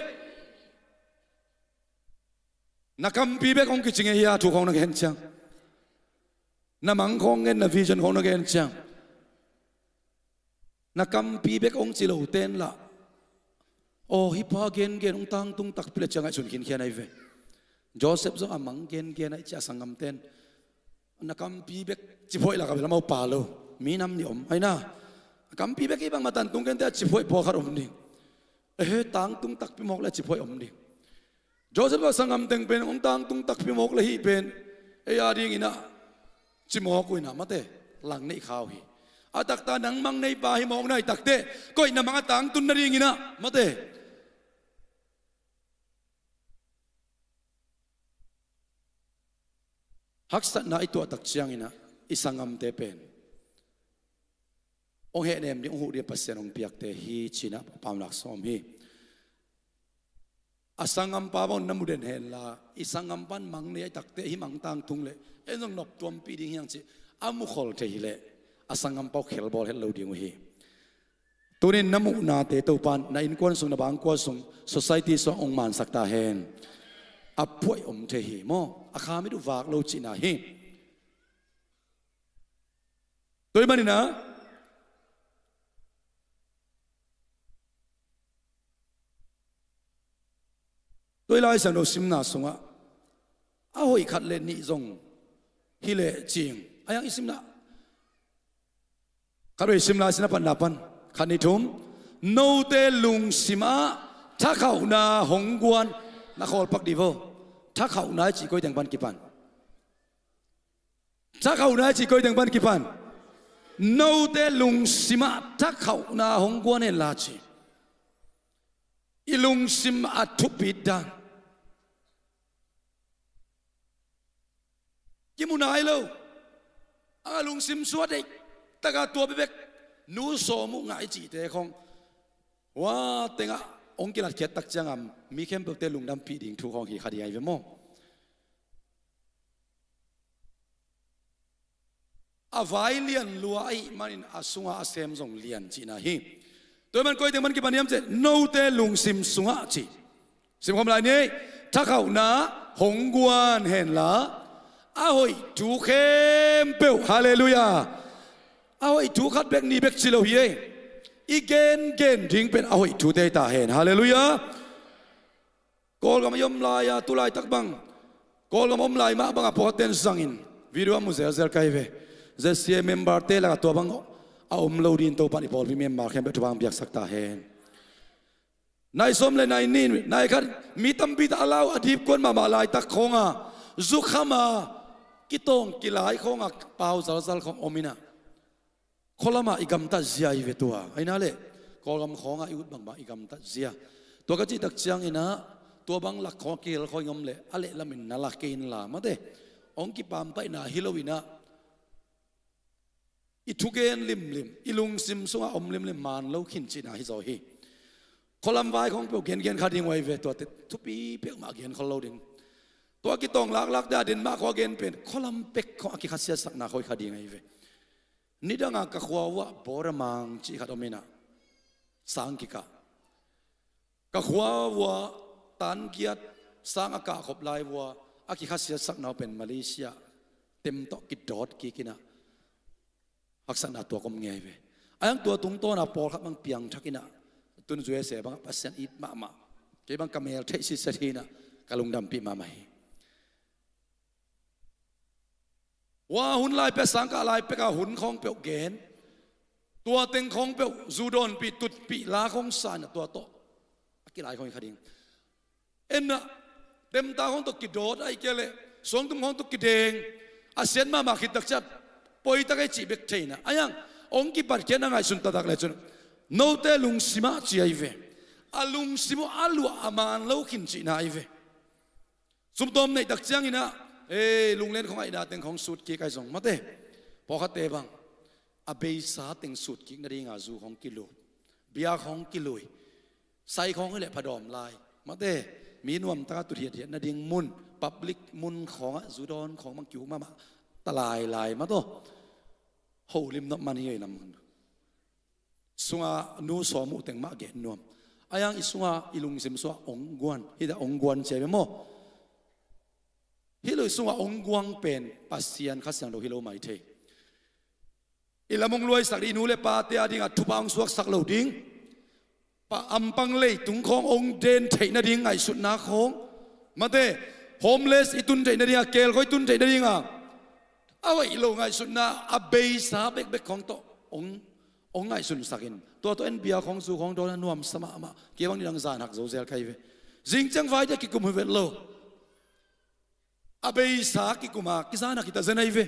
Na kampi bek hong kicing ei hia thu khawng na gen ciang. Na mang khawng ngen na vision khawng na gen ciang. Na kampi bek hong ci lo ten lah. Aw hih pa gengen hong tangtung takpi le ciang aih sun khinkhian aih ve. Joseph zong a mang gengen aih cia sangam ten. Na kampi bek ciphuaih lak a bel amau pa lo. Mi nam nih om aina. A kampi bek hi bang matan tung gente a ciphuaih pawlkhat om ding. Ehe tangtung takpi mawk le ciphuaih om ding. Joseph a sangam teng pen hong tangtung takpi mawk le hih pen ei a dinginah cimawk uh inah mate lang neih khau hi. A takta nang mang neipa hi mawk nai takte koih na mang a tangtun nadinginah mate haksatna i tuahtak cianginah i sangamte pen hong hehnem ding hong huh ding Pasian hong piakte hi cinah pamlak sawm hi. A sanggampa bang na mu den henla, i sanggampa in mang nei a, i takte hi mang tangtung leh en zong nop tuampih ding hi hang cih a mukhol thei hileh a sanggampa uh khelbawl het lo ding uh hi. Tunin na muhnate Topa in na innkuan sung, na bangkua sung, society sung hong mansak ta hen. A phuai om thei hi maw? A khamit uh vak lo cihna hi. Tua ahih manin ah tua i Lai Siangtho simna sungah a hoih khat le nih zong hi lecin, a hiang i simna, khatvei sim lai sin a patna pan, khat, nih, thum. Note lungsim ah thakhauhna hong guan. Na khawl pak dih vo. Thakhauhna i cih koi teng pan kipan? Thakhauhna i cih koi teng pan kipan? Note lungsim ah thakhauhna hong guan hen la ci. I lungsim a thupit dan kimu nai lo. A lungsim suak deih taka tua bekbek, nu sawm uh ngah i cihte khawng, hua tengah hong kilatkhiat tak ciangah mi khempeuhte lungdampih ding thu khawng hi kha ding ahi ve maw? A vai lian lua ahih manin a sungah a sem zong lian cihna hi. Tua ahih man koi teng man kipan hiam cih leh, note lungsim sungah ci. Simkhawm lai ni. Thakhauhna hong guan hen la, a hoih thu khempeuh, halleluiah, a hoih thu khat bek nih bek ci lo hi ei. I gengen ding pen a hoih thute hi ta hen, halleluiah. Kawlgam i om lai-a, tu laitak bang Kawlgam om lai mah bangah pawlkhatte in zangin video a mu zelzel ka hi ve. ZCA memberte lakah tua bang a om lo dingin Topa in i pawlpi member khempeuh thupha hong piaksak ta hen. Nai sawm le nai nih, nai khat, mi tampi tak a lau a dipkuan mahmah laitak khawnga, zukhama kitawng kilai khawnga pau zalzal khawng om inah, khualamah i gamtat zia hi ve tua. Ahi na leh Kawlgam khawngah i ut bangbang i gamtat zia. Tua ka cih tak cianginah tua bang lak khawng a kihel khawng om leh a lehlamin na la kei inla, mate, hong kipampaihna hi loinah i thugen limlim, i lungsim sungah om limlim man lo khin cihna hi zaw hi. Khualam vai khawng peuh gengen kha ding uh ahi ve, tuate thupi peuhmah gen khol lo ding. Tua kitawng laklakte a den mah khawng a gen pen khualam pek khawng a kikhasiatsakna khawng hi kha ding ahi ve. Nidanga ka khua uah Bawramang cih khat om inah, sang kikah. Ka khua uah tan giat sang a kah khop lai uah a kikhasiatsakna uh pen Malaysia tem tawh kidawt kik inah, haksatna tuak om ngei ve. A hiang tua tungtawna pawlkhat bang piangthak inah, tun U S A bangah Pasian it mahmah. Kei bang ka mel theih sitset hi inah ka lungdampih mahmah hi. Hua hun lai pek, sangkah lai peka hun khawng peuh gen, tua teng khawng peuh zu dawnpih tutpih la khawng sa inah tua tawh a kilai khawng hi kha ding. Enah, temta khawng tawh kidawt ahih kei leh suangtum khawng tawh kideng, a siat mahmah khit tak ciah poitak ei cih bek thei inah. A hiang hong kipatkhiatna ngaihsun taktak le cun note lungsim ah ci ahi ve. A lungsim uh a luah a man lo khin cihna ahi ve. Sumtawm neih tak cianginah, ei, lunglen khawng a itna teng khawng sutkik ahi zong, mate, pawlkhatte bang a beisa teng sutkik nadinga zu khawng kilup, bia khawng kilui, sai khawng hileh phadawm lai, mate, mi nuamtaka tut hiathiat nading mun, public mun khawngah zu dawn khawng bang kihuk mahmah ta lailai, mate aw. Holim nop man hi ei lam hun sunga nu sawm uh teng mah gen nuam. A hiang i sunga i lungsim sungah hong guan, hih dah hong guan cia ve maw? Hih lo i sungah hong guang pen Pasian Kha Siangtho hi lo mai thei. I lam hong luaisak dih, i nu le pate a dingah thupha hong suaksak lo ding, pa ampang leitung khawng hong den theih nading ngaihsutna khawng, mate, homeless i tun theih nadinga, kelkhaw i tun theih nadinga, a hoih lo ngaihsutna a beisa bekbek khawng tawh hong, hong ngaihsunsak in, tua tawh en bia khawng zu khawng dawn a nuamsa mahmah. Kei bang nidang zan hak zo zel ka hi ve. Zingciang vai dih a kikum hi vet lo. A beisa kikuma kizan hak hi ta zen ahi ve.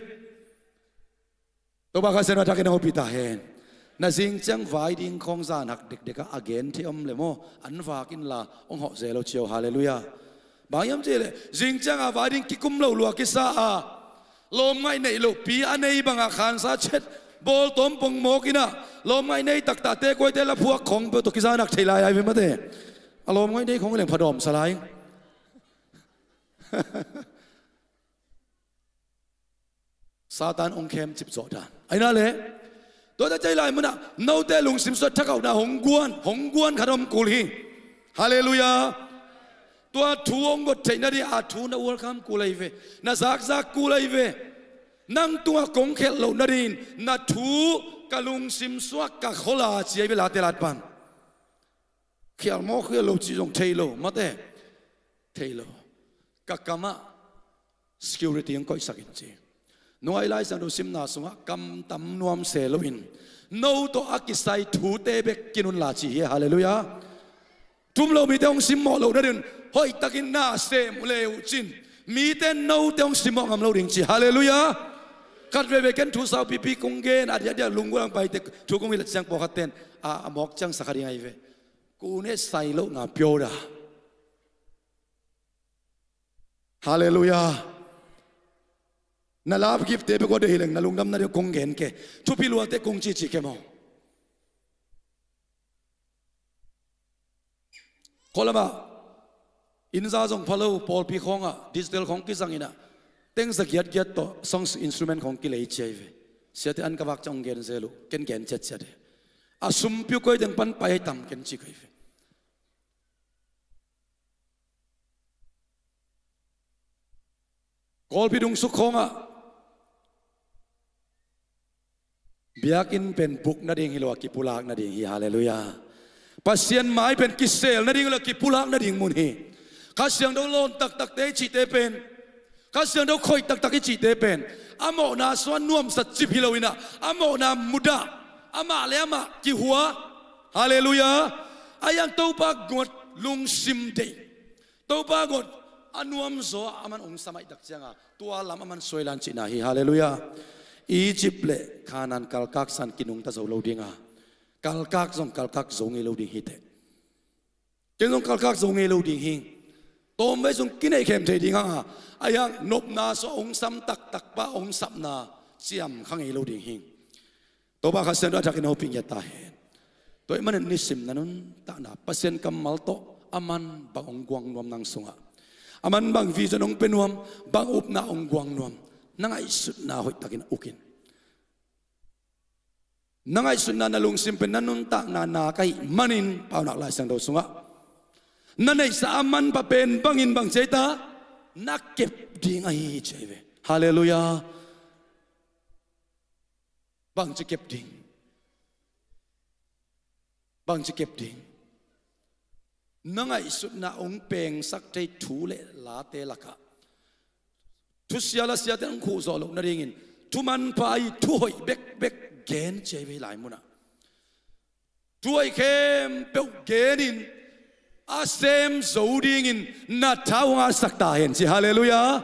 Topa Kha Siangtho a thakin hong hopih ta hen. Na zingciang vai ding khawng zan hak dekdek ah a gen thei om le maw, an vak inla hong hawh zel lo cio, halleluiah. Bang hiam cih leh zingcianga vai ding kikum lo lua kisa a, lawmngaih neih lopi a nei bangah khansa chet, bawltawm pongmawk inah, lawmngaih nei taktakte kuaite la phuak khawng peuh tawh kizan hak thei lai ahi ve, mate. A lawm ngaih nei khong leng phadawm sa lai. Satan ong khem cipcawh dan aina le. Tua ta cei lai munah note lungsim suah thakauhna hong guan, hong guan khat om kul hi. Halleluiah. Tua thu hong got theih nading a thu na welcome kul ahi ve. Na zakzak kul ahi ve. Nang tungah kong khelh loh nadingin na thu ka lungsim suah ka kholh a ci ahi ve, Late lat pan. Khial maw khial lo cih zong thei lo mate. Thei lo. Ka kamah security hong koihsak in ci. Nungai Lai Siangtho simna sungah kam tam nuam se loin no tawh a kisai thute bek kin un la ci hi. Halleluiah. Tum lo mite hong simmawh loh nadingin hoihtakin na sem le uh cin. Mite note hong simmawh ngam lo ding ci. Halleluiah. Khat veve ken thu saupipi kong gen a diakdiak lunggulh ang paite thu kong hilh ciang pawlkhat ten a, a mawk ciang sa kha ding ahi ve. Kune sai lohna pio da. Halleluiah. Na love gift te bek ua de hileng na lungdam nading kong gen ke. Thupi luate kong cici ke maw? Kholama innza zong phalo pawlpi khawngah digital khawng kizang inah tengza giatgiat tawh songs instrument khawng kilei ciai ve. Siate an ka vak ciang hong gen zel uh, ken gen ciatciat e. A sumpiu koi teng pan pai ai tam ken ci koi ve. Kawlpi dungsuk khawngah biakinn pen buk nading hi lo a kipulak nading hi. Halleluiah. Pasian mai pen kisel nading hi lo a kipulak nading mun hi. Kha Siangtho lawn taktakte i cihte pen, Kha Siangtho khoih taktak i cihte pen a mawhna suan nuamsa cip hi lo inah a mawhna mudah, amah le amah kihua. Halleluiah. A iang Topa got lungsim deih, Topa got a nuamzaw a aman ong samaih tak cianga tua lam aman suailan cihna hi. Halleluiah. Egypt le Khanan kalkak san kinungta zo lo dinga, kalkak zong kalkak zo ngei lo ding hiteh. Ken zong kalkak zo ngei lo ding hi. Tawmvei sung kineihkhem thei ding hanga a iang nopna sua ong sam taktak pa ong sapna ciam kha ngei lo ding hi. Topa Kha Siangtho a thakin hopih ngiat ta hen. Tua ih manin nisim na nuntakna Pasian kammal tawh aman bang hong guang nuam nang sungah, aman bang vision hong pia nuam, bang upna hong guang nuam, na ngaihsutna hoihtakin a ukin. Na ngaihsutna na lungsim pen na nuntakna na ka hih manin Paunak Lai Siangtho sungah na neihsa a manpha pen bangin bang ci ei ta, na kep ding ahi hi ci ei ve. Halleluiah. Bangci kep ding? Bangci kep ding? Na ngaihsutna hong pengsak thei thu le late lakah thusia lasiate hong khuhzawh loh nadingin thumanpha ahi thuhoih bekbek gen ci ei ve. Hih lai munah thuhoih khempeuh genin a sem zo dingin na tha uh hong hasak ta hen ci. Halleluiah.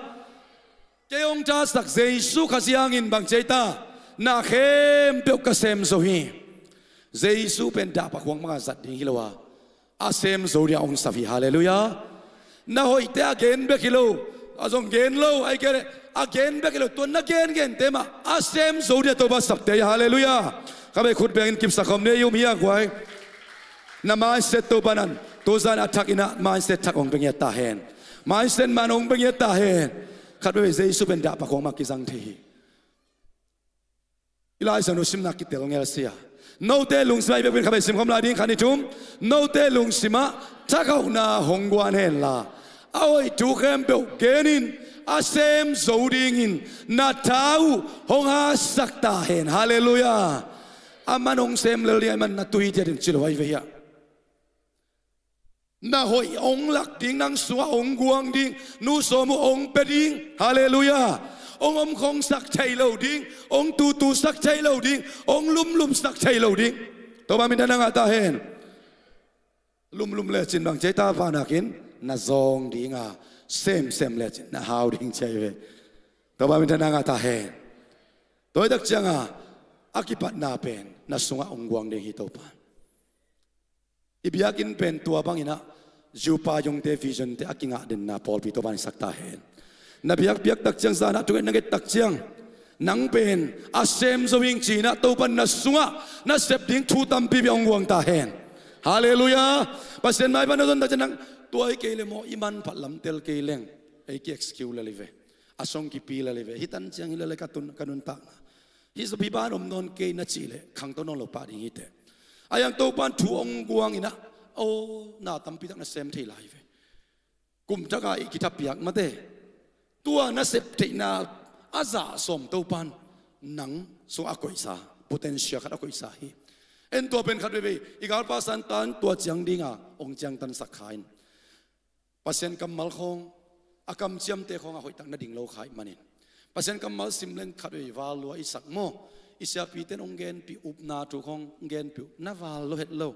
Kei hong thasak Jesu Khazih hangin bang ci ei ta, na khempeuh ka sem zo hi. Jesu pen dahpah khuang banga zat ding hi lo a, a sem zo dinga hong sap hi. Halleluiah. Na hoihte a gen bek hi lo, a zong gen lo ahi kei leh a gen bek hi lo, tua na gengente mah a sem zo dinga Topa sapte hi. Halleluiah. Kha bei khut bengin kipsak khawm ni ei um hi a guai. Na mindset Topa nan tuzan a thak inah mindset thak hong beng hi a ta hen. Mindset man hong beng hi a ta hen. Khat veve Jesu pen dahpah khuang mah kizang thei hi. I Lai Siangtho simna kitel ngel sia. Note lungsim ah i biakpiak kha bei sim khawm lai ding, khat ni thum. Note lungsim ah thakhauhna hong guan henla, a hoih thu khempeuh genin a sem zo dingin na tha uh hong hasak ta hen. Halleluiah. A man hong sem lel ding a, a man na tui tia ding ci lo ahi ve hiah. Na hoih hong lak ding, nang sungah hong guang ding, nu sawm uh hong pia ding. Halleluiah. Hong omkhongsak thei lo ding, hong tutusak thei lo ding, hong lumlumsak thei lo ding. Topa minthanna ngah ta hen. Lumlum lecin bang ci ei ta, panakin na zawng dinga, semsem lecin na hau ding ci ei ve. Topa minthanna ngah ta hen. Tua hi tak cianga a kipatna pen na sungah hong guang ding hi Topa. I biakinn pen tua banginah Zupa Yungte visionte a kingah denna pawlpi Topa in sak ta hen. Na biakpiak tak ciang, zanah thunget na nget tak ciang, nang pen a sem zo ing cinah Topa in na sungah na sep ding thu tampi bia hong guang ta hen. Halleluiah. Pasian mai pan na zon tak ciang nang tua hi kei le maw, i manphat lam tel kei leng ei ki-excuse lel hi ve. A song kipi lel hi ve. Hi tan ciang hi lel ka tun, ka nuntakna. Hi zapi ban om nawn kei na cih leh khangto nawn lo pah ding hi teh. A hiang Topan thu hong guang in ah, aw, na tampi tak na sem thei lai hi ve. Kum taka i kithapiak mate. Tua na sep theihna a zah sawm Topan nang sungah a koihsa, potential khat a koihsa hi. En tua pen khat veivei i galpa Satan tua ciang dinga hong ciangtansak kha in. Pasian kammal khawng, a kamciamte khawng a hoihtak na ding lo kha ih manin, Pasian kammal sim leng khat veivei val lua i sak maw? I siapite in hong genpih upna thu khawng hong genpih uh na val lua het lo.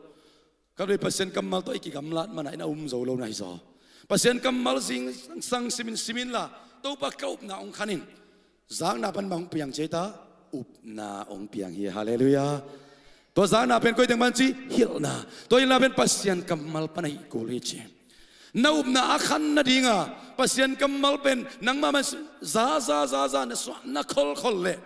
Khat veivei Pasian kammal tawh i kigamlat mana in a um zo lo na hi zaw. Pasian kammal zingsang simin simin la, Topa ka upna hong khan in. Zakna pan bang hong piang ci ei ta? Upna hong piang hi. Halleluiah. Tua zakna pen koi teng pan ci? Hilhna. Tua hilhna pen Pasian kammal pan a hih kul hi ci. Na upna a khan nadinga Pasian kammal pen nangmah man za za za za na suah na kholkhol leh,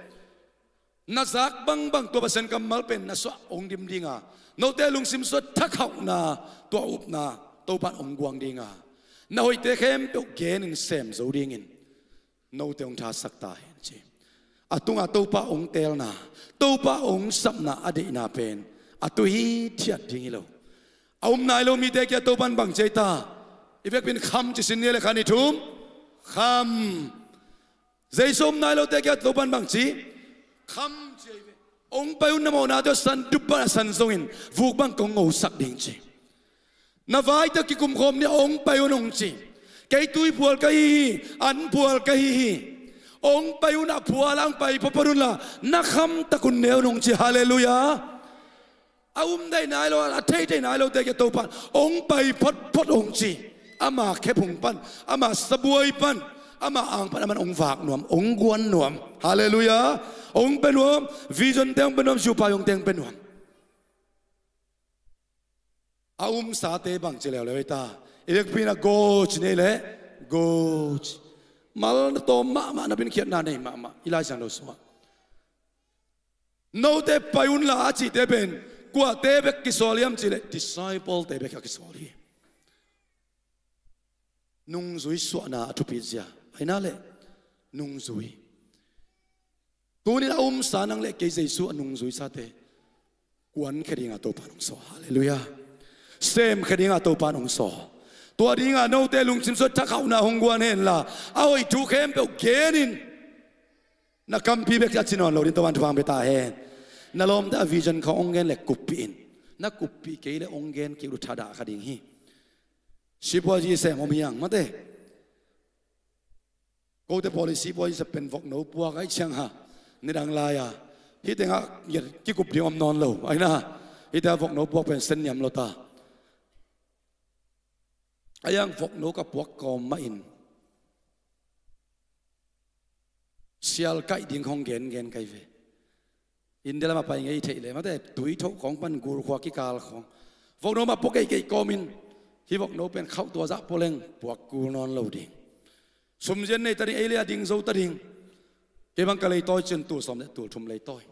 na zak bangbang tua Pasian kammal pen na suah hong dim dinga, note lungsim sung thakhauhna, tua upna Topan hong guang dinga, na hoihte khempeuh genin sem zo dingin note hong thasak ta hen ci. A tunga Topa hong teelna, Topa hong sapna a deihna pen a tu hithiat ding hi lo. A um nai lo mite kia Topan bang ci ei ta? I vekpi in kham ci sin ni le khan i thum. Kham. Jesu um nai lote kia Topan bang ci? Kham ci ei ve. Hong pai un, na mawhnate uh san dup bang a san zongin vuk bang kong ngosak ding ci. Na vaite uh kikumkhawm ni, hong pai un hong ci. Kei tuiphual ka hi hi, anphual ka hi hi. Hong pai un, a phual ah hong pai photphot unla na khamtak un ne un hong ci. Halleluiah. A um thei nai lo, a thei thei nai lote kia Topan hong pai photphot hong ci. Ama khephung pan, ama sabuai pan, ama ang pan, aman hong vak nuam, hong guan nuam. Halleluiah. Hong pia nuam, vision te hong pia nuam, siupa hong teng pia nuam. A umsate bang ci leuleu ei ta? I vekpi in a go ci ni ei leh, go ci. Mal na tawm mahmah, na pinkhiatna nei mahmah i Lai Siangtho sungah. Note pai unla a cihte pen kuate bek kisawl hiam cih leh disciple-te bek a kisawl hi. Nungzui suahna a thupit zia ahi na leh, nungzui. Tunin a umsa nang leh kei Jesu a nungzuisate kuankhia dinga Topan hong sawl. Halleluiah. Semkhia dinga Topan hong sawl. Tua dinga note lungsim sung thakhauhna hong guan henla, a hoih thu khempeuh genin na kampi bek a ci nawn lo ding Topan thupha hong pia ta hen. Na lawmte a vision khawng hong gen leh kuppih in. Na kuppih kei leh hong gen kik uh thadah kha ding hi. Sipuazi sem om hi hang mate. Kote policy puazi sem pen vokno puak ahih ciang ha, nidang lai-a hih tengah kikup ding om nawn lo ahi na. Hih tengah vokno puak pen sen niam lo ta. A hiang vokno ka puak kawm mahin sial kaih ding hong gengen ka hi ve. India lamah pai ngei theih leh mate, tui thoh khawng pan gul khua kikal khawng. Vokno mah pua keikei kawmin hih vokno pen khauh tua zah pua leng puak kul nawn lo ding. Sumzian nei ta ding, ei leh a ding zo ta ding. Kei bang ka leitawi cin tul sawm leh tul thum leitawi.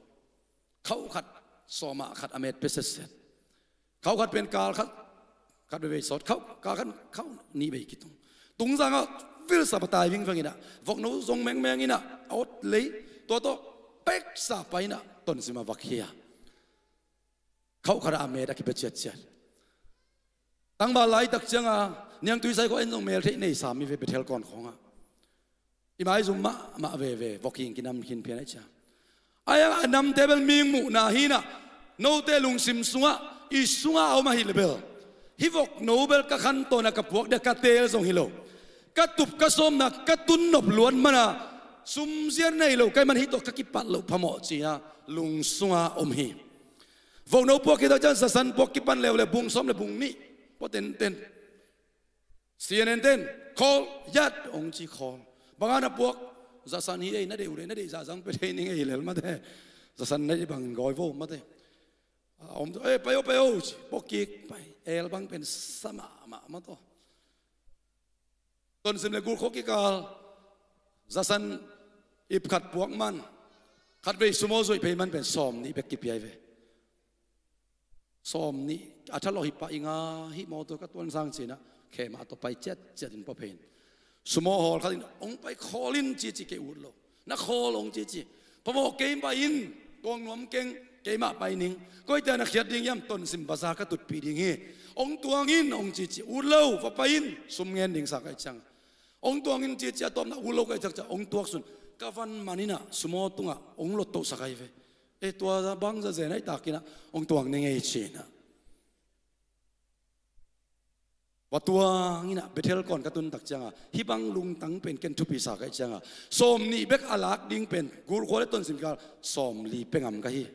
Khauh khat sawmah khat a met pia setset. Khauh khat pen kal khat, khat veivei sawt khauh, kal khat khauh nih vei kitung. Tungzangah vilsa patai vingveng inah, vokno zong mengmeng inah, a awt lei, tua tawh peksa pai inah, tonsim a va khia. Khauh khatah a met a kipia ciatciat. Tangval laitak cianga niangtui sai khawng en zong mel theih nei sam hi ve Bethel kawn khawngah. I maizum mahmah veve, vok hing kinam khin phian aih cia. Aia a namte bel ming muhna hinah, note lungsim sungah, i sungah a om ahi le bel, hih vokno bel ka khantawn a ka puak dia ka teel zong hi lo. Ka tup ka sawmna ka tun nop luat mana sumzian nei lo ka hih man hih tawh ka kipat loh phamawh cina lung sunga om hi. Vokno puak hi tak ciang zasan puak kipan leuleu bung sawm le bung nih pua tenten. C N N ten, khawl, yat, hong ci khawl. Banga na puak, zasan hi ei, na deih uh leh, na deih zahzang pia thei ning ei lel mate. Zasan na deih bangin gawi vo mate. A om tawh, eh, pai o, pai o, ci, puak kik, pai. El bang pen sa mahmah mataw. Tonsim le gul khawk kikal, zasan ip khat puak man, khatvei sumo zuih phei man pen sawm nih bek kipia hi ve. Sawm nih a thalawh hi pah i nga hih mawtaw ka tuansang cinah khe mah a tawh pai ciatciat in pua phein. Sumo hawl khat in hong pai khawl in cici kei ut lo. Na khawl hong cici. Phamawh kei pai in kong nuam keng keimah pai ning. Koite na khiat ding hiam tonsim baza ka tutpih ding hi. Hong tuang in hong cici ut lo va pai in sum ngen ding sa kai ciang. Hong tuang in cici a tawpna ut lo kai ciakciak hong tuak sun. Ka van man inah sumo tungah hong lottohsak ai ve. E tua bang zazen ai takinah hong tuang ning ei cinah. Va tuang inah Bethel kawn ka tuntak cianga hih bang lungtang pen ken thupi sa kaih cianga sawm nih bek a lak ding pen gulkhua le tonsim kal sawm li pengam ka hi.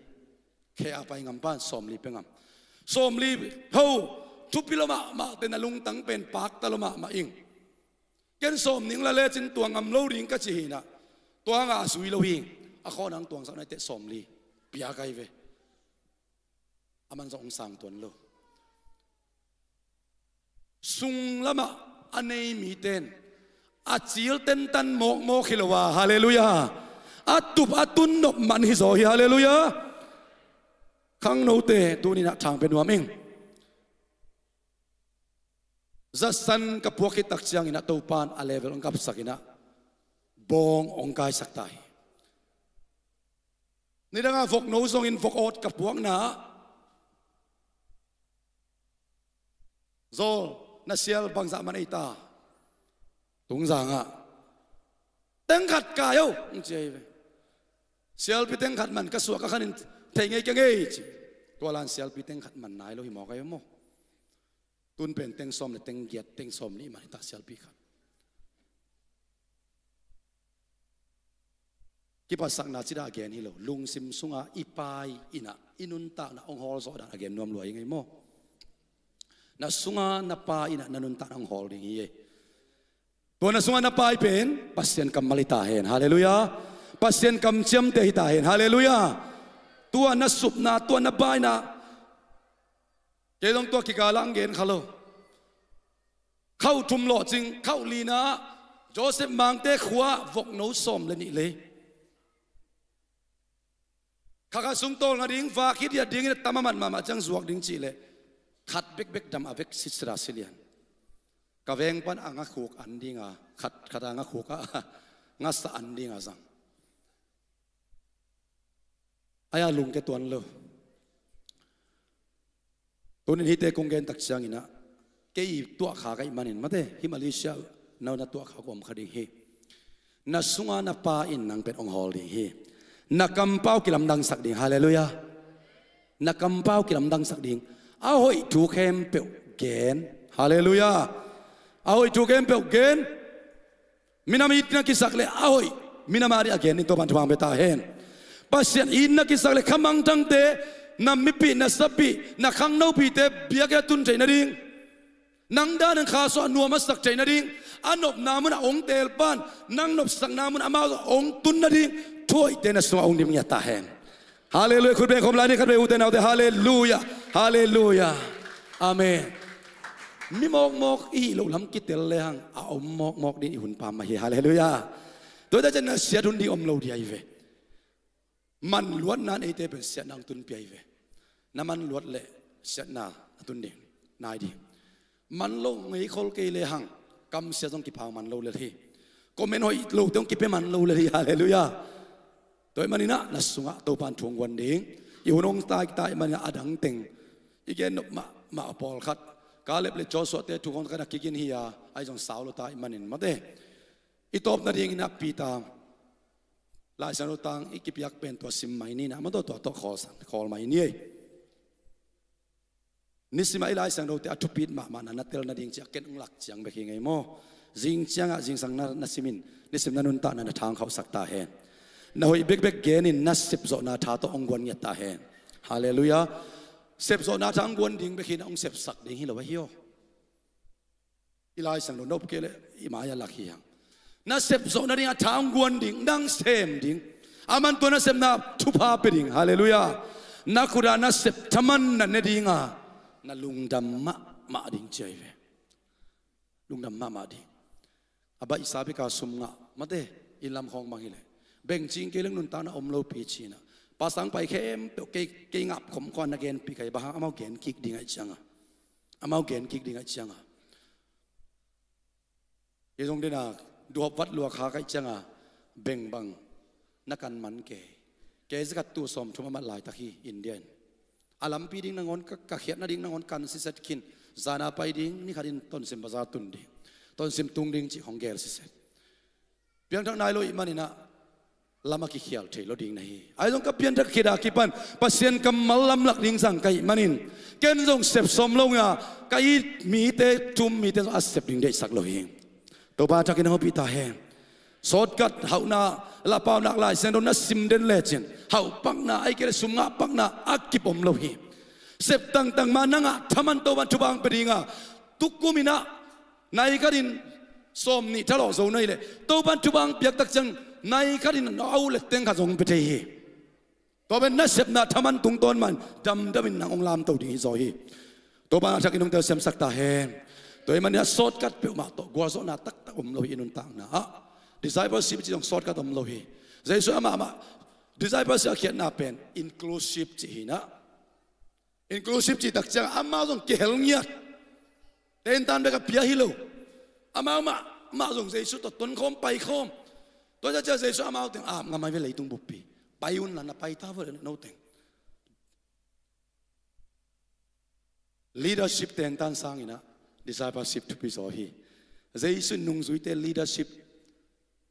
Khe a pai ngam pan sawm li pengam. Sawm li ho thupi lo mahmah te na lungtang pen pakta lo mahmah ing. Ken sawm ning la lecin tuang ngam lo ding ka ci hinah tuanga a sui lo hi. A khawnang tuangsak naite sawm li pia kai ve. A man zong hong sang tuan lo. Sung lamah a nei miten a cil tentan mawkmawk hi lo a, halleluiah. A tup a tun nop man hi zaw hi, halleluiah. Khangnote tuninah thang pe nuam ing. Zasan ka puak khit tak cianginah Topan a level hong kapsakinah bawng hong kaisak ta hi. Nidanga vokno zongin vok awt ka puakna ah Zawl na sial bangzah man ei ta. Tungzangah tengkhat kai o hong ci ahi ve. Sialpi tengkhat man ka suak a khanin thei ngei ka ngei ci. Tualan sialpi tengkhat man nai lo hi mawk ahi maw? Tun pen teng sawm le teng giat teng sawm nih man hi ta sialpi khat. Kipatsakna cida a gen hi lo. Lungsim sunga i pai inah i nuntakna hong hawl zawh dan a gen nuam lua hi ngei maw? Na sunga na pai inah na nuntakna hong hawl ding hi ei. Tua na sunga na pai pen Pasian kammal hi ta hen. Halleluiah. Pasian kamciamte hi ta hen. Halleluiah. Tua na supna tua na baina. Kei zong tua kikala ang gen kha lo. Khauh thum lawhcing khauh lina ah Joseph Mangte khua vokno sawm le nih lei. Khakha sung tawlnga ding vak hit hiat dingin a tam a mat mahmah ciang zuak ding cihleh khat bekbek dam a vek sitsira silian. Ka veng pan a ngakhuk an dinga khat khat a ngakhuk a ngasa an dinga zang. Ai-a lungke tuan lo. Tunin hihte kong gen tak cianginah kei tuahkha ka ih manin mate hih Malaysia na na tuahkha kua om kha ding hi. Na sunga na pa in nang pen hong hawl ding hi. Na kampau kilamdangsak ding. Halleluiah. Na kampau kilamdangsak ding. A hoih thu khempeuh gen. Halleluiah. A hoih thu khempeuh gen. Minam it na kisak le a hoih minam a dih a gen in Topan thupha hong pia ta hen. Pasian it na kisak le khamangthangte na mipih na sapih na khangnopite biakinn a tun theih nading. Nang dan in kha suah nuam a sak theih nading. A nopna munah hong teel pan nang nopsakna munah amau hong tun nading. Thuhoihte na sungah hong dim ngiat ta hen. Halleluiah. Khut beng khawm lai ni khat vei ute naute. Halleluiah. Halleluiah. Amen. Mi mawkmawk i hih loh lam kitel lehang a om mawkmawk ding i hun pam mah hi. Halleluiah. Tua hi ta cian na siat hun ding om lo ding ahi ve. Man luatna in eite pen siatna hong tunpih ahi ve. Na man luat leh siatna a tun ding nai ding. Man lo ngei khol kei lehang kamsia zong kiphang man lo lel hi. Comment hoih lote hong kipia man lo lel hi. Halleluiah. Tua ahih maninah na sungah Topan thu hong guan ding. I hun hong tai tai maninah a dang teng i gen nop mahmah a pawlkhat Kaleb le Joshua te thu hong khat a kigin hi a ai zong sau lo tai manin mate. I tawp nadinginah Peter Lai Siangtho tang i kipiak pen tua sim mai ninah mate tua tawh khawl mai ni ei. Nisimah i Lai Siangthote a thupit mahmahna na tel nading ciah ken hong lak ciang bek hi ngei maw? Zing ciangah zingsang na, na simin nisim na nuntakna na thang khauhsak ta hen. Na hoih bekbek genin na sepzawhna tha tawh hong guan ngiat ta hen. Halleluiah. Sepzawhna tha hong guan ding bek hi na hong sepsak ding hi lo ahi aw. I Lai Siangtho nop kei leh i mai-ah lak hi hang. Na sepzawh nading a tha hong guan ding nang sem ding. A man tua na sepna thupha pia ding. Halleluiah. Na khutah na sep thaman na ne dinga na lungdam mahmah ding ci ahi ve. Lungdam mahmah ding. A baihsa bika sum ngah mate i lamkhawng bang hileh bengcing kei leng nuntakna om lopi cinah Pastor hong pai khempeuh kei, kei ngap khom khua na genpih ka hi, bang hang amau gen kik ding ahih cianga. Amau gen kik ding ahih cianga. Kei zong dena duhop vat lua kha ka hih cianga beng bang na kan man kei. Kei zakat tul sawmthum a mat laitak hi India in. A lampi ding nangawn ka, ka khiatna ding nangawn kan siset khin. Zana pai ding, ni khatin Tonsim bazar tun ding. Tonsim tung ding cih hong gel siset. Piangthak nai lo ih maninah lam a kikhial thei lo ding na hi. Ahi zong ka pianthak khit a kipan Pasian kammal lamlak ding zang ka hih manin ken zong sep sawm lo nga ka it mite, tum mite zong a sep ding deihsak lo hi. Topa thakin hong hopih ta hen. Sawtkat hauhna, lapau nak Lai Siangtho na sim den lecin hauh pakna, ahih kei leh sum ngah pakna a kip om lo hi. Sep tangtang mah na ngah thaman Topan thupha hong pia dinga, tukum inah nai khatin sawm nih thalawh zo na hih leh Topan thupha hong piak tak ciang nai khatin a uh let teng khat zong hong pia thei hi. Tua pen na sepna thaman tungtawn man damdamin nang hong lamto ding hi zaw hi. Topa a thakin hong telsiamsak ta hen. Tua ih manin a sawtkat peuhmah tawh gualzawhna taktak om lo hi. I nuntakna ah discipleship cih zong sawtkat om lo hi. Jesu amah amah discipleship a khiatna pen inclusive cih hinah. Inclusive cih tak ciang amau zong kihel ngiat. Tentan bek a pia hi lo. Amau mah, mah zong Jesu tawh tonkhawm paikhawm. Tua ciang Jesu amau teng ap ngam ahi ve, leitung buppi. Pai unla na pai ta vua le no teng. Leadership tentan sanginah discipleship thupi zaw hi. Jesu nungzuite leadership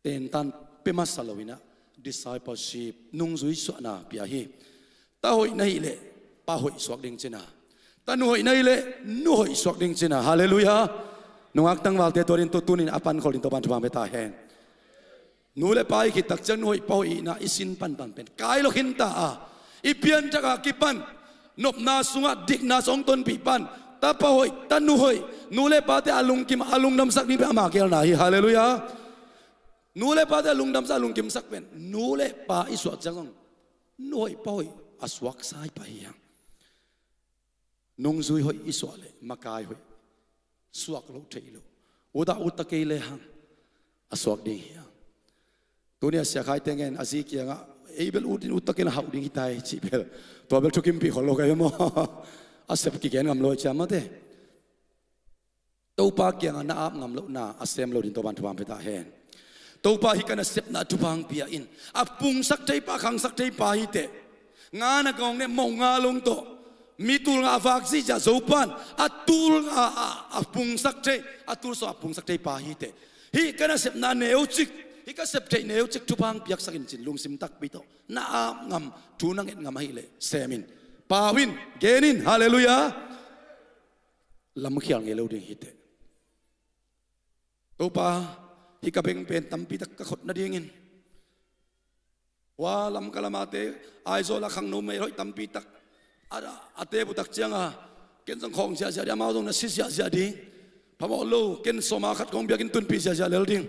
tentan pia masa lo inah discipleship, nungzui suahna pia hi. Ta hoih na hih leh pa hoih suak ding cina. Ta nu hoih na hih leh nu hoih suak ding cina. Halleluiah. Nungak tangvalte tua din tu tunin a pankhol din Topan thupha hong pia ta hen. Nu le pa i khit tak ciang nu hoih pa hoih ihna i sin panpan pen kai lo khinta a, i pianthak a kipan nopna sungah dikna sung hong tonpih pan ta pa hoih, ta nu hoih, nu le pate a lungkim a lungdamsak ding pen ama geelna hi. Halleluiah. Nu le pate a lungdamsak, a lungkimsak pen nu le pa i suah ciang zong nu hoih pa hoih a suaksa i pah hi hang. Nungzui hoih i suah leh makai hoih suak loh theih loh. Ut a ut ta kei lehang a suak ding hi hang. Tuni a siakhaite ngen a zi kiangah ei bel ut in ut ta kei leh hauh ding hi tai cih bel tua bel thukimpih khol lo ka hi maw? A sep kigen ngam lo hi ciam mate. Topa kiangah na ap ngam lohna a sem lo din Topan thupha hong pia ta hen. Topa hih ka nasepna thupha hong pia in. A pungsak theipa, khangsak theipa hi teh. Nga na kawng ne mawh nga long tawh mi tul nga a vak zihziah zo pan a tul nga a, a pungsak thei, a tul sawm a pungsak theipa hi teh. Hih ka nasepna neucik, hih ka sep theih neucik thupha hong piaksak in cin lungsim takpi tawh na ap ngam, thu na nget ngam ahih leh sem in, pau in, gen in. Halleluiah. Lamkhial ngei lo ding hi teh. Topa, hih ka beng pen tampi tak ka khot nadingin hua Lamka lamate, Aizawl a khangno mei hoih tampi tak a, a tep uh tak cianga ken zong khawng ziahziah ding, amau zong na si ziahziah ding. Phamawh lo, ken sawma khat kong biakinn tunpih ziahziah lel ding.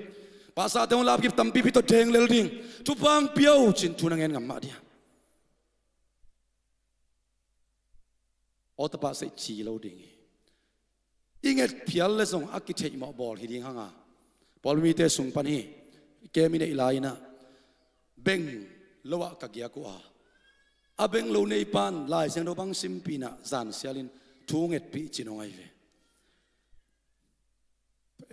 Pastorte hong lapkip tampipi tawh deng lel ding. Thupha hong pia uh cin thu na ngen ngam mah ding. Aw tapa, sei ci lo ding hi. I nget phial le zong a kitheihmawh bawl hi ding hanga, pawlpi mite sung pan hi. Kem i neih lai-inah beng lo ah ka giak uh a, a beng lo neipan Lai Siangtho bang simpih inah zan sialin thu ngetpih ci nong ahi ve.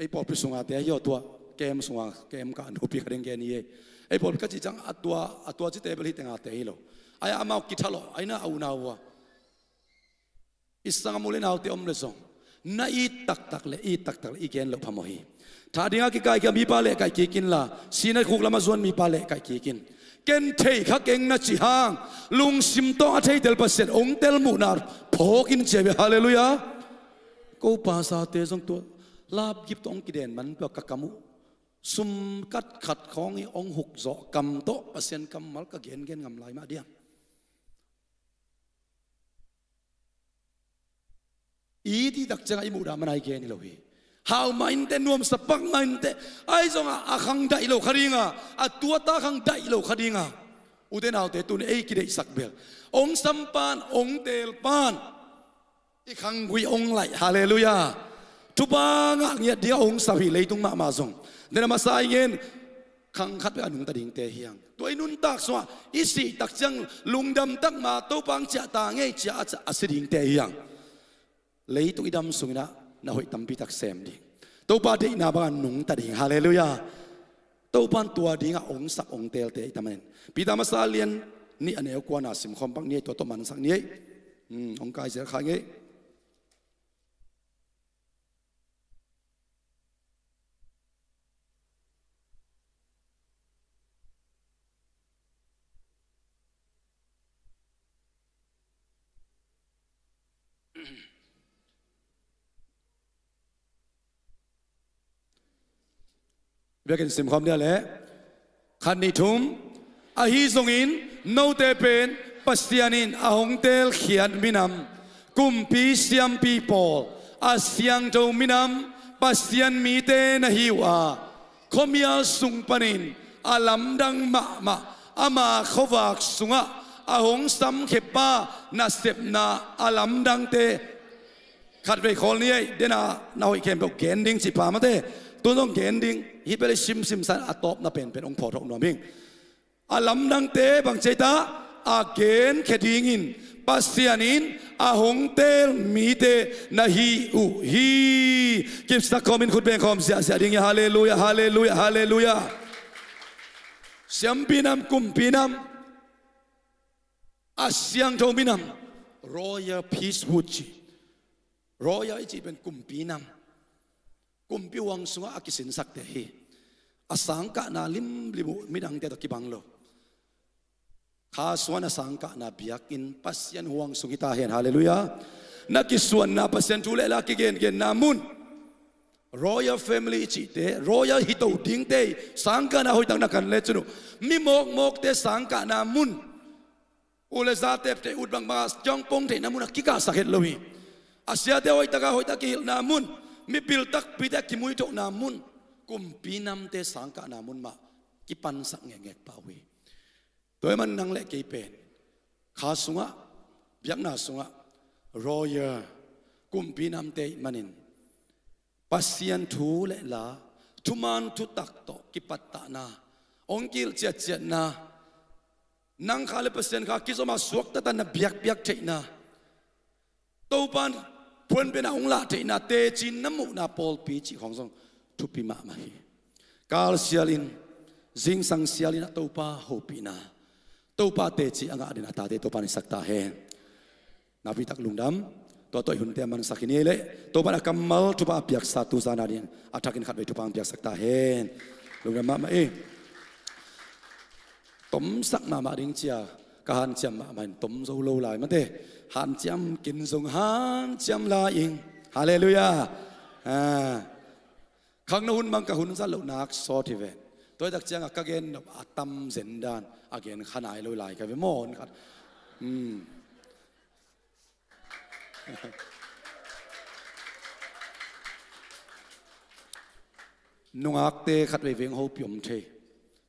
Ei pawlpi sunga te hi aw, tua kem sunga kem ka nupi ka ding gen hi ei. Ei pawlpi ka cih ciang a tua, a tua cite bel hi tenga te hi lo. Ai amau kithalawh aina a unau uh a, i sangam u le naute om le zong na it taktak le, it taktak le i gen loh phamawh hi. Tha dinga kikaikhia mipa leh kaih kik inla, sina khuk lama zuan mipa leh kaih kik in. Ken thei kha keng na cih hang lungsim tawng a theitel Pasian hong tel muhna phawk in cia ve. Halleluiah. Ko pastorte zong tua lapkip tawh hong kiden man tua ka kam uh sum kat khat khawng hi hong huk zawh kam tawh Pasian kammal ka gengen ngam lai mah diam? I ti tak ciangah i muhdah mana i gen hi lo hi. Hau mah inteh, nuamsa pak mah inteh, ahi zongah a khang daih lo kha dinga, a tuata khang daih lo kha dinga. Ute naute, tuni ei kideihsak bel hong sam pan, hong teel pan i khanggui hong laih. Halleluiah. Thupha ngah ngiat dingah hong sau hi leitung mahmah zong. Dena masa i ngen khang khat bek a nungta dingte hi hang. Tua i nuntak sungah i sih tak ciang lungdam tak ma Topa hong ciah ta ngei ci-a a, a si dingte hi hang. Leitung i dam sungin ah na hoih tampi tak sem ding. Topa deihna bangah nungta ding. Halleluiah. Topa in tua dingah hong sak hong teelte i tam manin, Peter masa lian nih a neu kuana simkhawm pak ni ei, tua tawh mansak ni ei. Hmm, hong kai zel kha ngei. Biakinn simkhawm dia leh, khat nih thum. Ahi zongin note pen Pasian in a hong teelkhiat minam, kumpi siampi pawl, a siangtho minam, Pasian mite na hi uh a, khuamial sung panin a lamdang mahmah ama khuavak sungah a hong samkhia pa nasepna a lamdangte. Khatvei khawl ni ei, dena na hoih khempeuh gen ding cih pha mate. Tun zong gen ding, hih bel i simsim san a tawpna penpen hong phawt hok nuam hing. A lamdangte bang ci ei ta, a genkhia dingin Pasian in a hong teel mite na hi uh hi. Kipsak khawmin khut beng khawm ziahziah ding hi. Halleluiah, halleluiah, halleluiah. Siampi nam, kumpi nam, a siangtho minam, royal priesthood ci. Royal i cih pen kumpi nam. Kumpi huang sungah a kisinsakte hi. A sangkahna limlim uh midangte tawh kibang lo. Kha sungah na sangkahna biakinn Pasian huang sung hi ta hen. Halleluiah. Na kisuanna Pasian thu le la kigengenna mun. Royal family i cihte, royal hi to dingte, sangkahna hoihtak na kan le cun uh. Mi mawkmawkte sangkahna mun. U le za tepte ut bangbang a ciong pong theihna mun a kikahsak het lo hi. A siate hoihtaka hoihtak kihilhna mun, mipil takpite a kimuithohna mun, kumpi namte sangkahna mun mah kipansak ngekngek pah uh hi. Tua ahih man nang le kei pen kha sungah, biakna sungah royal, kumpi namte ahih manin Pasian thu le la, thuman thutak tawh kipattahna, hong kihilh ciatciatna, nang kha le Pasian kha kizom a suakta tanna biakpiak theihna, Topa in puanpena hong lah theihna, teci na muhna pawlpi cih khawng zong thupi mahmah hi. Kal sialin, zingsang sialin a Topa hopihna, Topa teci a ngah den a tate Topa in hisak ta hen. Nakpitak lungdam. Tua tawh i hunte a mansak hi ni ei leh, Topa in a kammal thupha a piaksa tu zan a ding a thakin khatvei thupha hong piaksak ta hen. Lungdam mahmah ei. Tomsak mahmah ding cia ka hanciam mahmah in tom zo lo lai mate. Hanciam kin zong hanciam lai ing. Halleluiah. Ah. Khangno hun bang ka hun zat loh nak sawt hi ve. Tua hi tak ciangah ka gen nop a tam zen dan a gen kha nai lo lai ka ve maw, hun khat. Hmm. Nungakte khat veivei hong hopih om thei.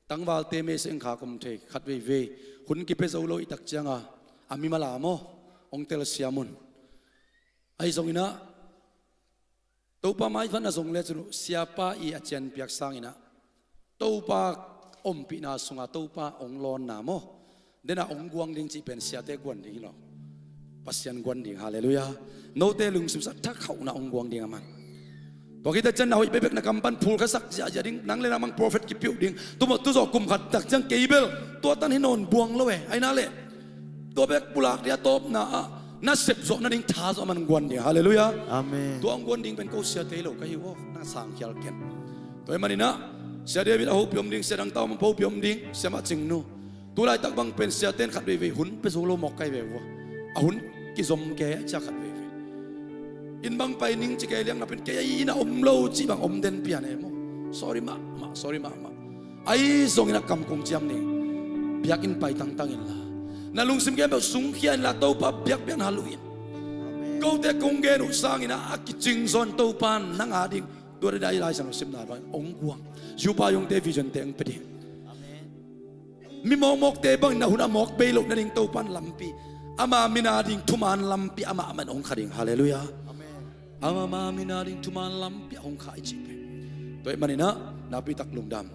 Tangvalte mei sengkhak om thei. Khat veivei hun kipia zo lo i tak ciangah a mimal a maw, hong telsiam un. Ahi zongin ah Topa maiphatna zong le cun siapa i a cianpiak sangin ah Topa ompihna sungah Topa hong lawnna maw, dena hong guang ding cih pen siate guan ding hi lo. Pasian guan ding, halleluiah. Note lungsim sung a thakhauhna hong guang ding a man. Tua khit ciang na hoih bekbek na kam pan phulkhiasak ziahziah ding, nang le nang bang prophet kipia uh ding. Tumawh tuzawh kum khat tak ciang kei bel tua tan hi nawn buang lo e, aina le. Tua bek pulak ding a tawpna ah na sep zawh nading tha zawh a man guan ding. Halleluiah. Amen. Tua hong guan ding pen ko siate hi lo ka hi uh aw, na sangkhial ken. Tua ahih manin ah Sia David a hopih om ding, sia dang tau man hopih om ding, sia mah cingnu. Tu laitak bang pen siate in khat veivei hun pia zo lo mawk ka hi ve uh aw. A hun kizom kei a cia khat veivei. Inn bang pai ning ci kei liang na pen kei a inn a om lo cih bang om den pian e maw. Sorry mahmah, sorry mahmah. Ahi zongin a kam kong ciam ning. Biakinn pai tangtang inla, na lungsim khempeuh sungkhia inla Topa biakpiakna hal uh in. Kote kong gen uh sangin a kicing zawn Topa in nang a ding. Tua dai lai sang simna bang hong guang. Zupa yungte vision te hong pia ding. Mi mawkmawkte bangin na hun a mawk bei loh nading Topa in lampi, ama min a ding thuman lampi amah man hong kha ding. Halleluiah. Amen. Ama min a ding thuman lampi a hong kha i cih pen. Tua ahih manin ah nakpitak lungdam.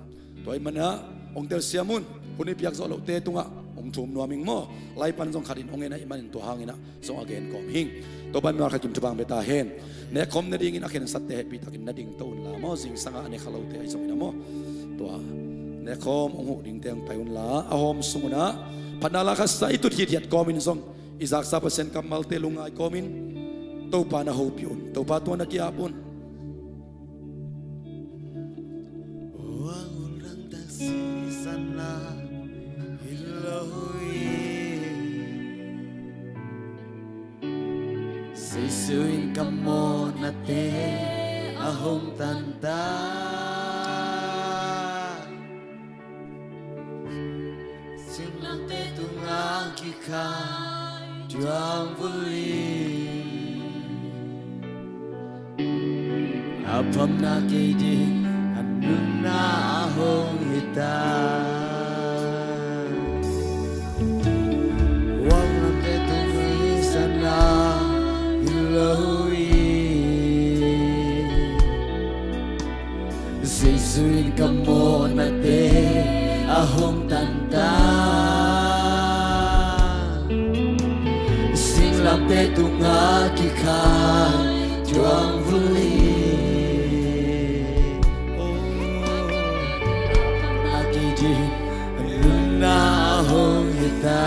Tua ahih manin ah hong telsiam un. Hun i piak zawh lohte tungah hong thum nuam ing maw. Lai pan zong khat in hong en ahih manin tua hangin ah zong a gen kawm hing. Topa'n mimal khat kim thupha hong pia ta hen. Nekkhawm ne dingin a khensatte hehpihtakin na dingto unla maw. Zingsang a a ne kha lote ahi zongin ah maw, tua nekkhawm hong huh dingte hong pai unla, a hawm sung un ah phatna la khat sa i tut hithiat kawmin zong i zaksa Pasian kammalte lungngai kawmin Topa na hopih un. Topa tungah na ki-ap un. Jesu in ka mawhnate a hong tanta. Singlamteh tungah kikhai tuang vuli. A phamna kei ding a nunna a hong hita. Wanglamteh tungah i sana hi lo hi. Jesu in ka mawhnate a hong tanta. Singlamteh tungah kikhai tuang vuli. A kei ding a nunna a hong hita.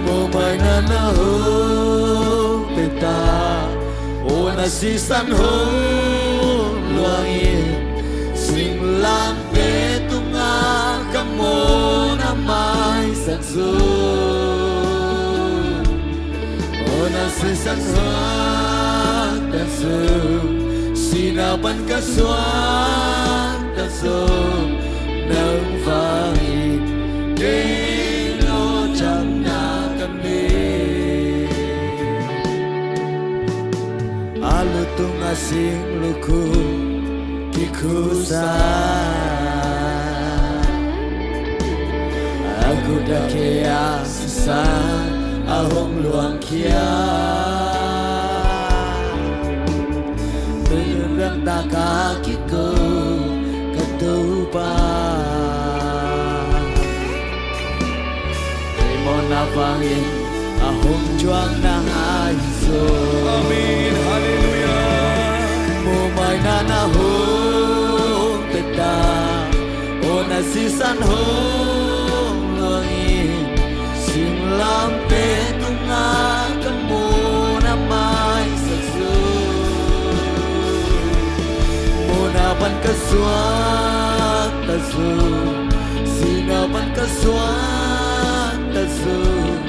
Mumaina na hong pia ta. O na sisan hong luangin. Singlamteh tungah ka mawhna maisak zong. O na sisan suakta zong. Sihna pan ka suakta zong. Nang vangin kei no damna ka nei. A lu tungah sing lukhu kikhusa. A khut a khe a sisan a hong luangkhia. Minun ramtak a kiko ka Topa. Kei mawhna vangin a hong thuakna ahi zaw. Amen. Halleluiah. Mumaina na hong pia ta. O na sisan hong luangin. Singlamteh tungah ka mawhna maisak zong. Mawhna pan ka suakta zong. Sihna pan ka suakta zong.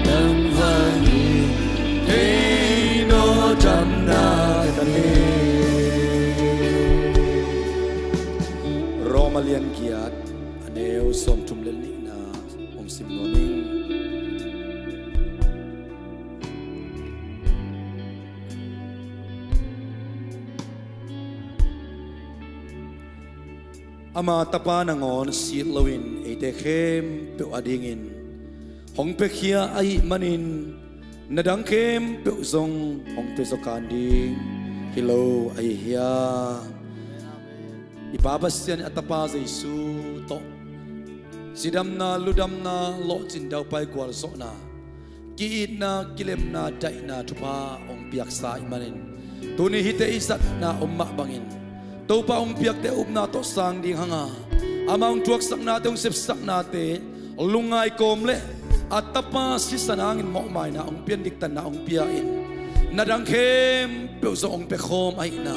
Nang vangin kei no damna ka nei. Rom a lian giat a neu sawmthum le nihna hong sim nuam ing. Ama Tapa nangawn sit loin eite khempeuh adingin hong piakhia ahih manin na dang khempeuh zong hong pia zaw kan ding hi lo ahi hiam? I Pa Pasian in a Tapa Jesu tawh cidamna, ludamna, lawhcin, daupai gualzawhna, ki-itna, kilemna, daihna thupha hong piaksa ahih manin tuni hihte i zatna om mah bangin Topa hong piakte upna tawh sang ding hanga, ama hong thuaksaknate, hong sepsaknate lungngai kawm le a Tapa sisan hangin mawhmaina hong pian, diktanna hong pia in na dang khempeuh zong hong pia khawm ahihna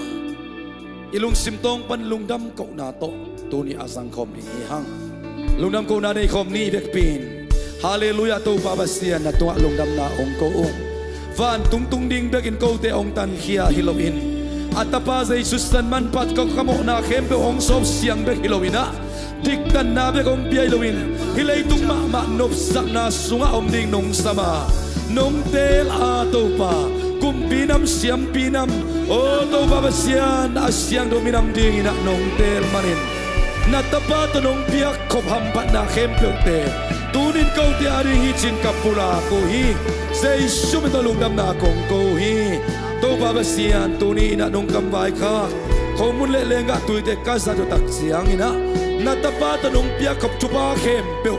i lungsim tawng pan lungdam kohna tawh tuni a zangkhawm ding hi hang. Lungdam kohna nei khawm ni bekpi in. Halleluiah, Topa Pasian na tungah lungdamna hong ko ung. Vantung tung ding bekin kote hong tankhia hi loin a Tapa Jesu sisan manpha tawh ka mawhna khempeuh hong sawp siang bek hi loin ah, diktanna bek hong pia hi loin hih leitung mahmah nopsakna sungah om ding nong sam a, nong teel a Topa, kumpi nam, siampi nam, aw Topa Pasian, a siangtho minam dingin ah nong teel manin na Tapa tawh nong piak khop hamphatna khempeuhte tunin kote ading hi cin ka pulak uh hi. Jesu min tawh lungdamna kong ko uh hi. Topa Pasian, tuni in ah nong kamvaikhak Khomun le lenggah tuite ka zat uh tak ciangin ah, na tapa tawh nong piakkhop thupha khempeuh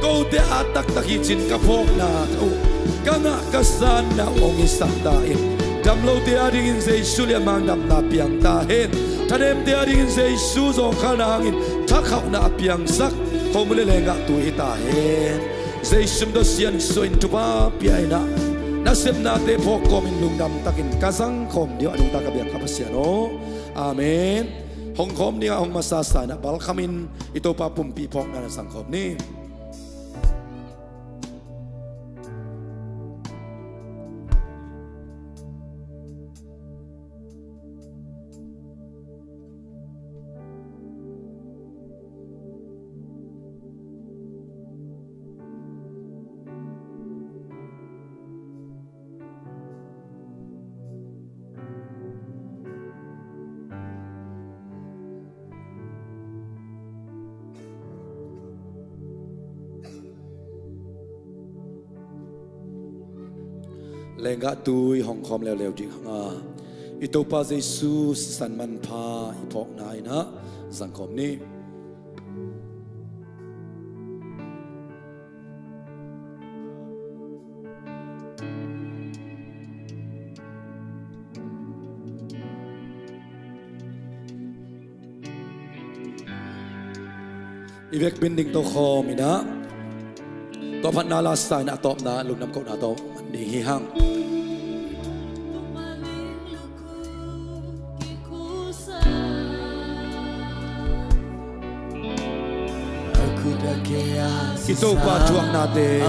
kote a taktak hi cin ka phawkna uh, ka ngah ka sanna uh hong hisak ta in. Damlote adingin Jesu liamang damna piang ta hen. Thanemte adingin Jesu zawngkhalna hangin thakhauhna a piangsak khomun le lenggah tui hi ta hen. Jesu min tawh siansuah in thupha pia in ah, na sepnate phawk kawmin lungdam takin ka zangkhawm ding uh a nungta ka biak ka Pasian aw. Amen. Hong khawm dingah hong masa sa in ah balkhamin i Topa pumpi phawkna na zangkhawm ni. Lenggah tui hong khawm leuleu ding hanga, i Topa Jesu sisan manpha i phawkna in ah zangkhawm ni. I vekpi in ding tokhawm in ah, tua phatna la sa in ah a tawpna lungdam kohna tawh man ding hi hang. I Topa thuaknate,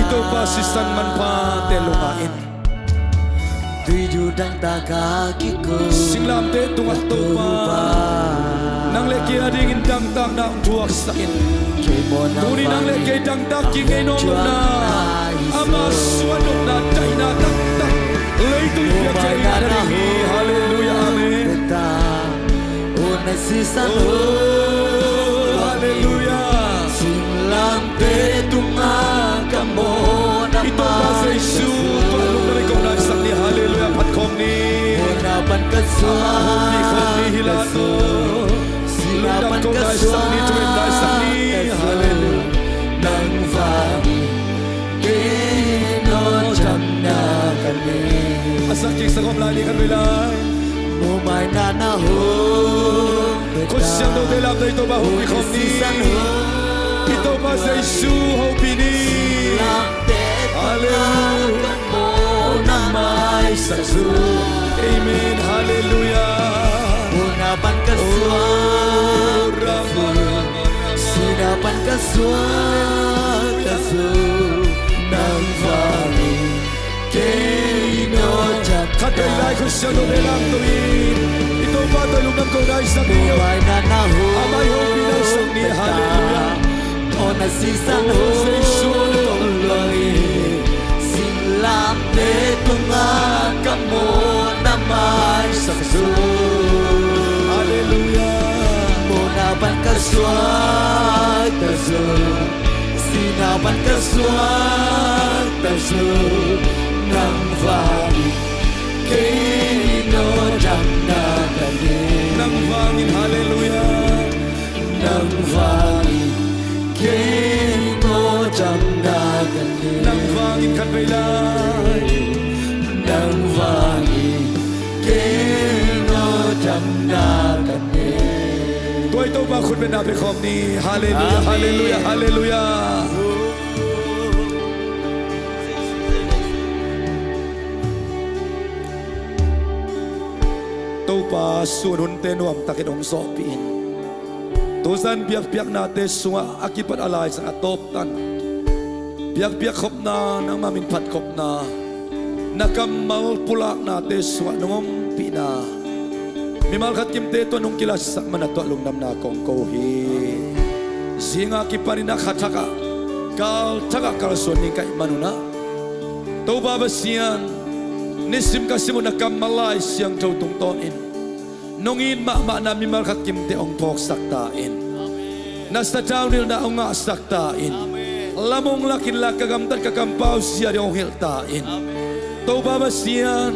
i Topa sisan manphate lungah in, singlamteh tungah Topa, nang le kei adingin dangtakna hong thuaksak in. Tuni nang le kei dangtak kik ngei nawn lohna, ama suan lohna daihna taktak leitung i piak ciang i ngah nading hi. Halleluiah, amen. Oh, halleluiah. I Topa Jesu tua lungdam i kohna i sak ni. Halleluiah, phat khawm ni. Ama hopih khawm ni hi la. Lungdam kohna i sak ni, thuhilhna i sak ni. Halleluiah. A sak kik sak om lai ni, khan vei lai. Khut siangthote lamdang i Topa hopih khawm ni. I Topa Jesu hopih ni. Halleluiah. Amen. Halleluiah. Oh, Rama. Khat vei lai khut siangthote lamdang in i Topa tawh lungdam kohna i sak ni. Ama hopihna i sak ni. Halleluiah. Oh, Jesu. Halleluiah. Nang vangin, halleluiah. Nang vangin khat vei lai. Tua i Topa khut bengna pia khawm ni. Halleluiah, halleluiah, halleluiah. Topa sun hunte nuamtakin hong zawhpih in. Tuzan biakpiaknate sungah a kipat a laizang a tawptan biakpiak khopna, nangma min phat khopna, na kammal pulaknate sungah nong ompihna, mimal khat kimte tua nong kilatsak mana tua lungdamna kong ko hi. Zinga kipanin a kha thakah, kal thakah kalsuan ning ka hih manunah, Topa Pasian, nisim ka sim uh na kammal Lai Siangtho tungtawnin nong it mahmahna mimal khat kimte hong phawksak ta in. Na sathau nilhna hong ngahsak ta in. Lam hong lak inla ka gamtat ka kampau zia ding hong hilh ta in. Topa Pasian,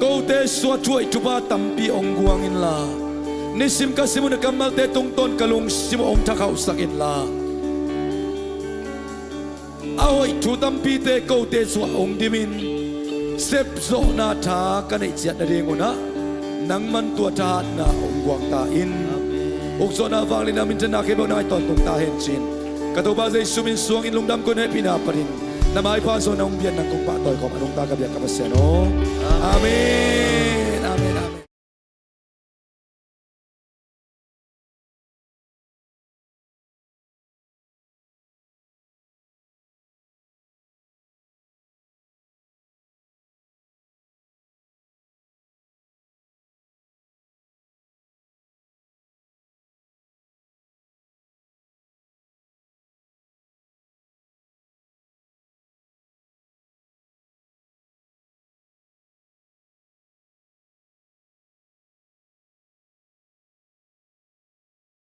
Kote suah thuaih thupha tampi hong guang inla, nisim ka sim uh na kammalte tungtawn ka lungsim uh hong thakhauhsak inla, a hoih thu tampite kote suah hong dimin sepzawhna tha ka neih ciat nadingunah nangman tua thahatna hong guang ta in. Ukzawhna vangliatna minthanna khempeuh nang a tawntung ta hen ci-in ka Topa Jesu min suangin lungdam kong hehpihna panin na maipha zawh nong biak nang kong pahtawi khawm a nungta ka biak ka Pasian aw. Amen.